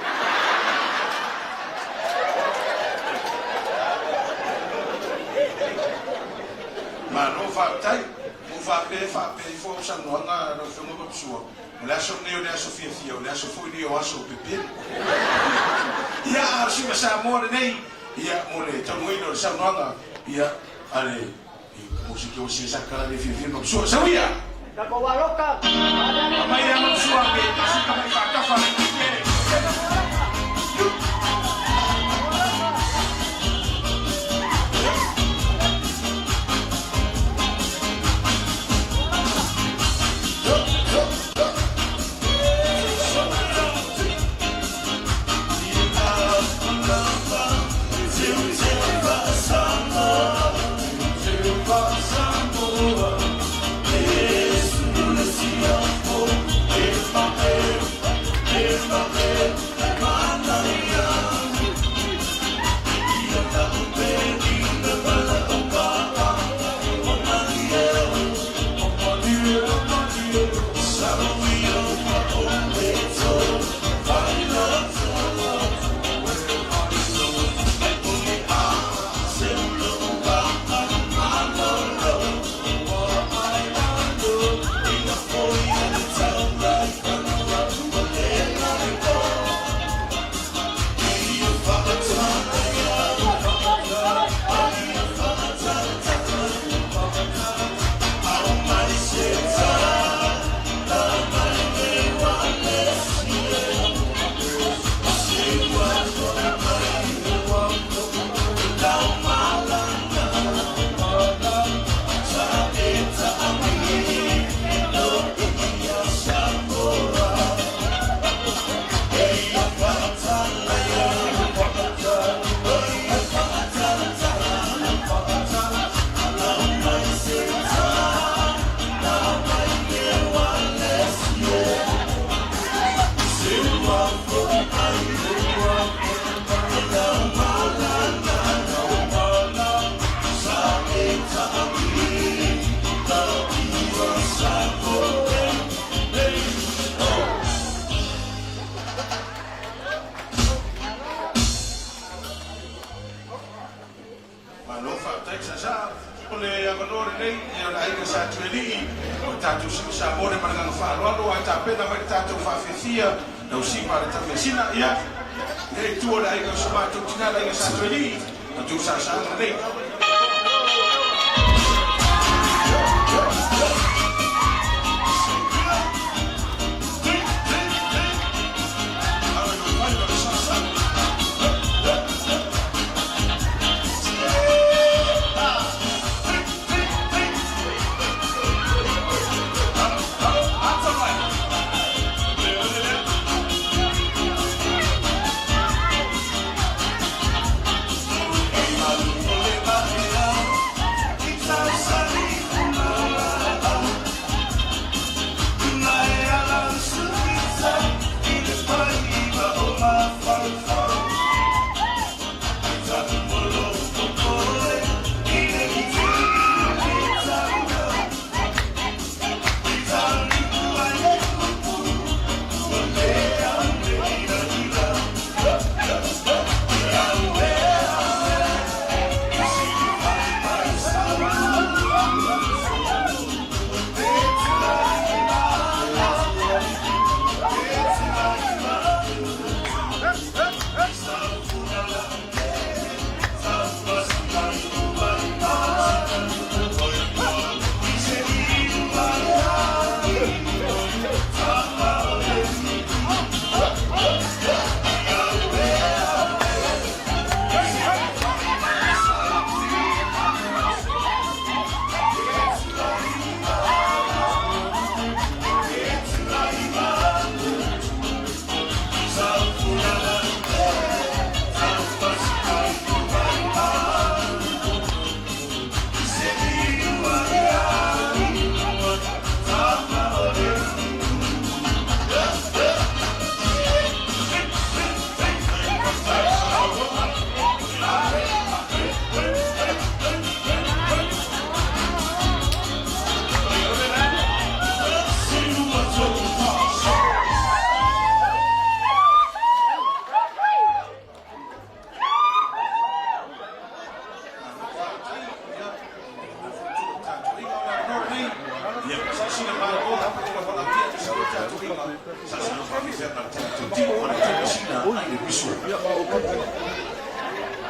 Malo faafetai. Ua ou faapea e faapea ifo au saunoaga lau Afioga Vapsua, o le aso lenei o le aso fiafia, o le aso foi lenei o aso o pepelo. Ia, a o le suiga Samoa lenei, ia, mo le taunuuina o le saunoaga, ia, a le musiki o se sakala le fiafia Vapsua. Sau ia! Tatou aloka. Aumai ia Vapsua ke suiga mai faatafa. ia o le aiga Sa Tuialii, o le tatou sui Samoa lea ma le agaga faaaloalo, ae tapena mai le tatou faafiafia lau Siva le Tameasina. Ia, lenei itu o le aiga o si o matou tina le aiga Sa Tuialii, la outou saasaaga lelei.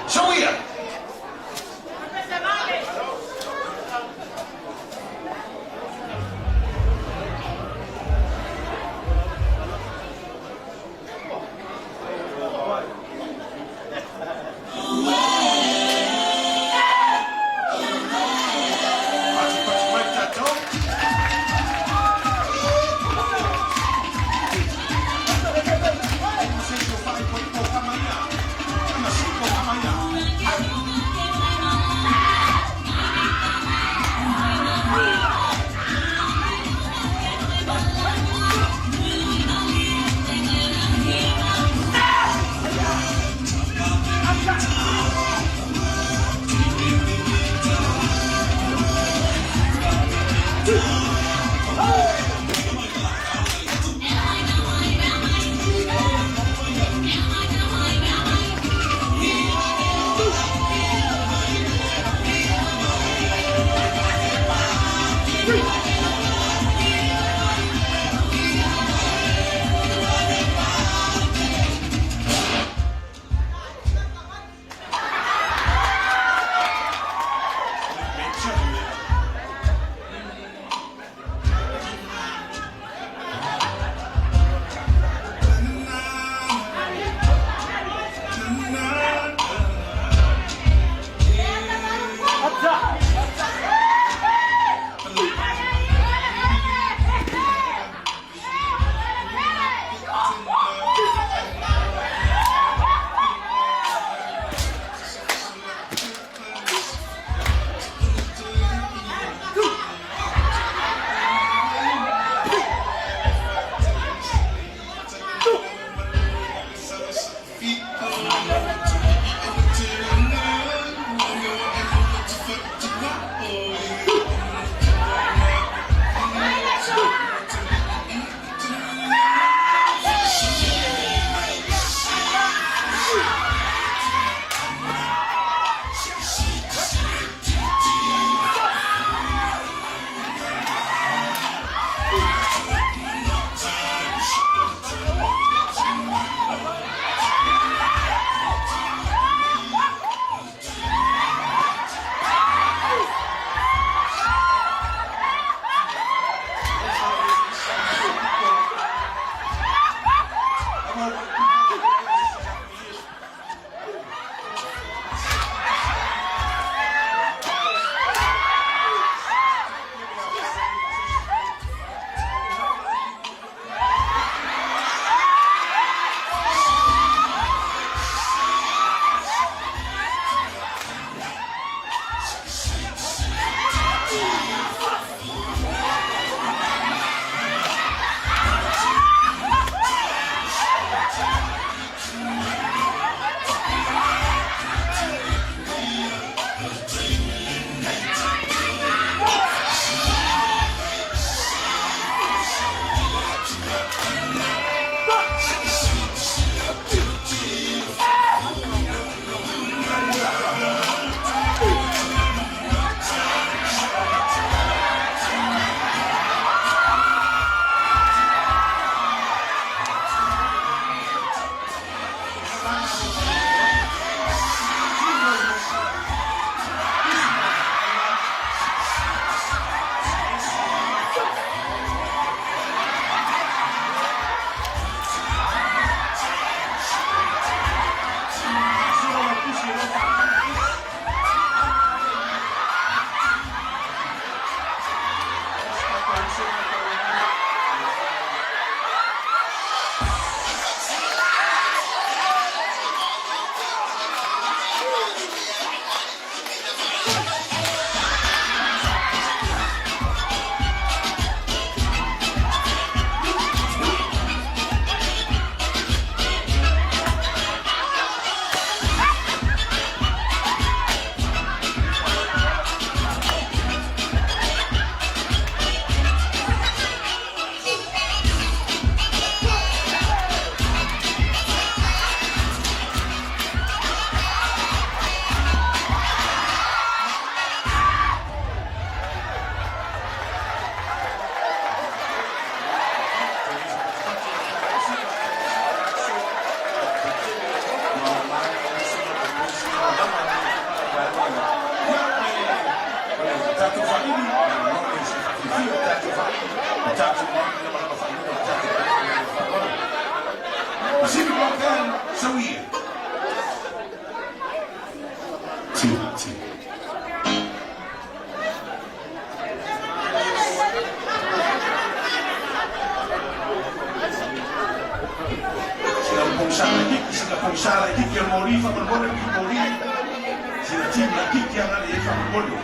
Soia! fiafia o tatou le tatou maota ina malaga faalua le tatou faaaloalo. Pacific Rock Band, Sauia. Two, two. Sina pousala kiki, sina pousala kiki o le moli faamolemole le moli. Sina tini a kiki aga le e faamolemole.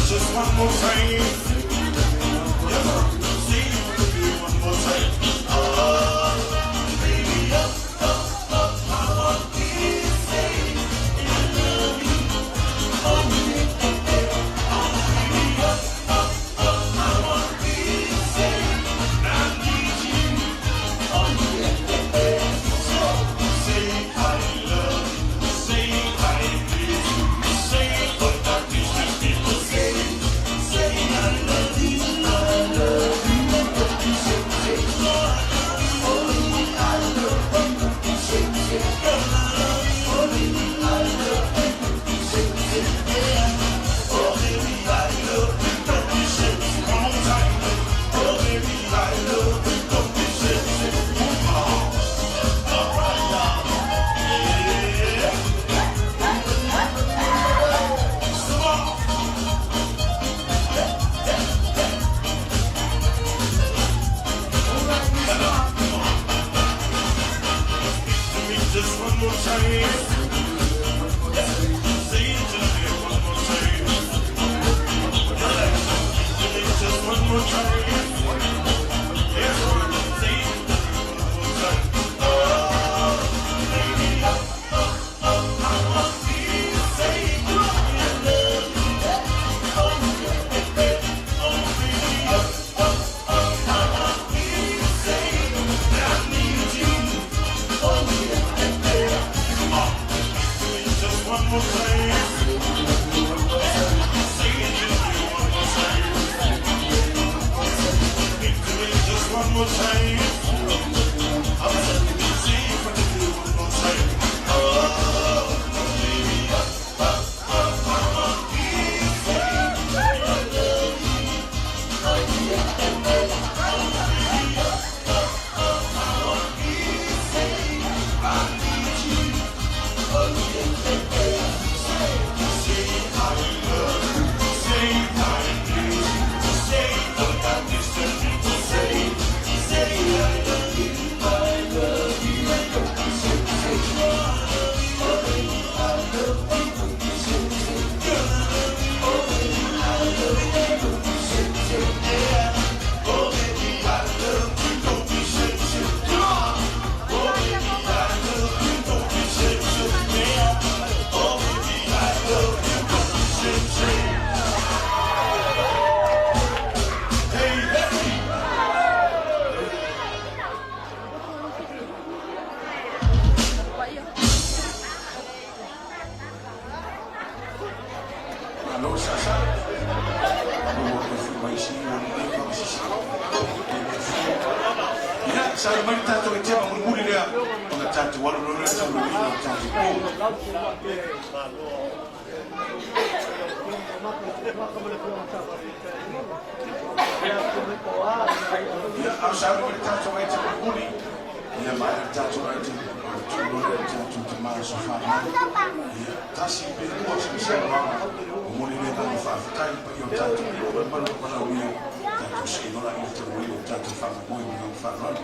Just one more time. Say it to me one more time. Oh, baby, up, I want to say I love you. Oh, yeah. Oh, baby, up, I want to say I need you. Oh, yeah. So say I love you. Say I need you. Say what that business people say. Say I love you. I love you. Say, say, oh, baby, I love you. Say, say, oh, baby, I love you. Say, say, yeah. Oh, baby, I love you. Don't be say, one more time. Oh, baby, I love you. Don't be say, say, move on. All right now. Yeah. Come on. To me just one more time. Say it to me one more time. To me just one more time. Yes, say it to me one more time. Oh, baby, up, I want to say I love you. Oh, yeah. Oh, baby, up, I want to say I need you. Oh, yeah. Come on. Do it just one more Malo saasaa, maua toe foi mai isi ua lelei faamasisi. Ia, sauni mai le tatou aitema mulimuli lea ona tatou alu loa lea i le taulimaina o le tatou po. Ia, a o sauni mai le tatou aitema mulimuli, ia maea le tatou aitema ona tuu loa lea i le tatou tamā sofanau. Ia, tasi pe lua sina saunoaga, momoli le agaga faafetai i le paia o tatou nuu ma le mamalu o valaaulia, tatou see loa laia i le taumafaiga o le tatou faamoemoe ma le agaga faaaloalo.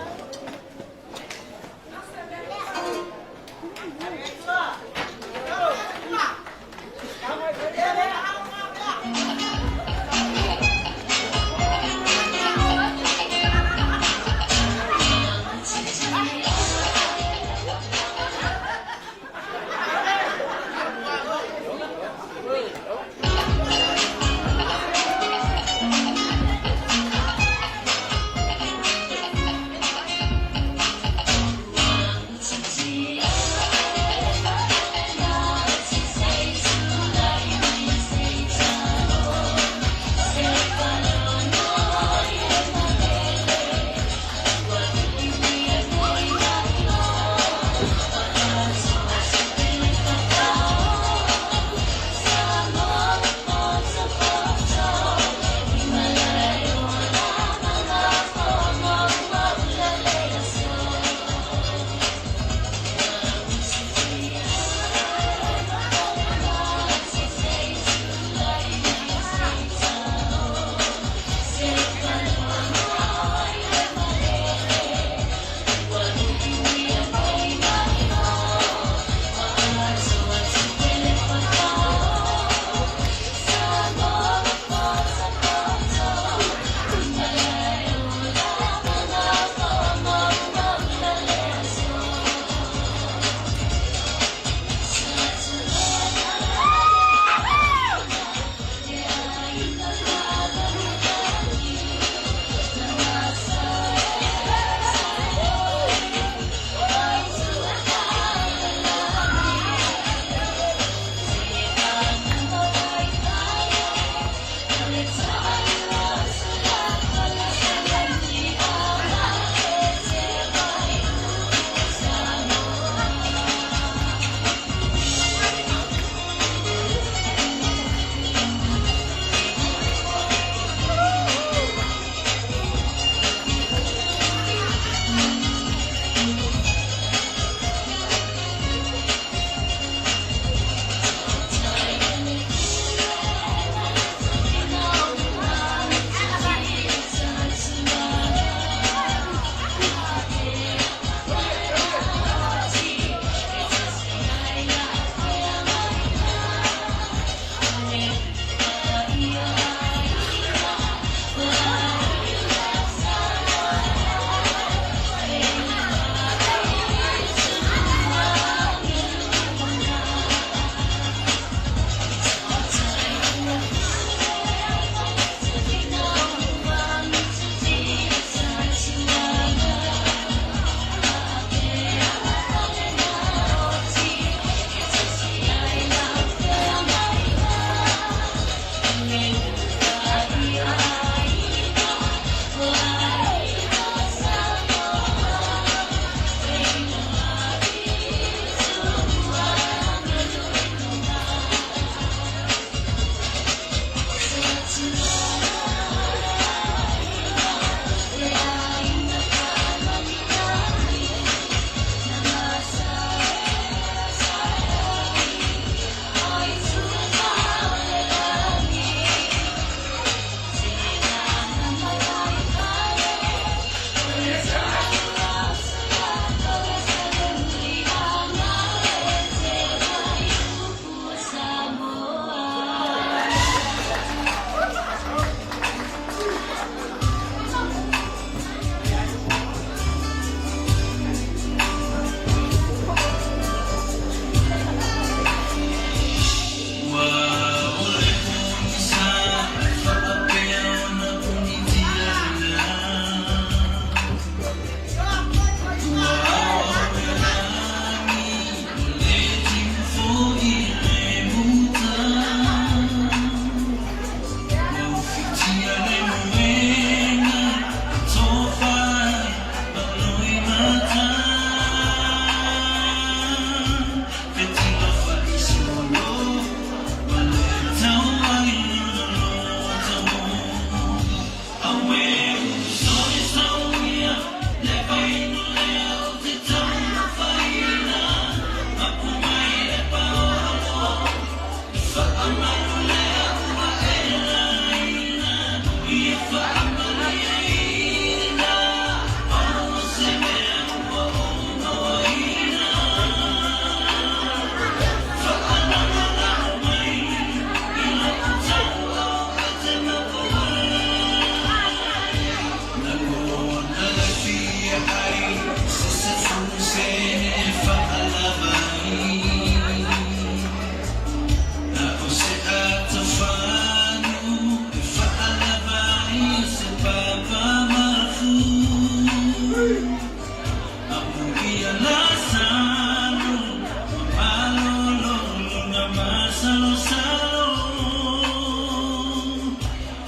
Masalosalo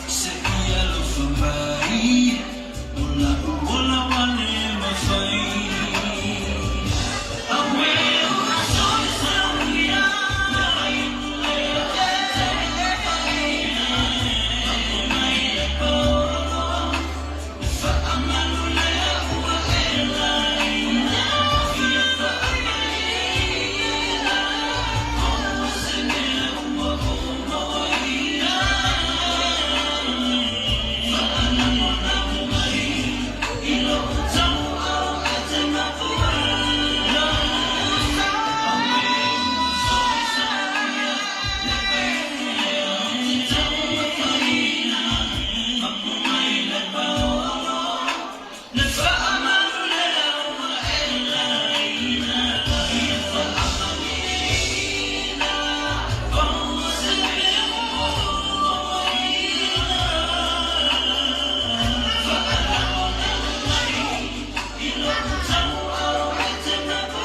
Se ia lofa mai O la'u ola ua le mafai Auē o aso e saunia Mapu mai le paolo Le faamalu lea ua e laina Fia faamalieina Maua se mea ua ou mauaina Faanagunagi mai I lou tamuau e te mapu Le faamalu lea ua e laina Ia faamalieina Maua se mea ua ou mauaina Faanagunagi mai I lou tamuau e te mapu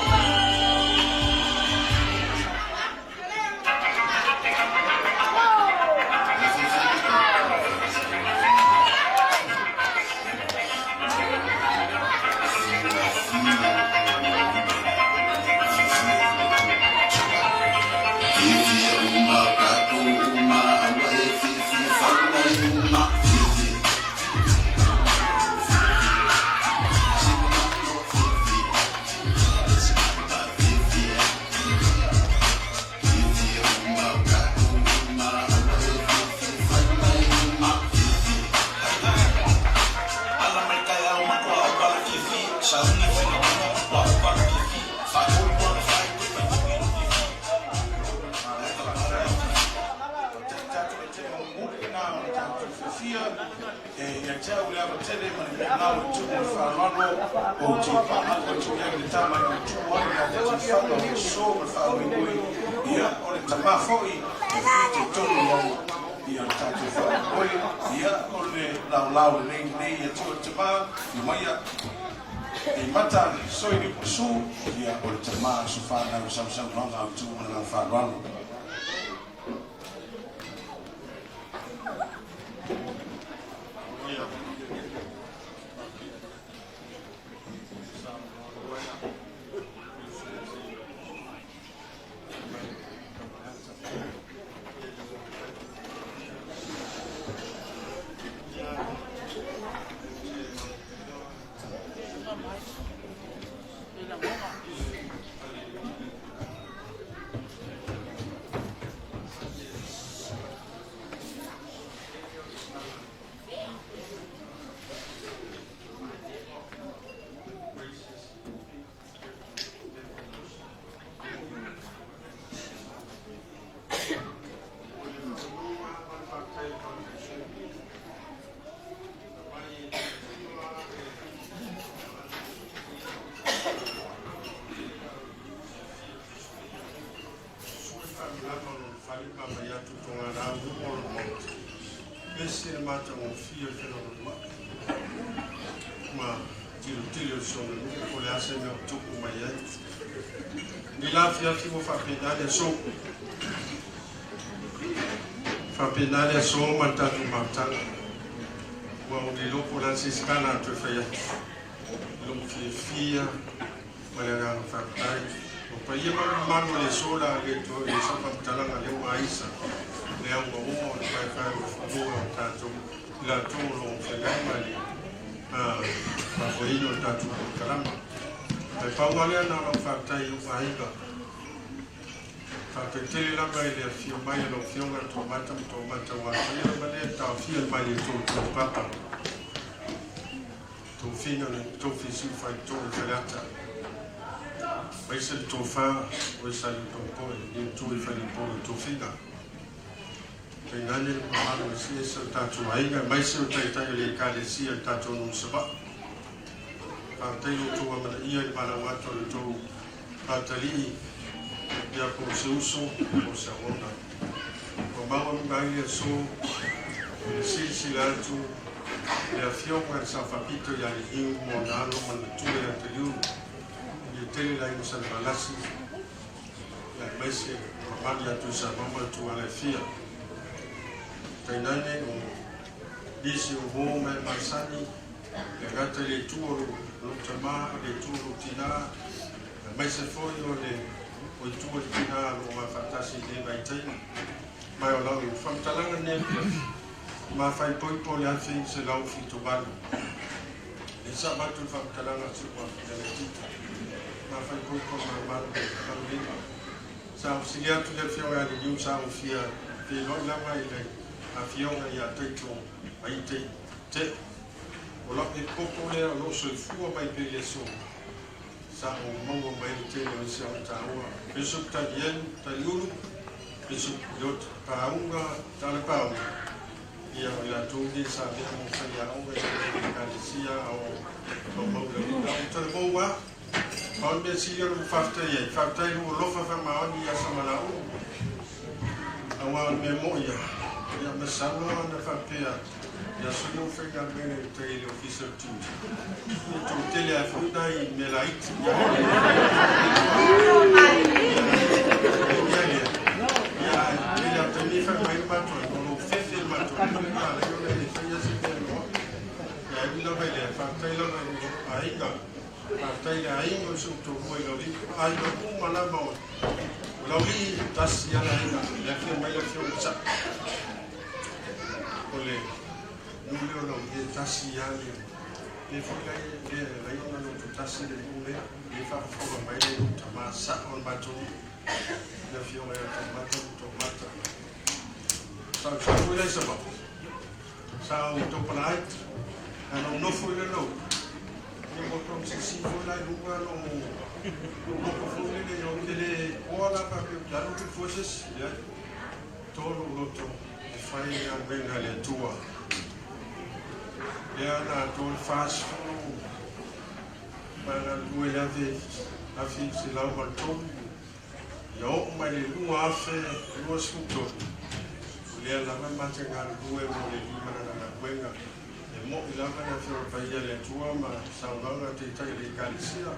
Fiafia uma o tatou uma ua e fiafia fai mai uma fiafia Fiafia uma o tatou uma ua e fiafia fai mai uma Ala mai taeao matua au pala fiafia, sauni faigauga matua au pala fiafia, faatolu ona fai toe fai foi lou fiafia. Tatou e tele mulimuli lena o le tatou fiafia e ia te au le ava tele ma le mea o le tumu o le faaaloalo ou te faamalulu atu i ai i le tama i le tumu ai le afatifanga o le aso ma le faamoemoe ia o le tamā foi e fitoitonu i ai ia le tatou faamoemoe ia o le laolao lelei lenei ia te oe le tamā i omaia e mata soi liupasu ia o le tamā so fanau sausaunoaga autu ma le agaga faaaloalo. Sui faamalama o lona fale ma aumai atu togalau i luma o lona Maota. Ese le matagofie o le feloaloaloa'i ma tilotilo i si ona nuu po o le a se mea o tupu mai ai. Lenei la afiafi ua faapena le aso. Faapena le aso ma le tatou mafutaga. Ua ou le iloa po o le a se isi tala a toe fai atu. I lou fiafia ma le agaga faafetai. O paia ma le mamalu o le aso o le a le toe i ai sau faamatalaga lea ua aisa le auga uma o le paepae o le fanua o tatou i latou o lo o feagai ma le faafoeina o le tatou polokalama. Ae pau lava lea na o lau faafetai i ou aiga. Faafetai tele lava i le afio mai a lau Afioga Toomata ma Toomata aua paia lava lea e taofia mai e tou papa. Tofiga o le tofi siufaitoo i Faleata. Aemaise le tofa o e Saliutompoe, le itu i Faleupolu i Tofiga. Tainane le mamalu eseese o le tatou aiga, aemaise o taitai o le Ekalesia i le tatou nuu i Savaii. Faafetai lo outou amanaia i le valaau atu a le tou atalii ia po o se uso po o se auauna. Ua maua mai le aso i le silasila atu i le afioga i le Sao Faapito ia Liliu ma ona alo ma le matua ia Taliulu, i le tele le aiga Salevalasi. Aemaise mamalu ia Tuisamoa ma tulaga e fia. Tainane o nisi o uō ma e masani, e le gata i le itu o lou tamā, le itu o lou tinā, aemaise foi o le o itu o le tinā o lo o gafaatasi i lenei vaitaimi. Ma o lau faamatalaga lenei afiafi, ma faaipoipo i le 1978. Lea sa avatu le faamatalaga a si ou afafine laitiiti, ma faaipoipo ma 8 8 5. Sa fesili atu le afioga ia Liliu, sa ou fia feiloai lava i le afioga ia Taito Vaite Te'u. O lau epikopo lea o loo soifua mai pea i le aso, sa ou maua mai le tele o isi aga taua, Bishop Talielu Taliulu, Bishop Leota Pauga Talepauga, ia o i latou nei sa avea ma faiaoga i le Ekalesia a o maumau le alii. A o talavou a pau le mea sili ona ou faafetai ai, faafetai i lou alofa faamaoni ia Samalauu, auā o le mea moʻi a ia masalo ana faapea ia aso ia ua faigaluega i tai i le Ofisa o le Tiute, ia toatele a foi nai mea laiti ia ia ia tele a taimi e fai mai le matou o lou fefe le matou le malai ona e le faia se mea loa. Ia e ui lava i lea, faafetai lava i lou aiga, faafetai i le aiga o si ou toalua i Laulii, aiga uma lava o Laulii, tasi lava le aiga, le afio mai le afioga i Saʻu o le nuu lea o Laulii, e tasi lava le le foi lai le lai ona loto tasi le nuu lea le faafofoga mai le lou tamā saʻo o le matou nuu, le afioga ia Tomata ma Tomata. Sa ou sau foi la i Savaii, sa ou taupala ai ae na ou nofo i le lou ia mo tau silisili foi la i luga lou loko foi lele ou te le koa la faapea ou te alu atu i fua se isi, leai, to lou loto e fai le galuega a le Atua lea na atoa le 40 ma galulue i le 1983 ia oo mai le 2023, o lea lava e matou galulue mo le alii ma lana galuega. E moʻi lava le Afioga Paia a le Atua ma saunoaga a Taitai o le Ekalesia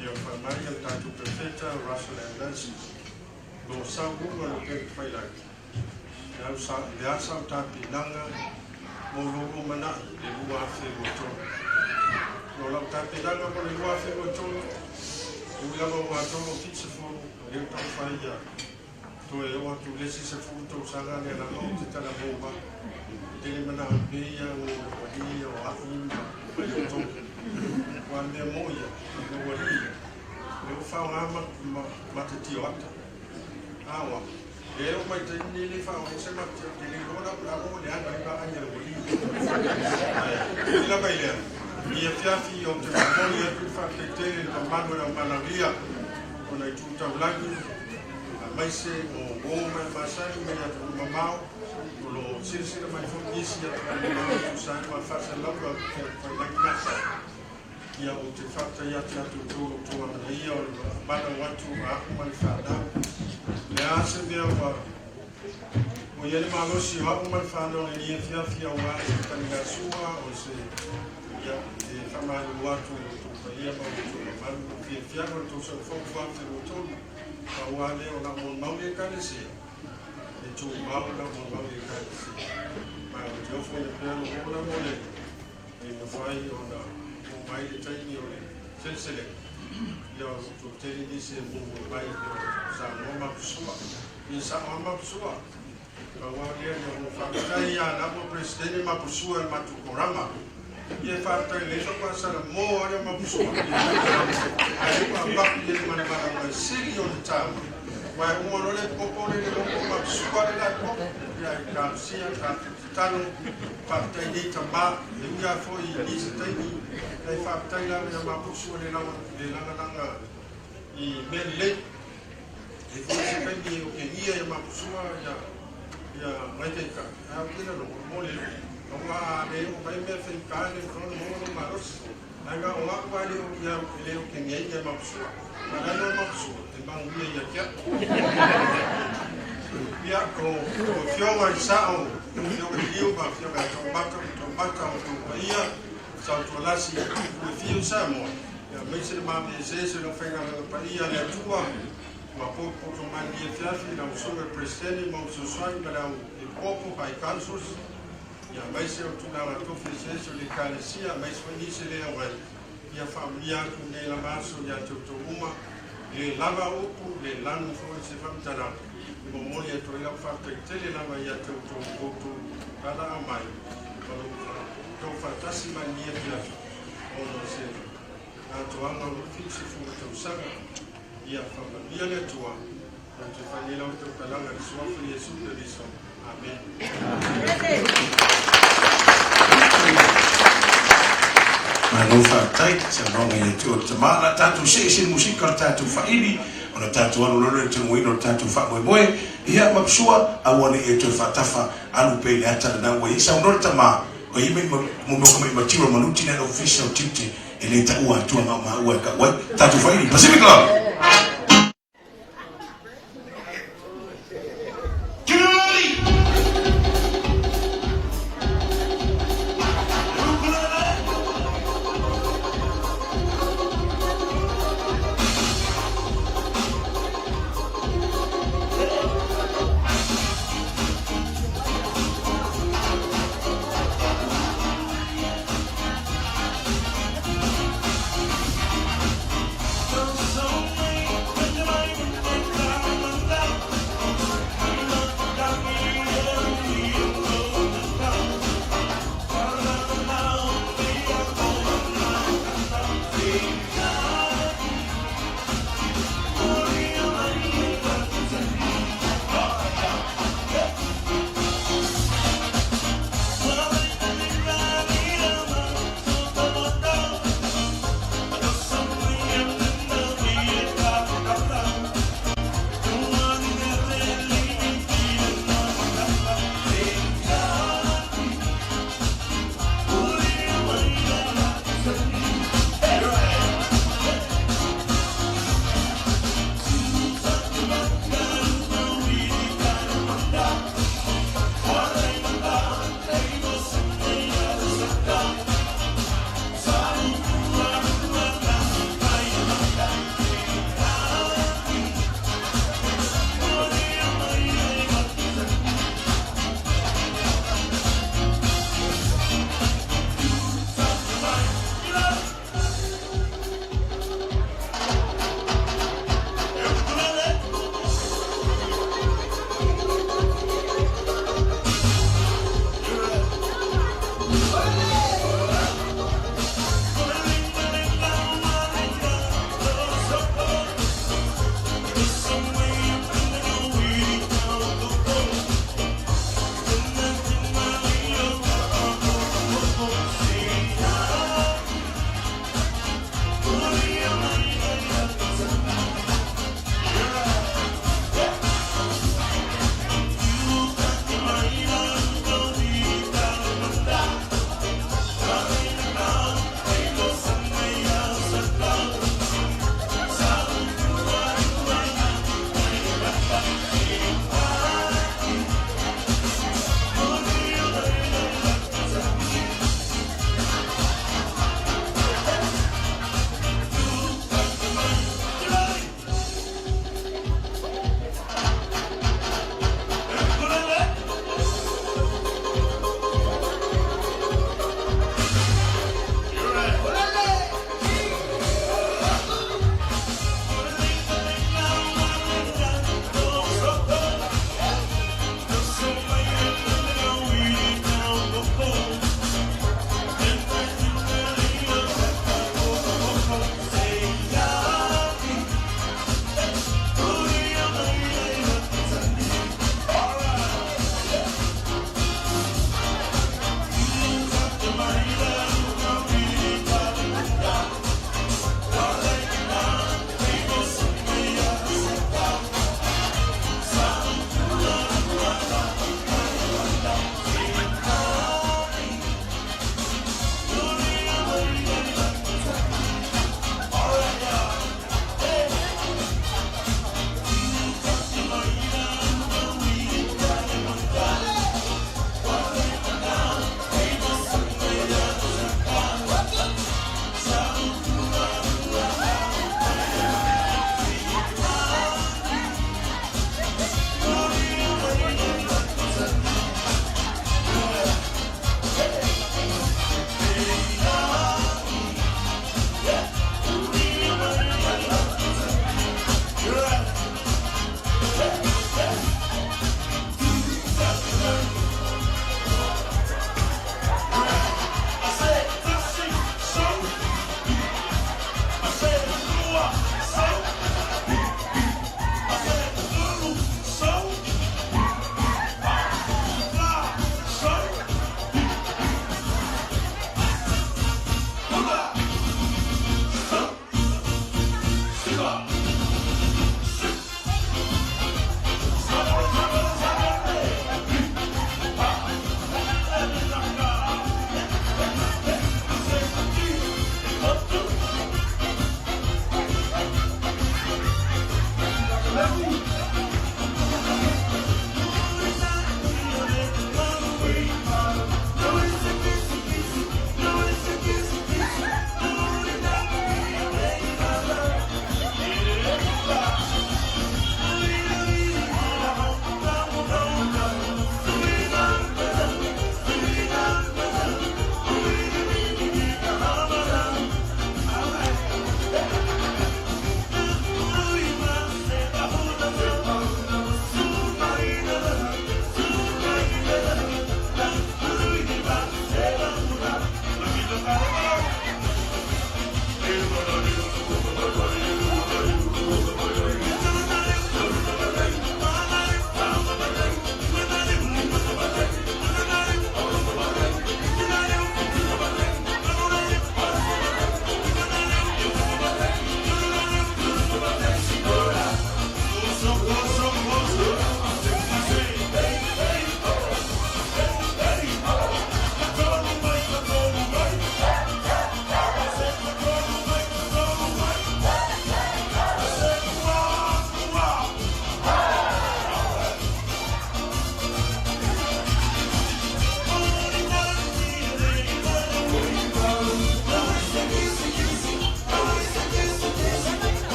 e o faamai a le tatou Perofeta Russell M. Nelson, lo sau luga o le upega tafailagi, le a sau tapenaga mo lou lumanai le 2023. No lau tapenaga mo le 2023, e ui lava ua atoa lou 70, o lea ua taumafai ia toe oo atu le isi 10 tausaga lea lava ou te talavou ma tele manao pea ia o alii o aʻi ma mai outou ua le mea moʻi ia lou alii lea ua faaaoga matatio ata aoa lea o mai taimi nei le faaaoga se matatio te le iloa la mo le ana ai vaai a lou alii. Ae ui lava i lea, ia fiafi ou te momoli atu le faafetai tele i le mamalu o le aumalaulia ona i tu taulagi aemaise o uō mai masani mai atunuu mamao o lo o silasila mai foi nisi atunuu mamao e tusa ai ma faasalalauga o upegatafailagi masani. Ia ou te faafetai atu ia te outou lo outou amanaia o le manau atu a a'u ma le fanau. O le a se mea ua ua i ai le malosi o a'u ma le fanau i lenei afiafi auā se taligasua o se ia e faamalulu atu i lo outou paia ma outou mamalu i fiafiaga o le tausaga fou 2023. Pau lava lea o lau molimau i le Ekalesia, e tumau lau molimau i le Ekalesia. Ma ou te ofoina pea lou ola mo le e mafai ona oo mai le taimi o le seleselega. Ia o outou tele nisi e muamua mai e pei o Samoa Mapusua. Ia sao lava Mapusua. Pau lava lea ia ua faafetai ia lava Peresetene Mapusua i le matou korama. Ia e faafetai lelei faatoa salamo lava lea o Mapusua. Ae ua avatu i ai ma le malaga e sili ona taua. Aua e uma loa le popo lea i le logo o Mapusua lea la e popo. Ia e talosia tatou tatalo. Faafetai nei tamā, e ui lava foi i nisi taimi, ae faafetai lava ia Mapusua le lagalaga i mea lelei. E foi se taimi e okegia ia Mapusua ia ia Gaikaika, ae ou te lalogo mo le lui. Aua a le oo mai mea faigata e le mafai ona maua lou malosi. Ae na o a'u lava e le okegia ai ia Mapusua. A o la e iloa Mapusua e manuia ia te a'u. Ia, o afioga i sa'o, afioga i Liu ma afioga ia Toomata ma Toomata, o outou paia sautualasi i le fiu Samoa, ia aemaise le mameeseese o le aufaigaluega paia a le Atua. Ua potopoto mai lenei afiafi i lau Susuga i le Peresetene ma ou fesoasoani ma le au Epikopo, High Councils, ia aemaise o tulaga tofi eseese o le Ekalesia, aemaise foi nisi e le auai, ia faamanuia atu lenei lava aso ia te outou uma. E le lava upu, le lanu foi se faamatalaga e momoli atu ai lau faafetai tele lava ia te outou i lo outou valaau mai ma lo outou faatasi mai lenei afiafi ona o se atoaga o le 70 tausaga. Ia faamanuia le Atua. Ou te fai nei lau tautalaga i le Suafa o Iesu Keriso. Amene. Malo faafetai i saunoaga i le Atua le Tama. O le a tatou see ese i le musika o le tatou faili ona tatou alu loa lea i le tolomuina o le tatou faamoemoe. Ia, Maposua, aua ne i e toe faatafa, alu pea i le ata lena ua i ai. Saunoa le tama, o i ai mai mo mea o ka maʻi matiu o le manuti lea na ofisa o tiute e le taua atua na o maua e kau ai. Tatou faili, Pacific Club!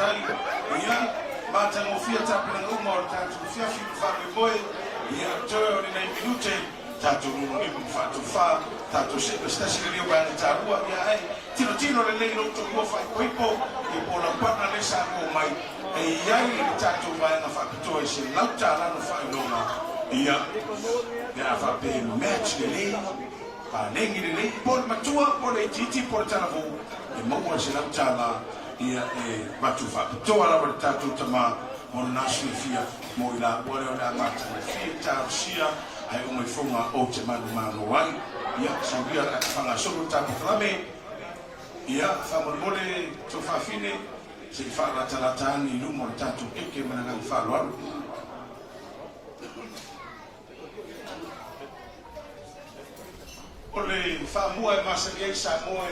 Faafetai. Ia, matagofie tapenaga uma o le tatou afiafi ma faamoemoe. Ia, toe o ni nai minute, tatou nononimu ma faatofa, tatou see ma se tasi lelei o vaega taua. Ia, ae tilotilo lelei i lo outou lua faaipoipo, ia po o lau partner lea sa ko mai, e i ai le tatou vaega faapitoa i $100 na faailoga, ia, pe a faapea e match lelei, paleni lelei, po o le matua, po o le itiiti, po o le talavou, e maua le $100, ia, e avatu faapitoa lava i le tatou tama mo lena silafia mo i laua lea o le a matagofie talosia ae uma ifoga ou te manumalo ai. Ia, saulia o le a ta faagasolo le ta polokalame. Ia, faamolemole tou faafine, se i faalatalata ane i luma o le tatou keke ma le agaga faaaloalo. O le faamua e masani ai Samoa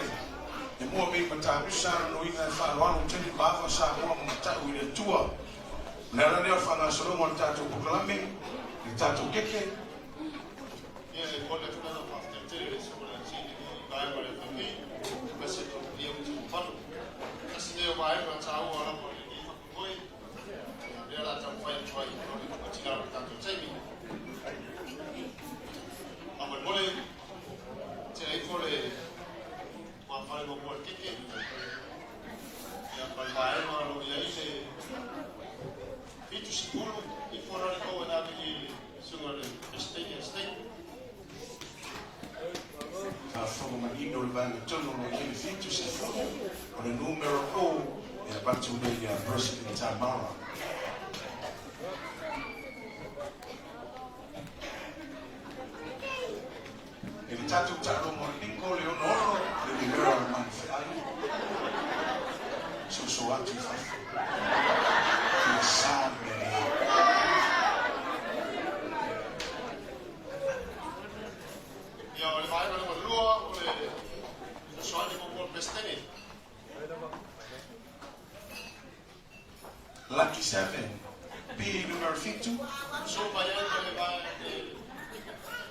e mua mei matamusa lona uiga e faaaloalo tele ma ava Samoa ma mata'u i le Atua. O le ala lea o le faagasologa o le tatou polokalame i le tatou keke. Ia, e momoli atu le agaga faafetai tele i le Susuga i le Alii i lenei vaega o le FMP, aemaise o ia Utuupano. Tasi lenei o vaega taua lava o lenei faamoemoe, ia o lea o le a taumafai atu ai o le tuuatina o le tatou taimi. Faamolemole, tea ifo le tuafale muamua o le keke, ia ma le vaega o lo o i ai le 70 ifo la le tou e ave i le susuga i le Peresetene o le Stake. Faafofoga manino le vaega tonu o lo o i ai le 70 o le numera o e avatu lea ia President Tamara. I le tatou taaloga o le bingo le 66 le numera o le manufeai, soso atu i fafo. Ia sa le mea lelei. Ia, o le vaega lona lua o le fesoasoani muamua a le Peresetene. Lucky Seven, P numera 7. Uso mai ai ma le vaega le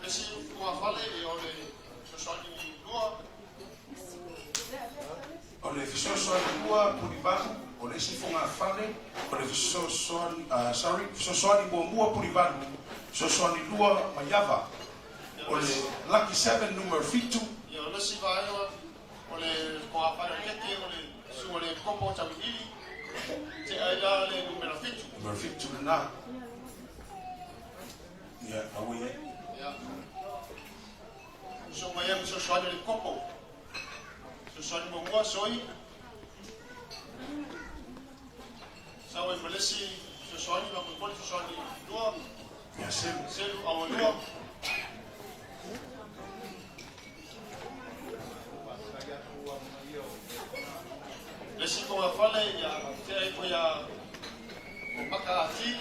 isi tuafale, ia o le fesoasoani lua. O le fesoasoani lua Pulivalu, o le isi fogafale, o le fesoasoani, sorry, fesoasoani muamua Pulivalu, fesoasoani lua Maiava. O le Lucky Seven numera 7. Ia, o le isi vaega o le fogafale o le keke, o le susuga i le Kopo Tauiliili, tea ai la le numera 7. Numera 7 lena. Ia, aua i ai. Ia. Uso mai ai fesoasoani o le Kopo. Fesoasoani muamua, soi. Sau ai ma le isi fesoasoani, ma molimoli fesoasoani lua. Ia, selu. Selu, aua lua. Le isi fogafale, ia, tea ifo ia o Maka Ati.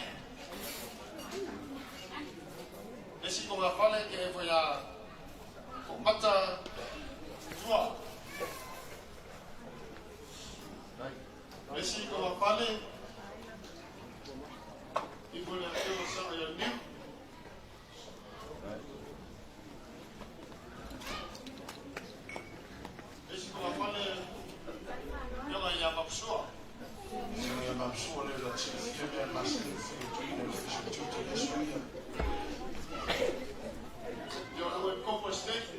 Le isi fogafale, tea ifo ia o Mata Tua. Le isi fogafale, ifo le afioga sao ia Niu. Le isi fogafale, afioga ia Mapsua. Afioga ia Mapsua lea o le a silafia mea masani o filituina le ofisa o tiute i aso ia. Ia o le ue Kopo State.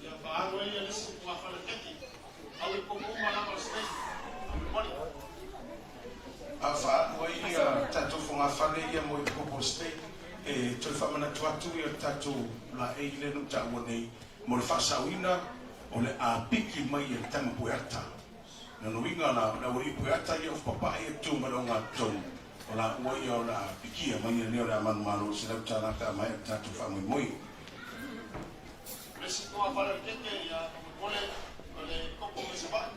Ia faaalu ai ia le isi fogafale keke. Au i kopo uma lava o le State. Faamolemole. A faaalu ai ia tatou fogafale ia mo i Kopo State, e toe faamanatu atu ia le tatou laei lea na ou taua nei mo le faasaoina o le a piki mai e le tama pueata. Lona uiga la, o le aualii pueata ia o papae ia tu ma le ogatotonu, o laua ia o le a pikia mai ia lea o le a manumalo i $100 pe a maea le tatou faamoemoe. O le isi fogafale o le keke, ia faamolemole o le Kopo mai Savaii.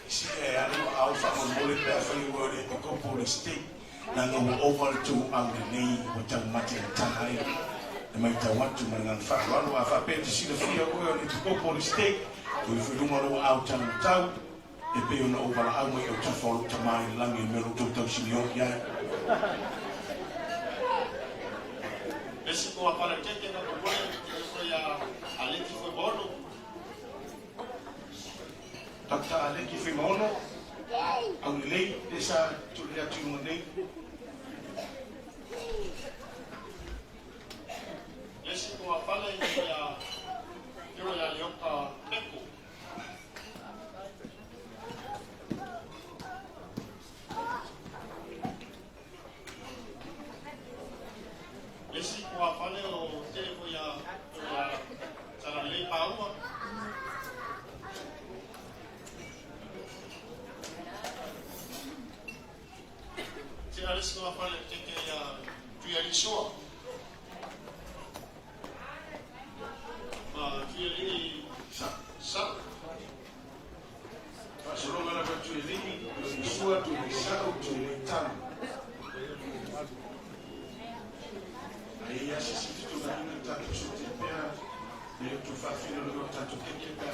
Si e alu au faamolemole pe afai ua le pikopo le steak, leaga ua ova le tou au lenei ua taumate i le taga ai le maitau atu ma le agaga faaaloalo. A faapea e te silafia oe o le pikopo le steak, ua ifo i luga o lou aao taumatau e pei ona ou valaau mai autafa o lou Tama i le lagi i le mea o lo outou tausinio i ai. Le isi fogafale o le keke, faamolemole, tea ifo ia Aleki Fuimaono, Aulelei, lea sa tulai atu i luga nei. Le isi togafale ia Teo ia Leota Peko. Le isi togafale o tele foi ia Teo ia Talalelei Paua. Tea le isi togafale keke ia Tuialiisoa. Ma Tuialii Sa. Faasologa lava Tuialii, Tuialiisua, Tuialiisa'o, Tuialiitalo. Ae i ai lava se isi fetuunaiga tatou sotia pea le outou faafinagaloa o tatou keke pe a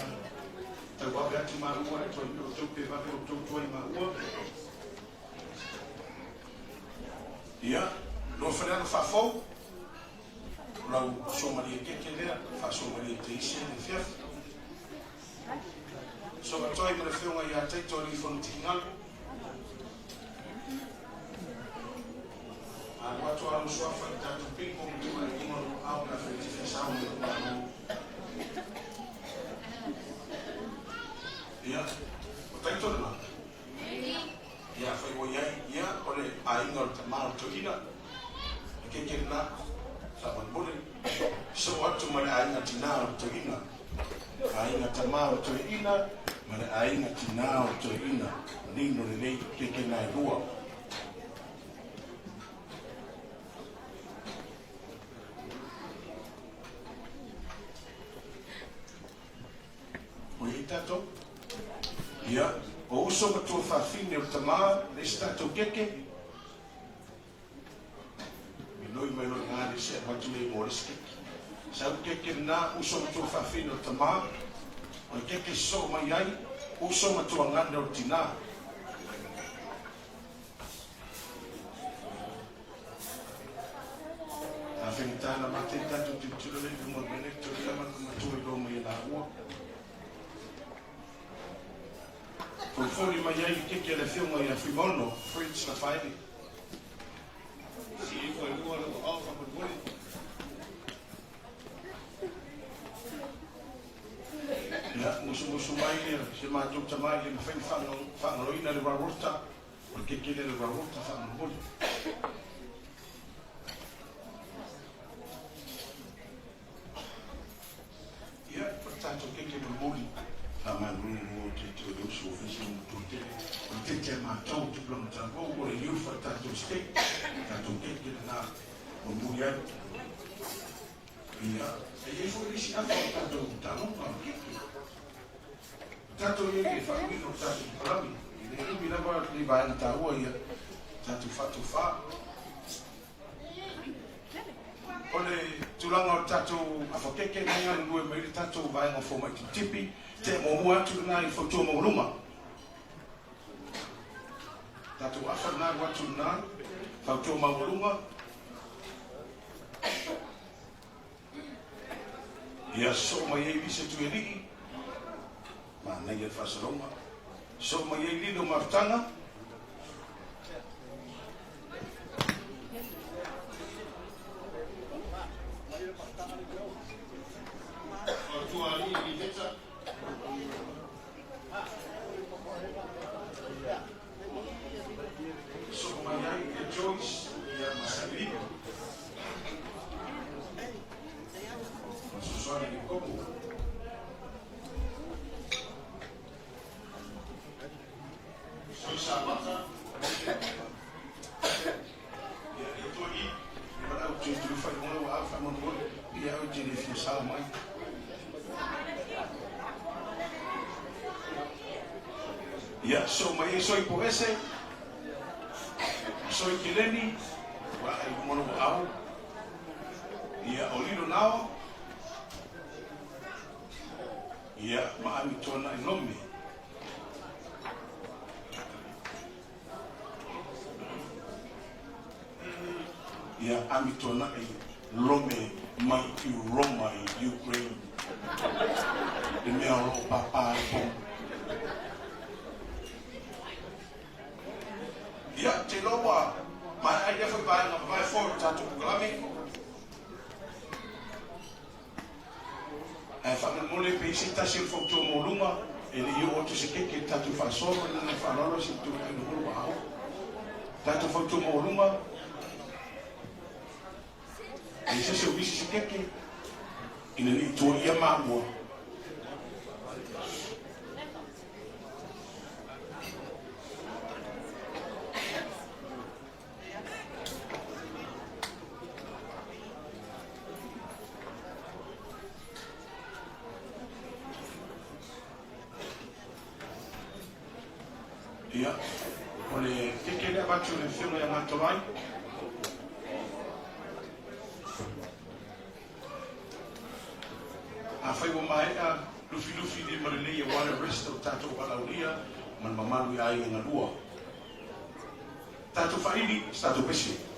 tauave atu maua ae tuai outou pe vave outou tuai maua. Ia, lua Faleano faafou, o lau suamalie keke lea, faasuamalie teisi le afiafi. Soga toi ma le afioga ia Taito Alii Fonotiigalu. Alu atu lava lou suafa i le tatou bingo ma tuu ae i luga o lou aao pe afai e te fia sao mai lou Malo. Ia, o Taito lena? Ia, afai ua i ai, ia, o le aiga o le tama o le toeaina, le keke lena, faamolemole, soo atu ma le aiga tinā o le toeaina. Aiga tama o le toeaina ma le aiga tinā o le toeaina, manino lelei keke na e lua. Ua i ai tatou? Ia, o uso ma tuafafine o le tama, le isi tatou keke, Minoi mai loa i ina le see atu nei mo le isi keke. Sau keke lena, uso ma tuafafine o le tama, o le keke sosoo mai ai, uso ma tuagane o le tinā. A faigata na mate i tatou tilotilo lea i luga o le mea nei, toe lava na matua iloa mai e laua. Folifoli mai ai le keke a le afioga ia Fuimaono Fritz Lafaele. Siifo i luga o lou aao faamolemole. Ia, musumusu mai le si matou tama e le mafai ona faagaloina le rarota, o le keke lea le rarota faamolemole. Ia, o le tatou keke mulimuli, faamalulu te te o le uso o fesi o matua tele, o le tete a matou tupulaga talavou, o le youth a le tatou state, tatou keke lena mulimuli ai. Ia, e i ai foi le isi afa o le tatou taaloga o le keke. O tatou ia i le faauiga o le tatou tupalagi, e le umi lava le vaega taua ia, tatou faatofa. O le tulaga o le tatou afakeke lenei galulue mai le tatou vaega o fomai tipitipi, tea muamua atu lena i le fautua maualuga. Tatou afa lena alu atu lena, fautua maualuga. Ia sosoo mai ai Lisa Tuialii, manaia le faasologa. Sosoo mai ai Lilo Mafutaga. Sosoo mai ai ia Joyce ia ma Sailino. Ma Susana Likomo. Soisa Mata. Ia, e toe i, e valaau te tulu whai ona ua au whaimonimoni, ia au te le fia sao mai. Ia, so mai e soi po ese, soi keleni, ua ai lunga ua au. Ia, o lilo nao, ia, ma ami tona i lome. Ia Amituana'i Lome mai i Roma i Ukraine, le mea o lo o pāpā ai pomu. Ia, ou te iloa ua maea ai lea foi vaega vavae foi o le tatou polokalame. Ae faamolemole pe i ai se tasi o le fautua maualuga e le i oo atu se keke i le tatou faasoa ma le agaga faaaloalo se i tulai mai le vaa o tatou fautua maualuga. E i ai se isi o misi se keke ina ne i tuuaia maua. Ia, o le keke lea avatu i le Afioga ia Gatolai. Afai ua maea, lufilufi lima lelei aua le rest o le tatou valaaulia ma le mamalu i aiga galua. Tatou faili se tatou pese.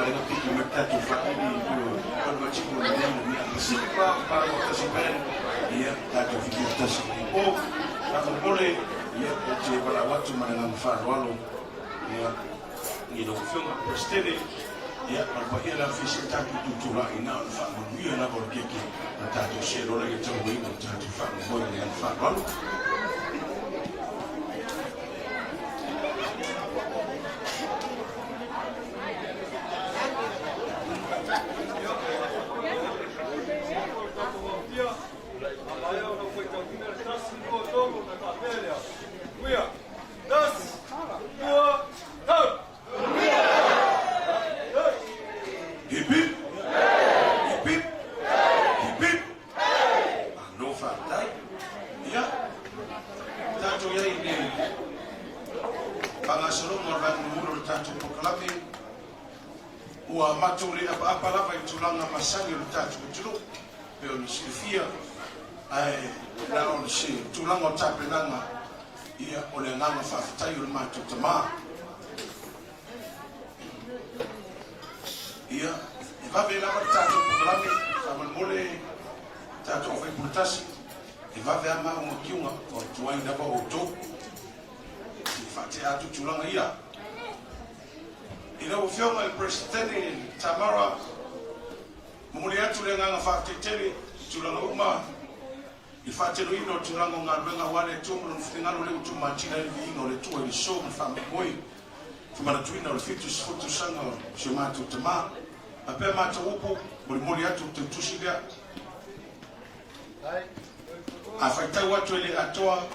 Aiga piki mai tatou faili i o palu a tipu le nei mea Pacific pa pa o tasi band ia tatou fiki tasi i po faamolemole ia ou te valaau atu ma le agaga faaaloalo ia i lau Afioga Peresetene ia ma le paia o le afisi o tatou tutulai na o le faamanuia lava o le keke ma tatou selola ia tauaina o tatou faamoemoe i le agaga faaaloalo. Hip hip! Hip hip! Hip hip! Malo faafetai. Ia, tatou i ai i le faagasologa o le vaega mulimuli o le tatou polokalame. Ua matou le apaapa lava i tulaga masani o le tatou atunuu, pei ona silafia, ae na o se tulaga o tapenaga, ia, o le agaga faafetai o le matou tama. Ia, e vave lava le tatou polokalame, faamolemole tatou aufaipuletasi, tasi, e vave lava mauma kiuga, o le tuai lava outou. Se i faatea atu tulaga ia. I lau Afioga i le Peresetene Tamara, momoli atu le agaga faafetai tele i tulaga uma i le faatinoina o tulaga o galuega aua le Atua ma Lona finagalo lea ua tuumatila ai le viiga o le Atua i le so ma le faamoemoe famanatuina o le 70 tausaga o si o matou tama. Faapea matou upu, molimoli atu le tautusi lea. A faitau atu e le atoa,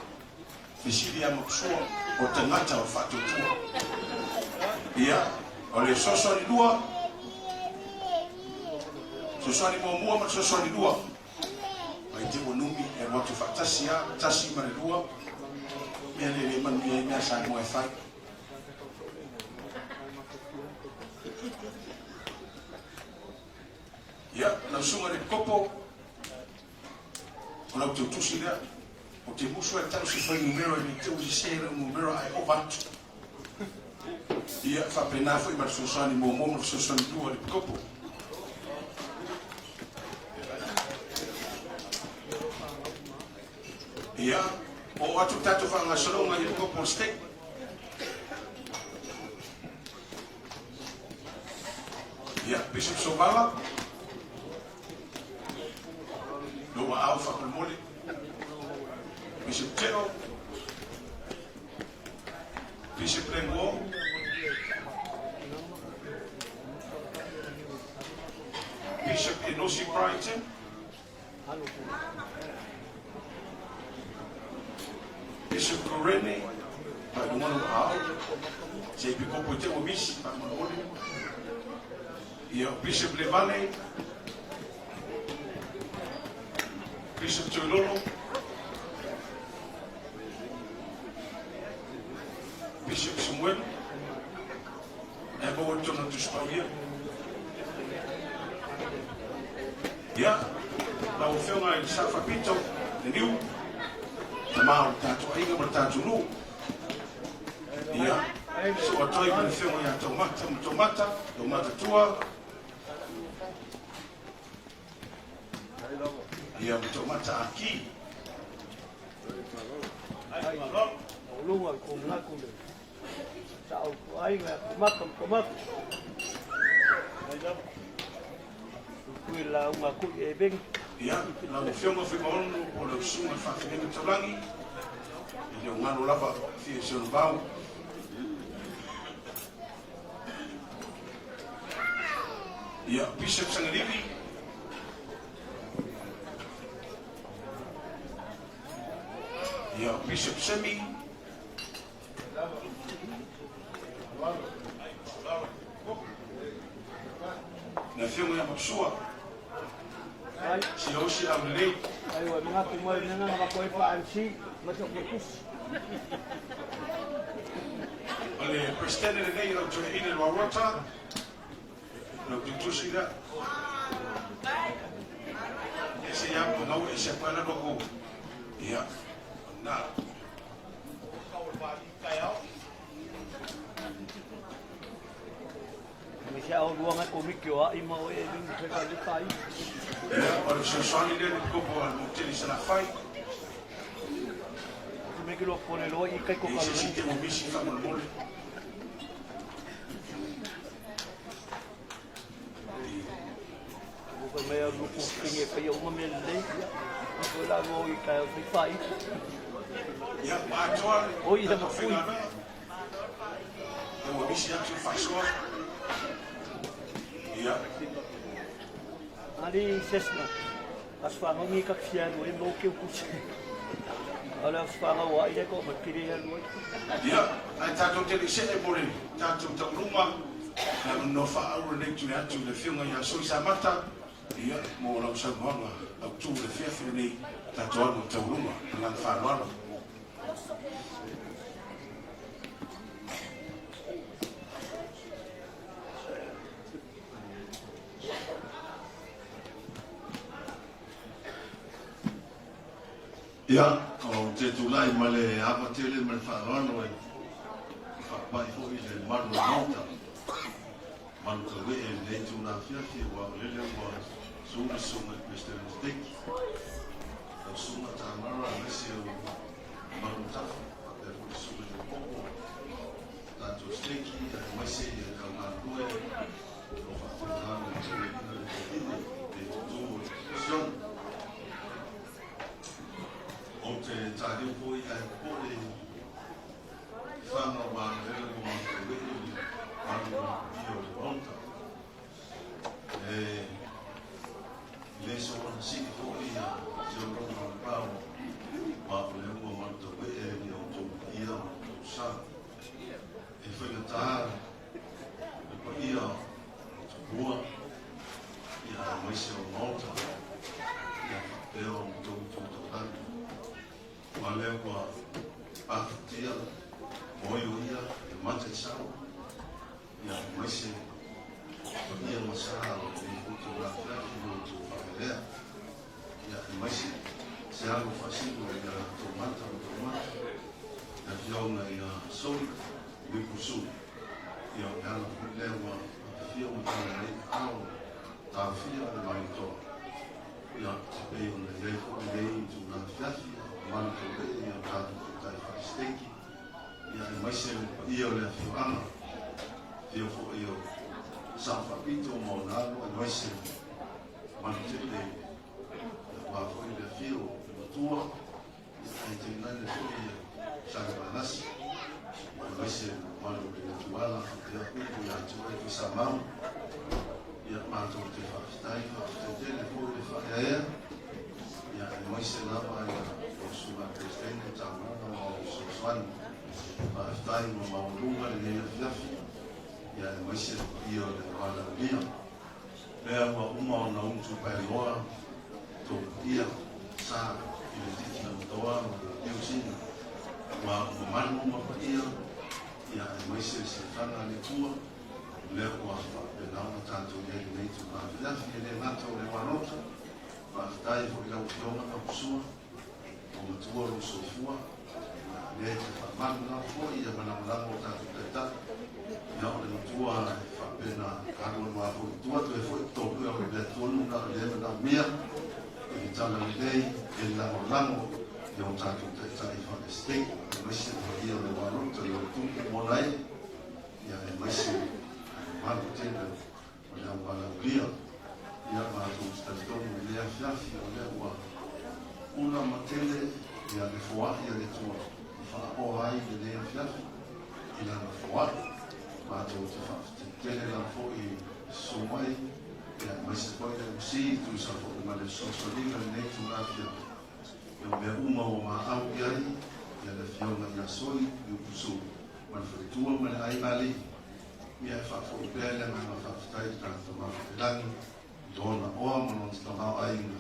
fesili ia Makusua, o tagata o le faatuatua. Ia, o le fesoasoani lua, fesoasoani muamua ma le fesoasoani lua. Mai te ua numi e alu atu faatasi a, tasi ma le lua, mea le le manuia ai mea Samoa e fai. Ia, lau susuga i le Kopo, o lau tautusi lea, o te musu ai tau se fuainumera e le te ua sese lau numera ae ova atu. Ia, faapena foi ma le fesoasoani muamua ma le fesoasoani lua i le Kopo. Ia, oo atu le tatou faagasologa i le Kopo o le State. Ia, Bishop Sovala, lou aao faamolemole. Bishop Teo, Bishop Lenguo, Bishop Enosi Brighton, Bishop Kurene, faailoga lou aao, se i pikopo i te ua misi, faamolemole. Ia, Bishop Levale, Bishop Tuilolo, Bishop Samuel, e maua i totonu o le Tusi Paia. Ia, lau Afioga i le Sao Faapito, Leniu, tama o le tatou aiga ma le tatou nuu. Ia, soo atu ai ma le Afioga ia Taumata ma Taumata, Taumata Tua. Ia, ma Taumata Aki. Lunga ko ngaku le. Sa au ku aiga ku mata ku mata. Kui la unga ku e beng. Ia, lau Afioga Fuimaono o lau Susuga i le Faafeagaiga Taulagi, e le o galo lava fia i si ona vao. Ia, Bishop Sagalivi, ia, Bishop Semi, Le Afioga ia Matusua, Siaosi Aulelei. Ai ua mangatu mai nena na ko pa MC ma te ko kus. O le Presidente lenei o Toeaina le Waurota, lau tutusi lea. E se ia mo ngau e se pa la ko. Ia, na. Me se au Mauluanga komiti o ai ma o e le fai le fai. Ia, o le fesoasoani lea i le kopo a le motele i Salafai. Me ke lo pone lo i kai ko E se si te mo misi faamolemole. Ko me au luku pinge pe uma me le. Ko la go i kai o fai. Ia, maatoa. O i ma fui. Ia, ua misi atu le faasoa. Ia. Ali sesna. Asfanga ngi kak fia lo e mo ke ku. Ala asfanga wa i ko ma kiri ya lo. Ia, ae tatou te le se'e mo le tatou tauluma na no faaau lenei tune atu i le Afioga ia Soi Samata, ia, mo lau saunoaga autū i le afiafi lenei tatou alu tauluma. Ma le agaga faaaloalo. Ia, ou te tulai ma le ava tele ma le faaaloalo e faapai foi i le malu o le Maota, malu tauee i lenei itula afiafi, aua o lele ua su le susuga i le Peresetene o Seteki, lau susuga Tamara aemaise o Malumatafa, faapea foi le susuga i le Popo o tatou Seteki, aemaise ia le au galulue o lo o faapena ona taueina le toeaina i le tutu o le Komisiona. Ou te taliu foi ae popole i faga ua agalele ua matou ee i le malu ma le paia o le Maota. E le soona sii foi ia se ologa o le pao, ma o lea ua matou ee i outou paia ma outou sa. E faigata le paia o Tupua, ia aemaise o le Maota, ia faapea ona outou tutaulagi. Ma lea ua afatia moe o ia e mata i sao, ia aemaise paia ma sa o lenei foi tulafilafi ma outou faaelea, ia aemaise se alo faasino ia Toomata ma Toomata, le afioga ia Soli Uipusu. Ia o le ala foi lea ua afio ma tala nei ao taofia le Malietoa. Ia, e pei ona i ai foi lenei itula afiafi, malu tauee i o tatou taitai faale-Seteki, ia aemaise le paia o le afioaga, afio foi o Sao Faapito ma ona alo, aemaise malu tele aua foi le afio o le matua, ia ae tainane foi ia Salevalasi, aemaise le mamalu o le Letuala faapea upu ia te oe Tuisamau. Ia matou te faafetai, faafetai tele foi le faaeaea, ia aemaise lava ia lau Susuga i le Peresetene Tamara ma lau fesoasoani. Faafetai ma maualuga lenei afiafi, ia aemaise le paia o le valaaulia. Lea ua uma ona utu paeloa tou paia sa i le titi na matoa ma le Niu Sina, ua mamalu ma paia, ia aemaise le silafaga a le Atua. Lea ua faapena ona tatou i ai lenei itula afiafi, e le gata o le ualota. Faafetai foi i lau Afioga Pakusua, ua matua lou soifua, lea e te faamalu lava foi ia malagolago o tatou taitai. Ia o le matua e faapena alu alu lava foi i tua, toe foi totonu, o le mea tonu na o lea e manaomia i le tala lelei e le lagolago i o tatou taitai faale-Seteki, aemaise le paia o le ualota i o tupu ma ona ee, ia aemaise mamalu tele o le auvalaulia. Ia matou te talitonu i lenei afiafi o lea ua ula ma tele ia le foai a le Atua i faaoa ai lenei afiafi i lana foai. Matou te faafetai tele lava foi i susu mai, ia aemaise foi le MC tusa foi ma le fesoasoaniga i lenei itula afiafi. Ia o mea uma ua maau i ai ia le Afioga ia Soi Liupusu ma le faletua ma le aiga alii, ia e faafoi pea le agaga faafetai i le tatou Tama Faiilagi i lona oa ma lona tamaoaiga,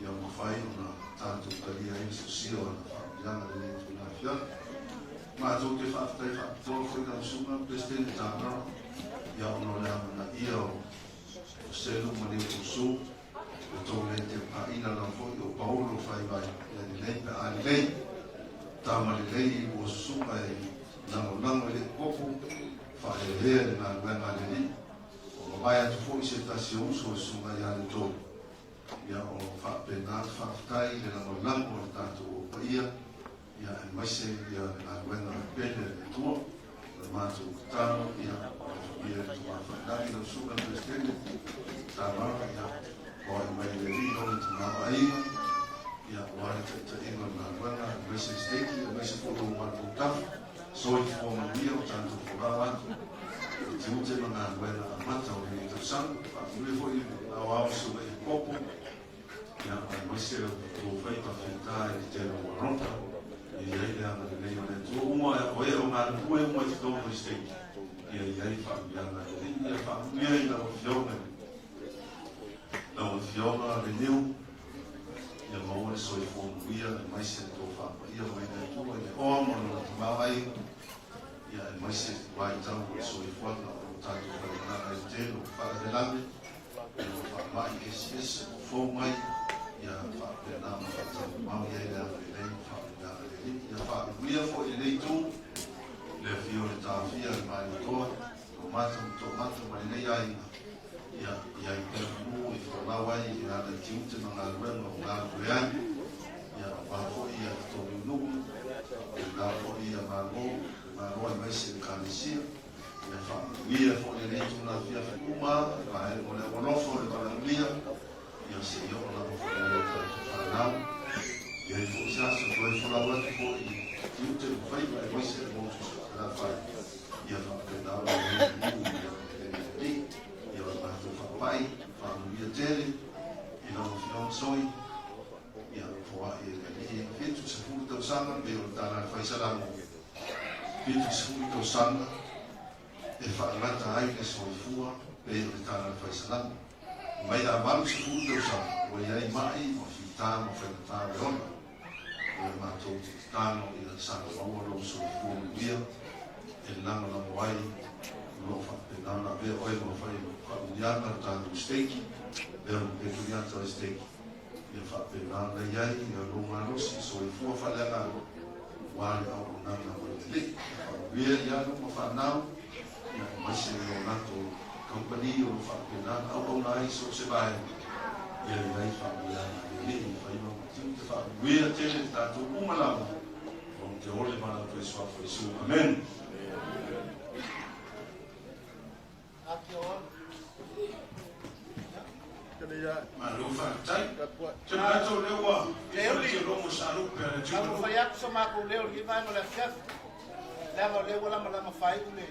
ia mafai ona tatou talia ai le sosia o ana faamanuiaga lenei itula afiafi. Matou te faafetai faapitoa foi lau Susuga Peresetene Tamara, ia ona o le amanaia o Selu ma Liupusu, ua tou le teupaina lava foi o Paulo Faivai, ia lelei pe a lelei, tama lelei ua susuga e lagolago i le kopo, faaeaea le galuega a le Alii. Ua mavae atu foi se tasi o uso le Susuga ia Letou. Ia, o lo o faapena le faafetai i le lagolago a le tatou au paia, ia aemaise ia le galuega pele a le Atua. O le matou tatalo, ia, ia le Tama Failagi, lau Susuga i le Peresetene, Tamara, ia, foai mai le Alii lona tamaoaiga, ia, aua le taitaiga o le galuega, aemaise le Stake, aemaise foi o matou tafa, soifua manuia o tatou folau atu i tiute ma galuega amata o lenei tausaga. Faamanuia foi i le aoao le Susuga i Popo, ia, aemaise o outou faiva fita i le tele o Warota, ia i ai le agalelei o le Atua uma o e o galulue uma i totonu o le Stake, ia i ai faamanuiaga a le Alii, ia faamanuia i lau Afioga, lau Afioga Leniu, ia maua le soifua manuia aemaise le tofa paia mai le Atua i le oa ma lona tamaoaiga, ia aemaise le vaitau o le soifuaga o lo o tatou faigata ai le tele o faalavelave, ia o faamai eseese o fou mai, ia faapena ma faataumamao i ai le agalelei ma faamanuiaga a le Alii. Ia faamanuia foi i lenei itu le afio o le Tafia le Malietoa, Tomato ma Tomato ma lenei aiga, ia i ai pea manu e folau ai e ala i tiute ma galuega o galulue ai, ia aua foi ia totogi nuu, faapena foi ia Malo, le Malo aemaise le Ekalesia, ia faamanuia foi lenei itula afiafi uma le vaega o le aualofa o le valaaulia, ia seia oo lava foi i ai tatou fanau. E i ai foi se aso toe folau atu foi i tiute ma faiva aemaise le motu Salafai, ia faapena ona i ai manu i le Alii, ia o le matou faapai, faamanuia tele i lau Afioga Soi, ia foai e le Alii. 70 tausaga pei o le tala a le Faisalamo, 70 tausaga e faagata ai le soifua pei o le tala a le Faisalamo. Mai la 80 tausaga ua i ai mai ma fita ma faigata o le ola. O le matou te tatalo ia saga maua lou soifua manuia e lagolago ai o lo o faapena ona avea oe ma fai faamanuiaga le tatou steiki lea ma Petuniata o le steiki ia faapena ona i ai ia lou malosi soifua faaleagaga aua le auaunaga mai le Alii. Faamanuia i alo ma fanau ia aemaise o latou kamupani o lo o faapena ona auauna ai so o se vaega ia i ai faamanuiaga a le Alii i faiva ma tiute. Faamanuia tele le tatou uma lava o te ole ma lau toe suafa Iesu. Amen. Malo faafetai. Te manatu o lea ua te logo sa lupe a le Tau fai atu sa matou leo i lenei vaega o le afiafi, leaga o lea ua lamalama faaiu le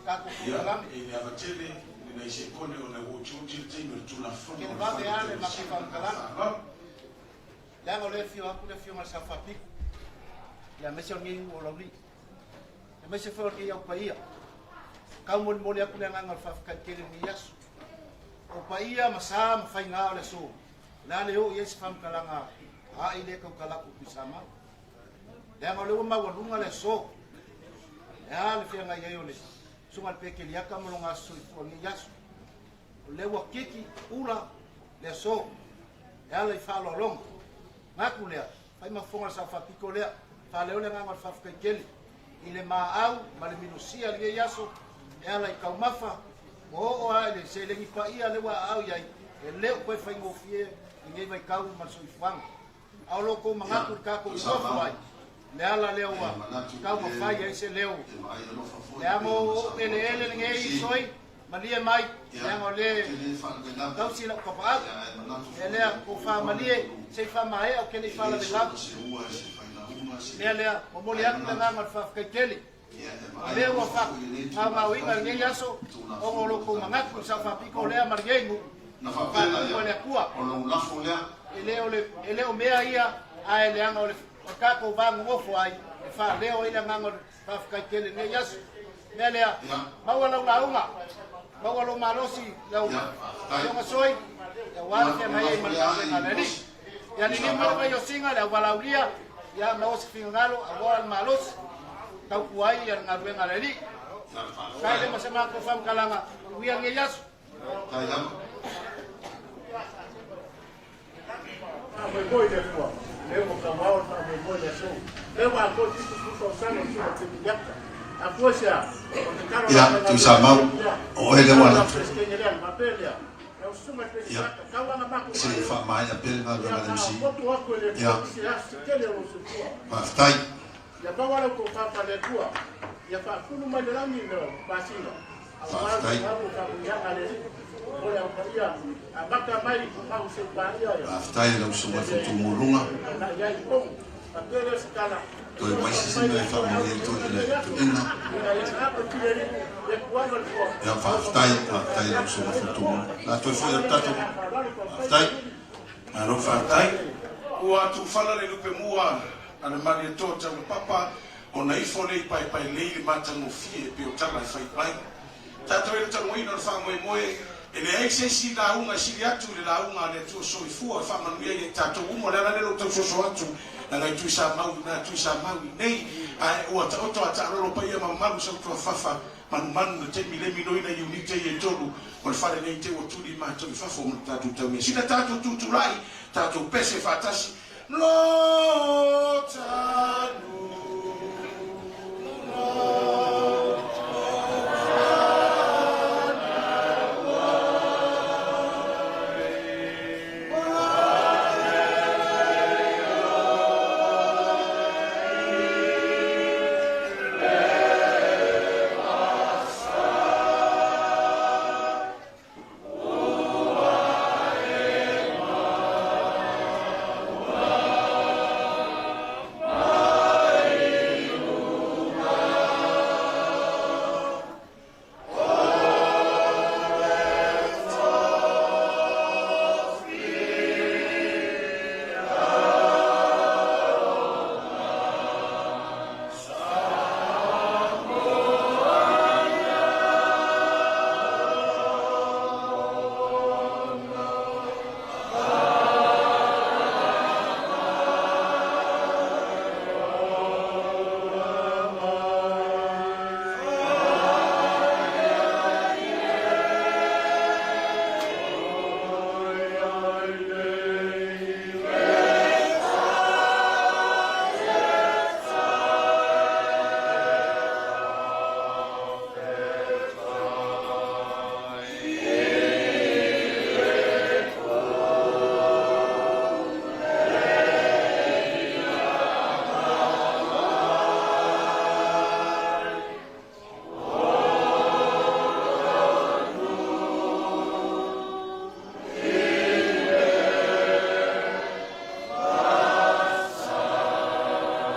tatou polokalame. Ia, e le ava tele i nai sekone ona ua utiuti le taimi o le Tulafono o le Televave lava le matou faamatalaga, leaga o lea e afio atu le Afioga i le Sao Faapito, aemaise o lenei nuu o Laulii, aemaise foi o lenei au paia. Tau molimoli atu le agaga o le faafetai tele i lenei aso. O paia ma sa ma faiga o le aso, o le a le oo i ai se faamatalaga a ai lea tautala atu i Tuisamau. Leaga o lea ua maualuga le aso, le a le feagai ai o le Susuga i le Pekeliaka ma lona aso soifua i lenei aso. O lea ua kiki ula le aso e ala i faaaloaloga. Manatu lea, fai ma fofoga o le Sao Faapito lea, faaleo le agaga o le faafetai tele i le maau ma le minosia i lenei aso e ala i taumafa ua oo lava i le seleni paia lea ua aao i ai, e le o toe faigofie lenei vaitau ma le soifuaga. A o lo outou manatu i le tatou nonofo ai, le ala lea ua taumafai ai se leo. Leaga o ou eleele lenei soi, malie mai, leaga o lea tausi lau tapaau. E lea, kou faamalie, se i faamaea ou te le i faalavelave. Mea lea, momoli atu le agaga o le faafetai tele. O lea ua faagaogaoina i lenei aso, ona o lo outou manatu i le Sao Faapito lea ma lenei nuu, faatumu e le Atua. E le o mea ia, ae leaga o le tatou va nonofo ai, e faaleo ai le agaga o le faafetai tele i lenei aso. Mea lea, maua lau lauga, maua lou malosi, lau Afioga Soi, aua le feagai ai ma le galuega a le Alii. Ia liliu mai le vai o Siga, le auvalaulia, ia maua se finagalo, aua le malosi, tautua ai le galuega a le Alii. Faafetai lea ma se matou faamatalaga, manuia lenei aso. Faamoemoe i le Atua, lea ua tauao le faamoemoe i le aso. Lea ua atoa le 70 tausaga o le Susuga Pemiliaka. Ia, Tuisamau, o oe lea ua alu atu. Ia, se i faamaea pea le galuega a le MC. Ia, faafetai. Faafetai. Faafetai i lau Susuga i le Fuatumoluga. Toe mai se isi mea e faamanuia ai le toeaina. Ia, faafetai, faafetai i lau Susuga Fuatumoluga. O le a toe foi atu tatou. Faafetai. Malo faafetai. Ua tuufala le lupe mua a le Malietoa Taulapapa ona ifo lea i Paepaelei le matagofie e pei o tala e fai mai. Tatou e le taluaina o le faamoemoe, e leai se isi lauga e sili atu i le lauga a le Atua Soifua e faamanuia ia i tatou uma. O le ala lea o lou tau soso atu, leaga i Tuisamau i na, Tuisamau i nei, ae ua taoto a taalolo paia ma mamalu Sautuafafa manumanu le taimi lemi loina iunite ia e tolu o le fale nei te ua tuli matou i fafo ma le tatou taumea. Sina tatou tutulai, tatou pese faatasi, Lo tanu.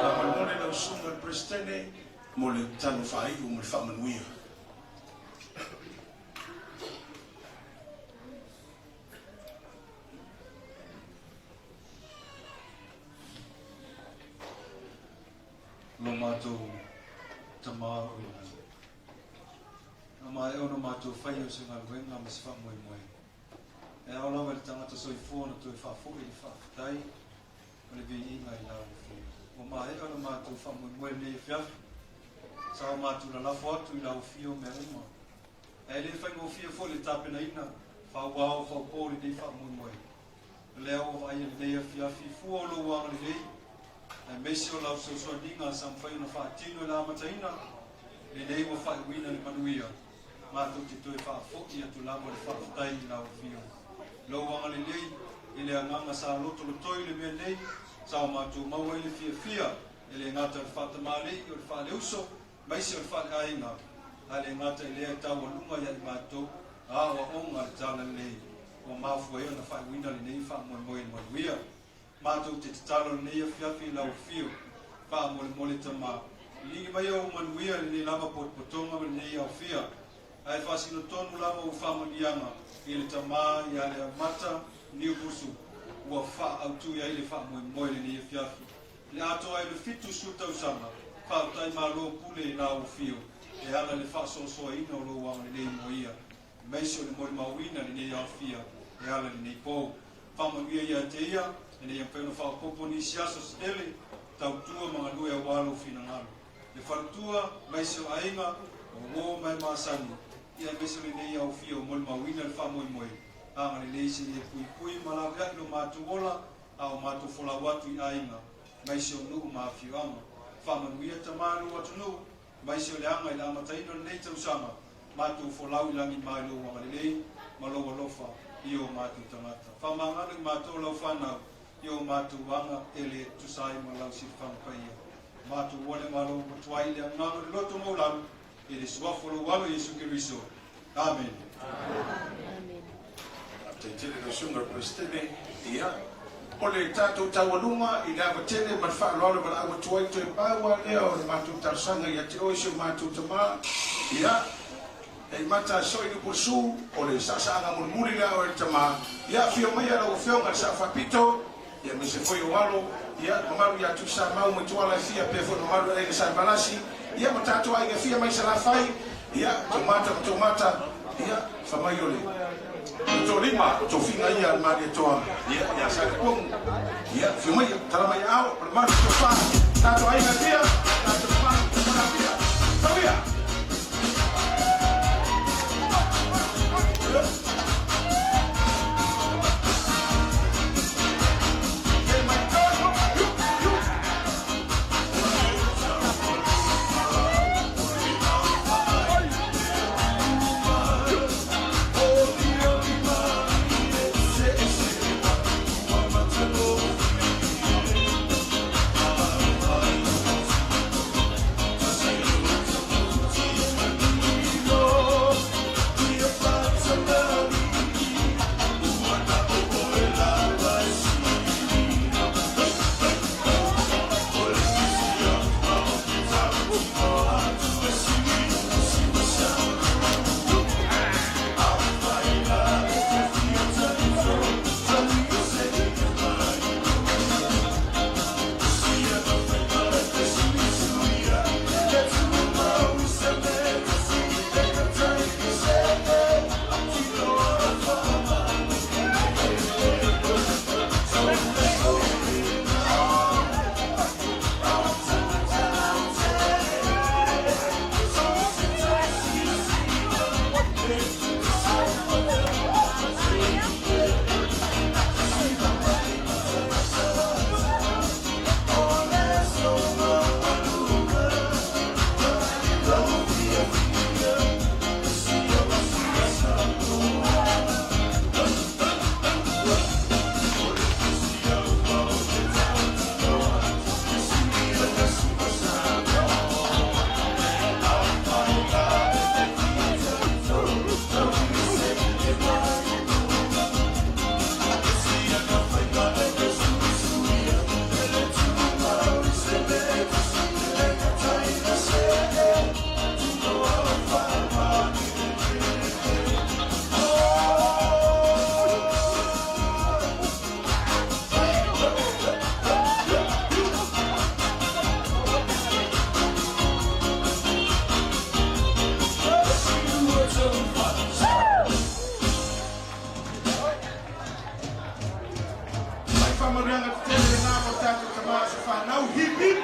Faamolemole lau Susuga i le Peresetene mo le tatalo faaiu ma le faamanuia. Lo matou Tama o i lagi. Na maea ona matou faia o se galuega ma se faamoemoe. E ao lava i le tagata soifua ona toe faafoi le faafetai ma le viiga i lau Afioga. Ua maea ona matou faamoemoe lenei afiafi. Sa o matou lalafo atu i lau Afio mea uma. Ae le faigofie foi le tapenaina fauao faupo lenei faamoemoe. O lea ua vaaia lenei afiafi fua o lou agalelei, aemaise o lau fesoasoaniga sa mafai ona faatino i le amataina, lenei ua faaiuina le manuia, matou te toe faafoi atu lava le faafetai i lau Afioga. Lou agalelei i le agaga sa lotolotoi le mea nei, sa o matou maua ai le fiafia, e le gata o le faatamalii, o le faaleuso, maise o le faaleaiga, ae le gata i lea e taualuga ia i matou a aoaoga le talalelei ua mafua ai ona faaiuina lenei faamoemoe i le manuia. Matou te tatalo lenei afiafi i lau afio, faamolemole tama, liligi mai ou manuia i lenei lava potopotoga ma lenei aofia, ae faasino tonu lava ou faamanuiaga i le tama ia Leamata Niupusu ua faaautu i ai le faamoemoe lenei afiafi. Le atoa ai le 70 tausaga, faafetai malo pule i lau afio e ala i le faasoasoaina o lou agalelei mo ia, aemaise o le molimauina lenei aofia e ala i lenei pou. Faamanuia ia te ia, ina ia mafai ona faaopoopo nisi aso se tele, tautua ma galue aua lou finagalo. Le faletua, aemaise o aiga, o uo ma e masani, ia aemaise o lenei aofia o molimauina le faamoemoe, agalelei se ia puipui ma laveai lo matou ola, a o matou folau atu i aiga, maise o nuu ma afioaga. Faamanuia tama lou atunuu, Aemaise o le aga i le amataina o lenei tausaga, matou folau i lagima i Lou agalelei ma Lou alofa i o matou tagata. Faamagalo i matou Lau fanau i o matou aga e le tutusa ai ma Lau silafaga paia. Matou ua le Malo ua tuai i le agaga o le loto maualalo i le Suafa o Lou Alo Iesu Keriso. Amene. Faafetai tele lau Susuga i le Peresetene. Ia, o le tatou taualuga i le ava tele ma le faaaloalo e valaau atu ai, toe pau lava lea o le matou talosaga ia te oe si o matou tama, ia, Leimata Soiliupulesu, o le saasaaga mulimuli lea a oe le tama, ia, afio maia lau Afioga i le Sao Faapito, ia, aemaise foi ou alo, ia, le mamalu ia Tuisamau ma Tuala e fia, pea foi le mamalu i le aiga Salevalasi, ia, ma tatou aiga e fia mai Salafai, ia, Tomata ma Tomata, ia, fa mai o le toalima o tofiga ia a le Malietoa, ia, ia Salepomu, ia, afio maia, tala mai aao, o le mamalu i tofa, tatou aiga e fia, tatou mamalu, Malapia, tauia! Mai faamanuiaga tetele lena mo tatou tama se fanau. Hip hip!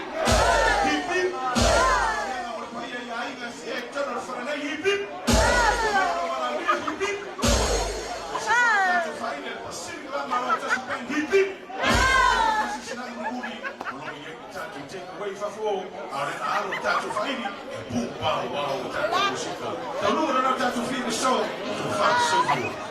Hip hip! Faamanuiaga mo le paia i aiga e fia i totonu o le fale nei. Hip hip! Malo valaaulia. Hip hip! Aemaise foi o tatou faaine le Pacific la Malo Tasi Band. Hip hip! Tasi sinaga mulimuli o lo o i ai le tatou take away i fafo o, a o lea na alo le tatou faaili e boom wow wow le tatou musika. Taunuga lena o tatou fia i le so, tofa le soifua.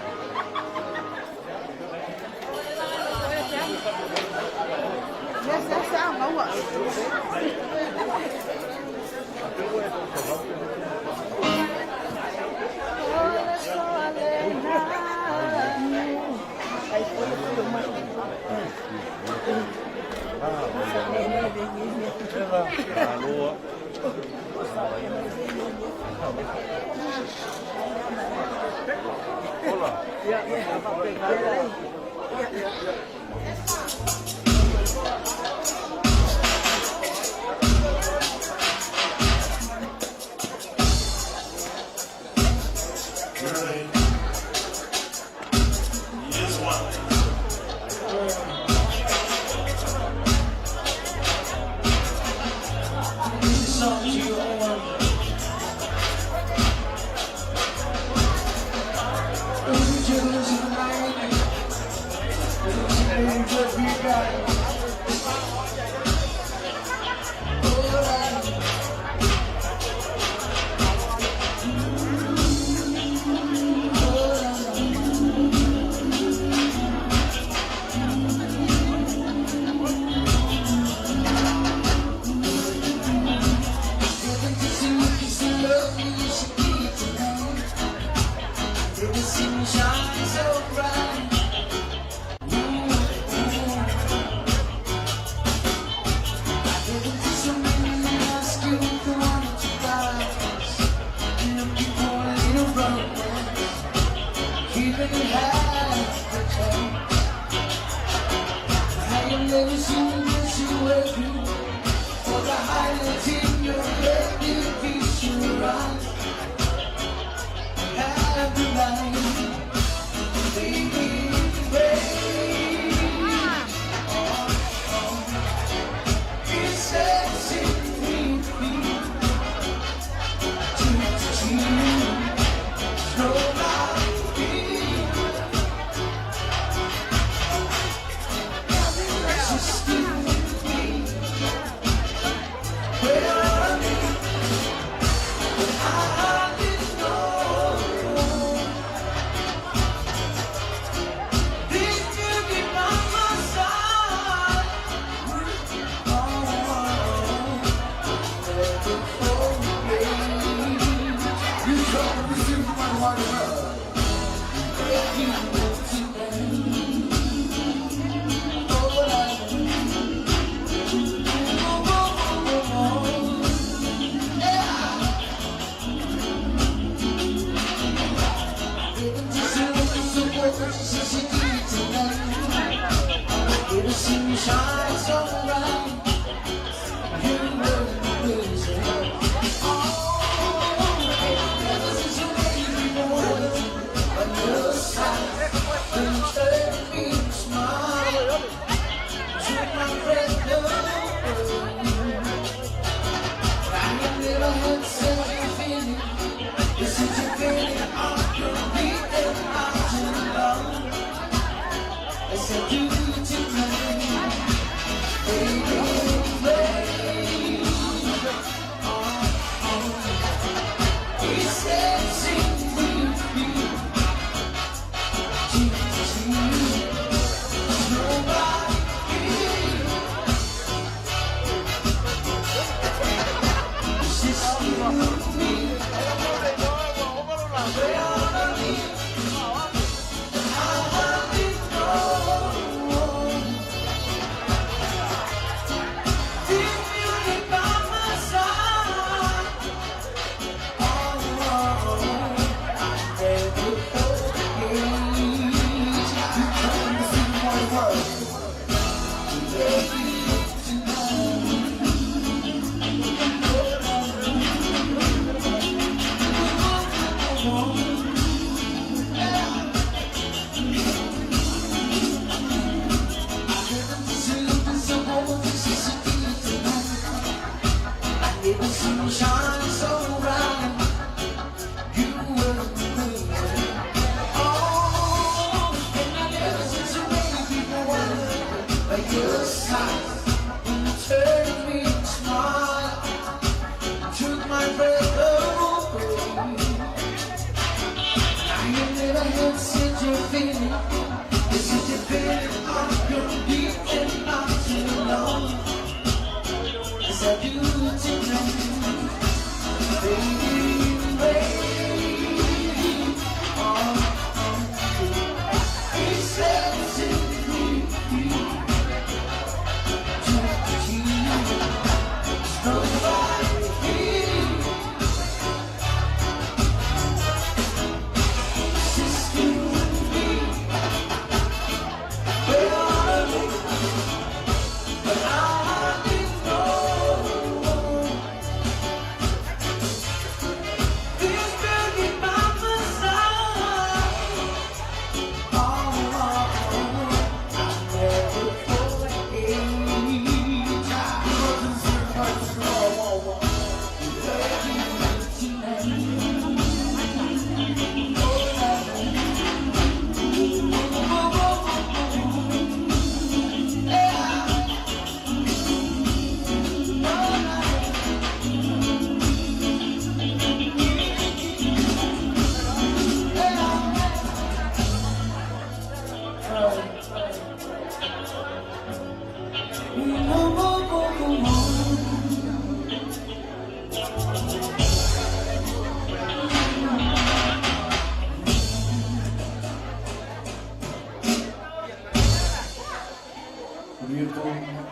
Manuia po,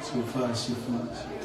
se o wha se fu.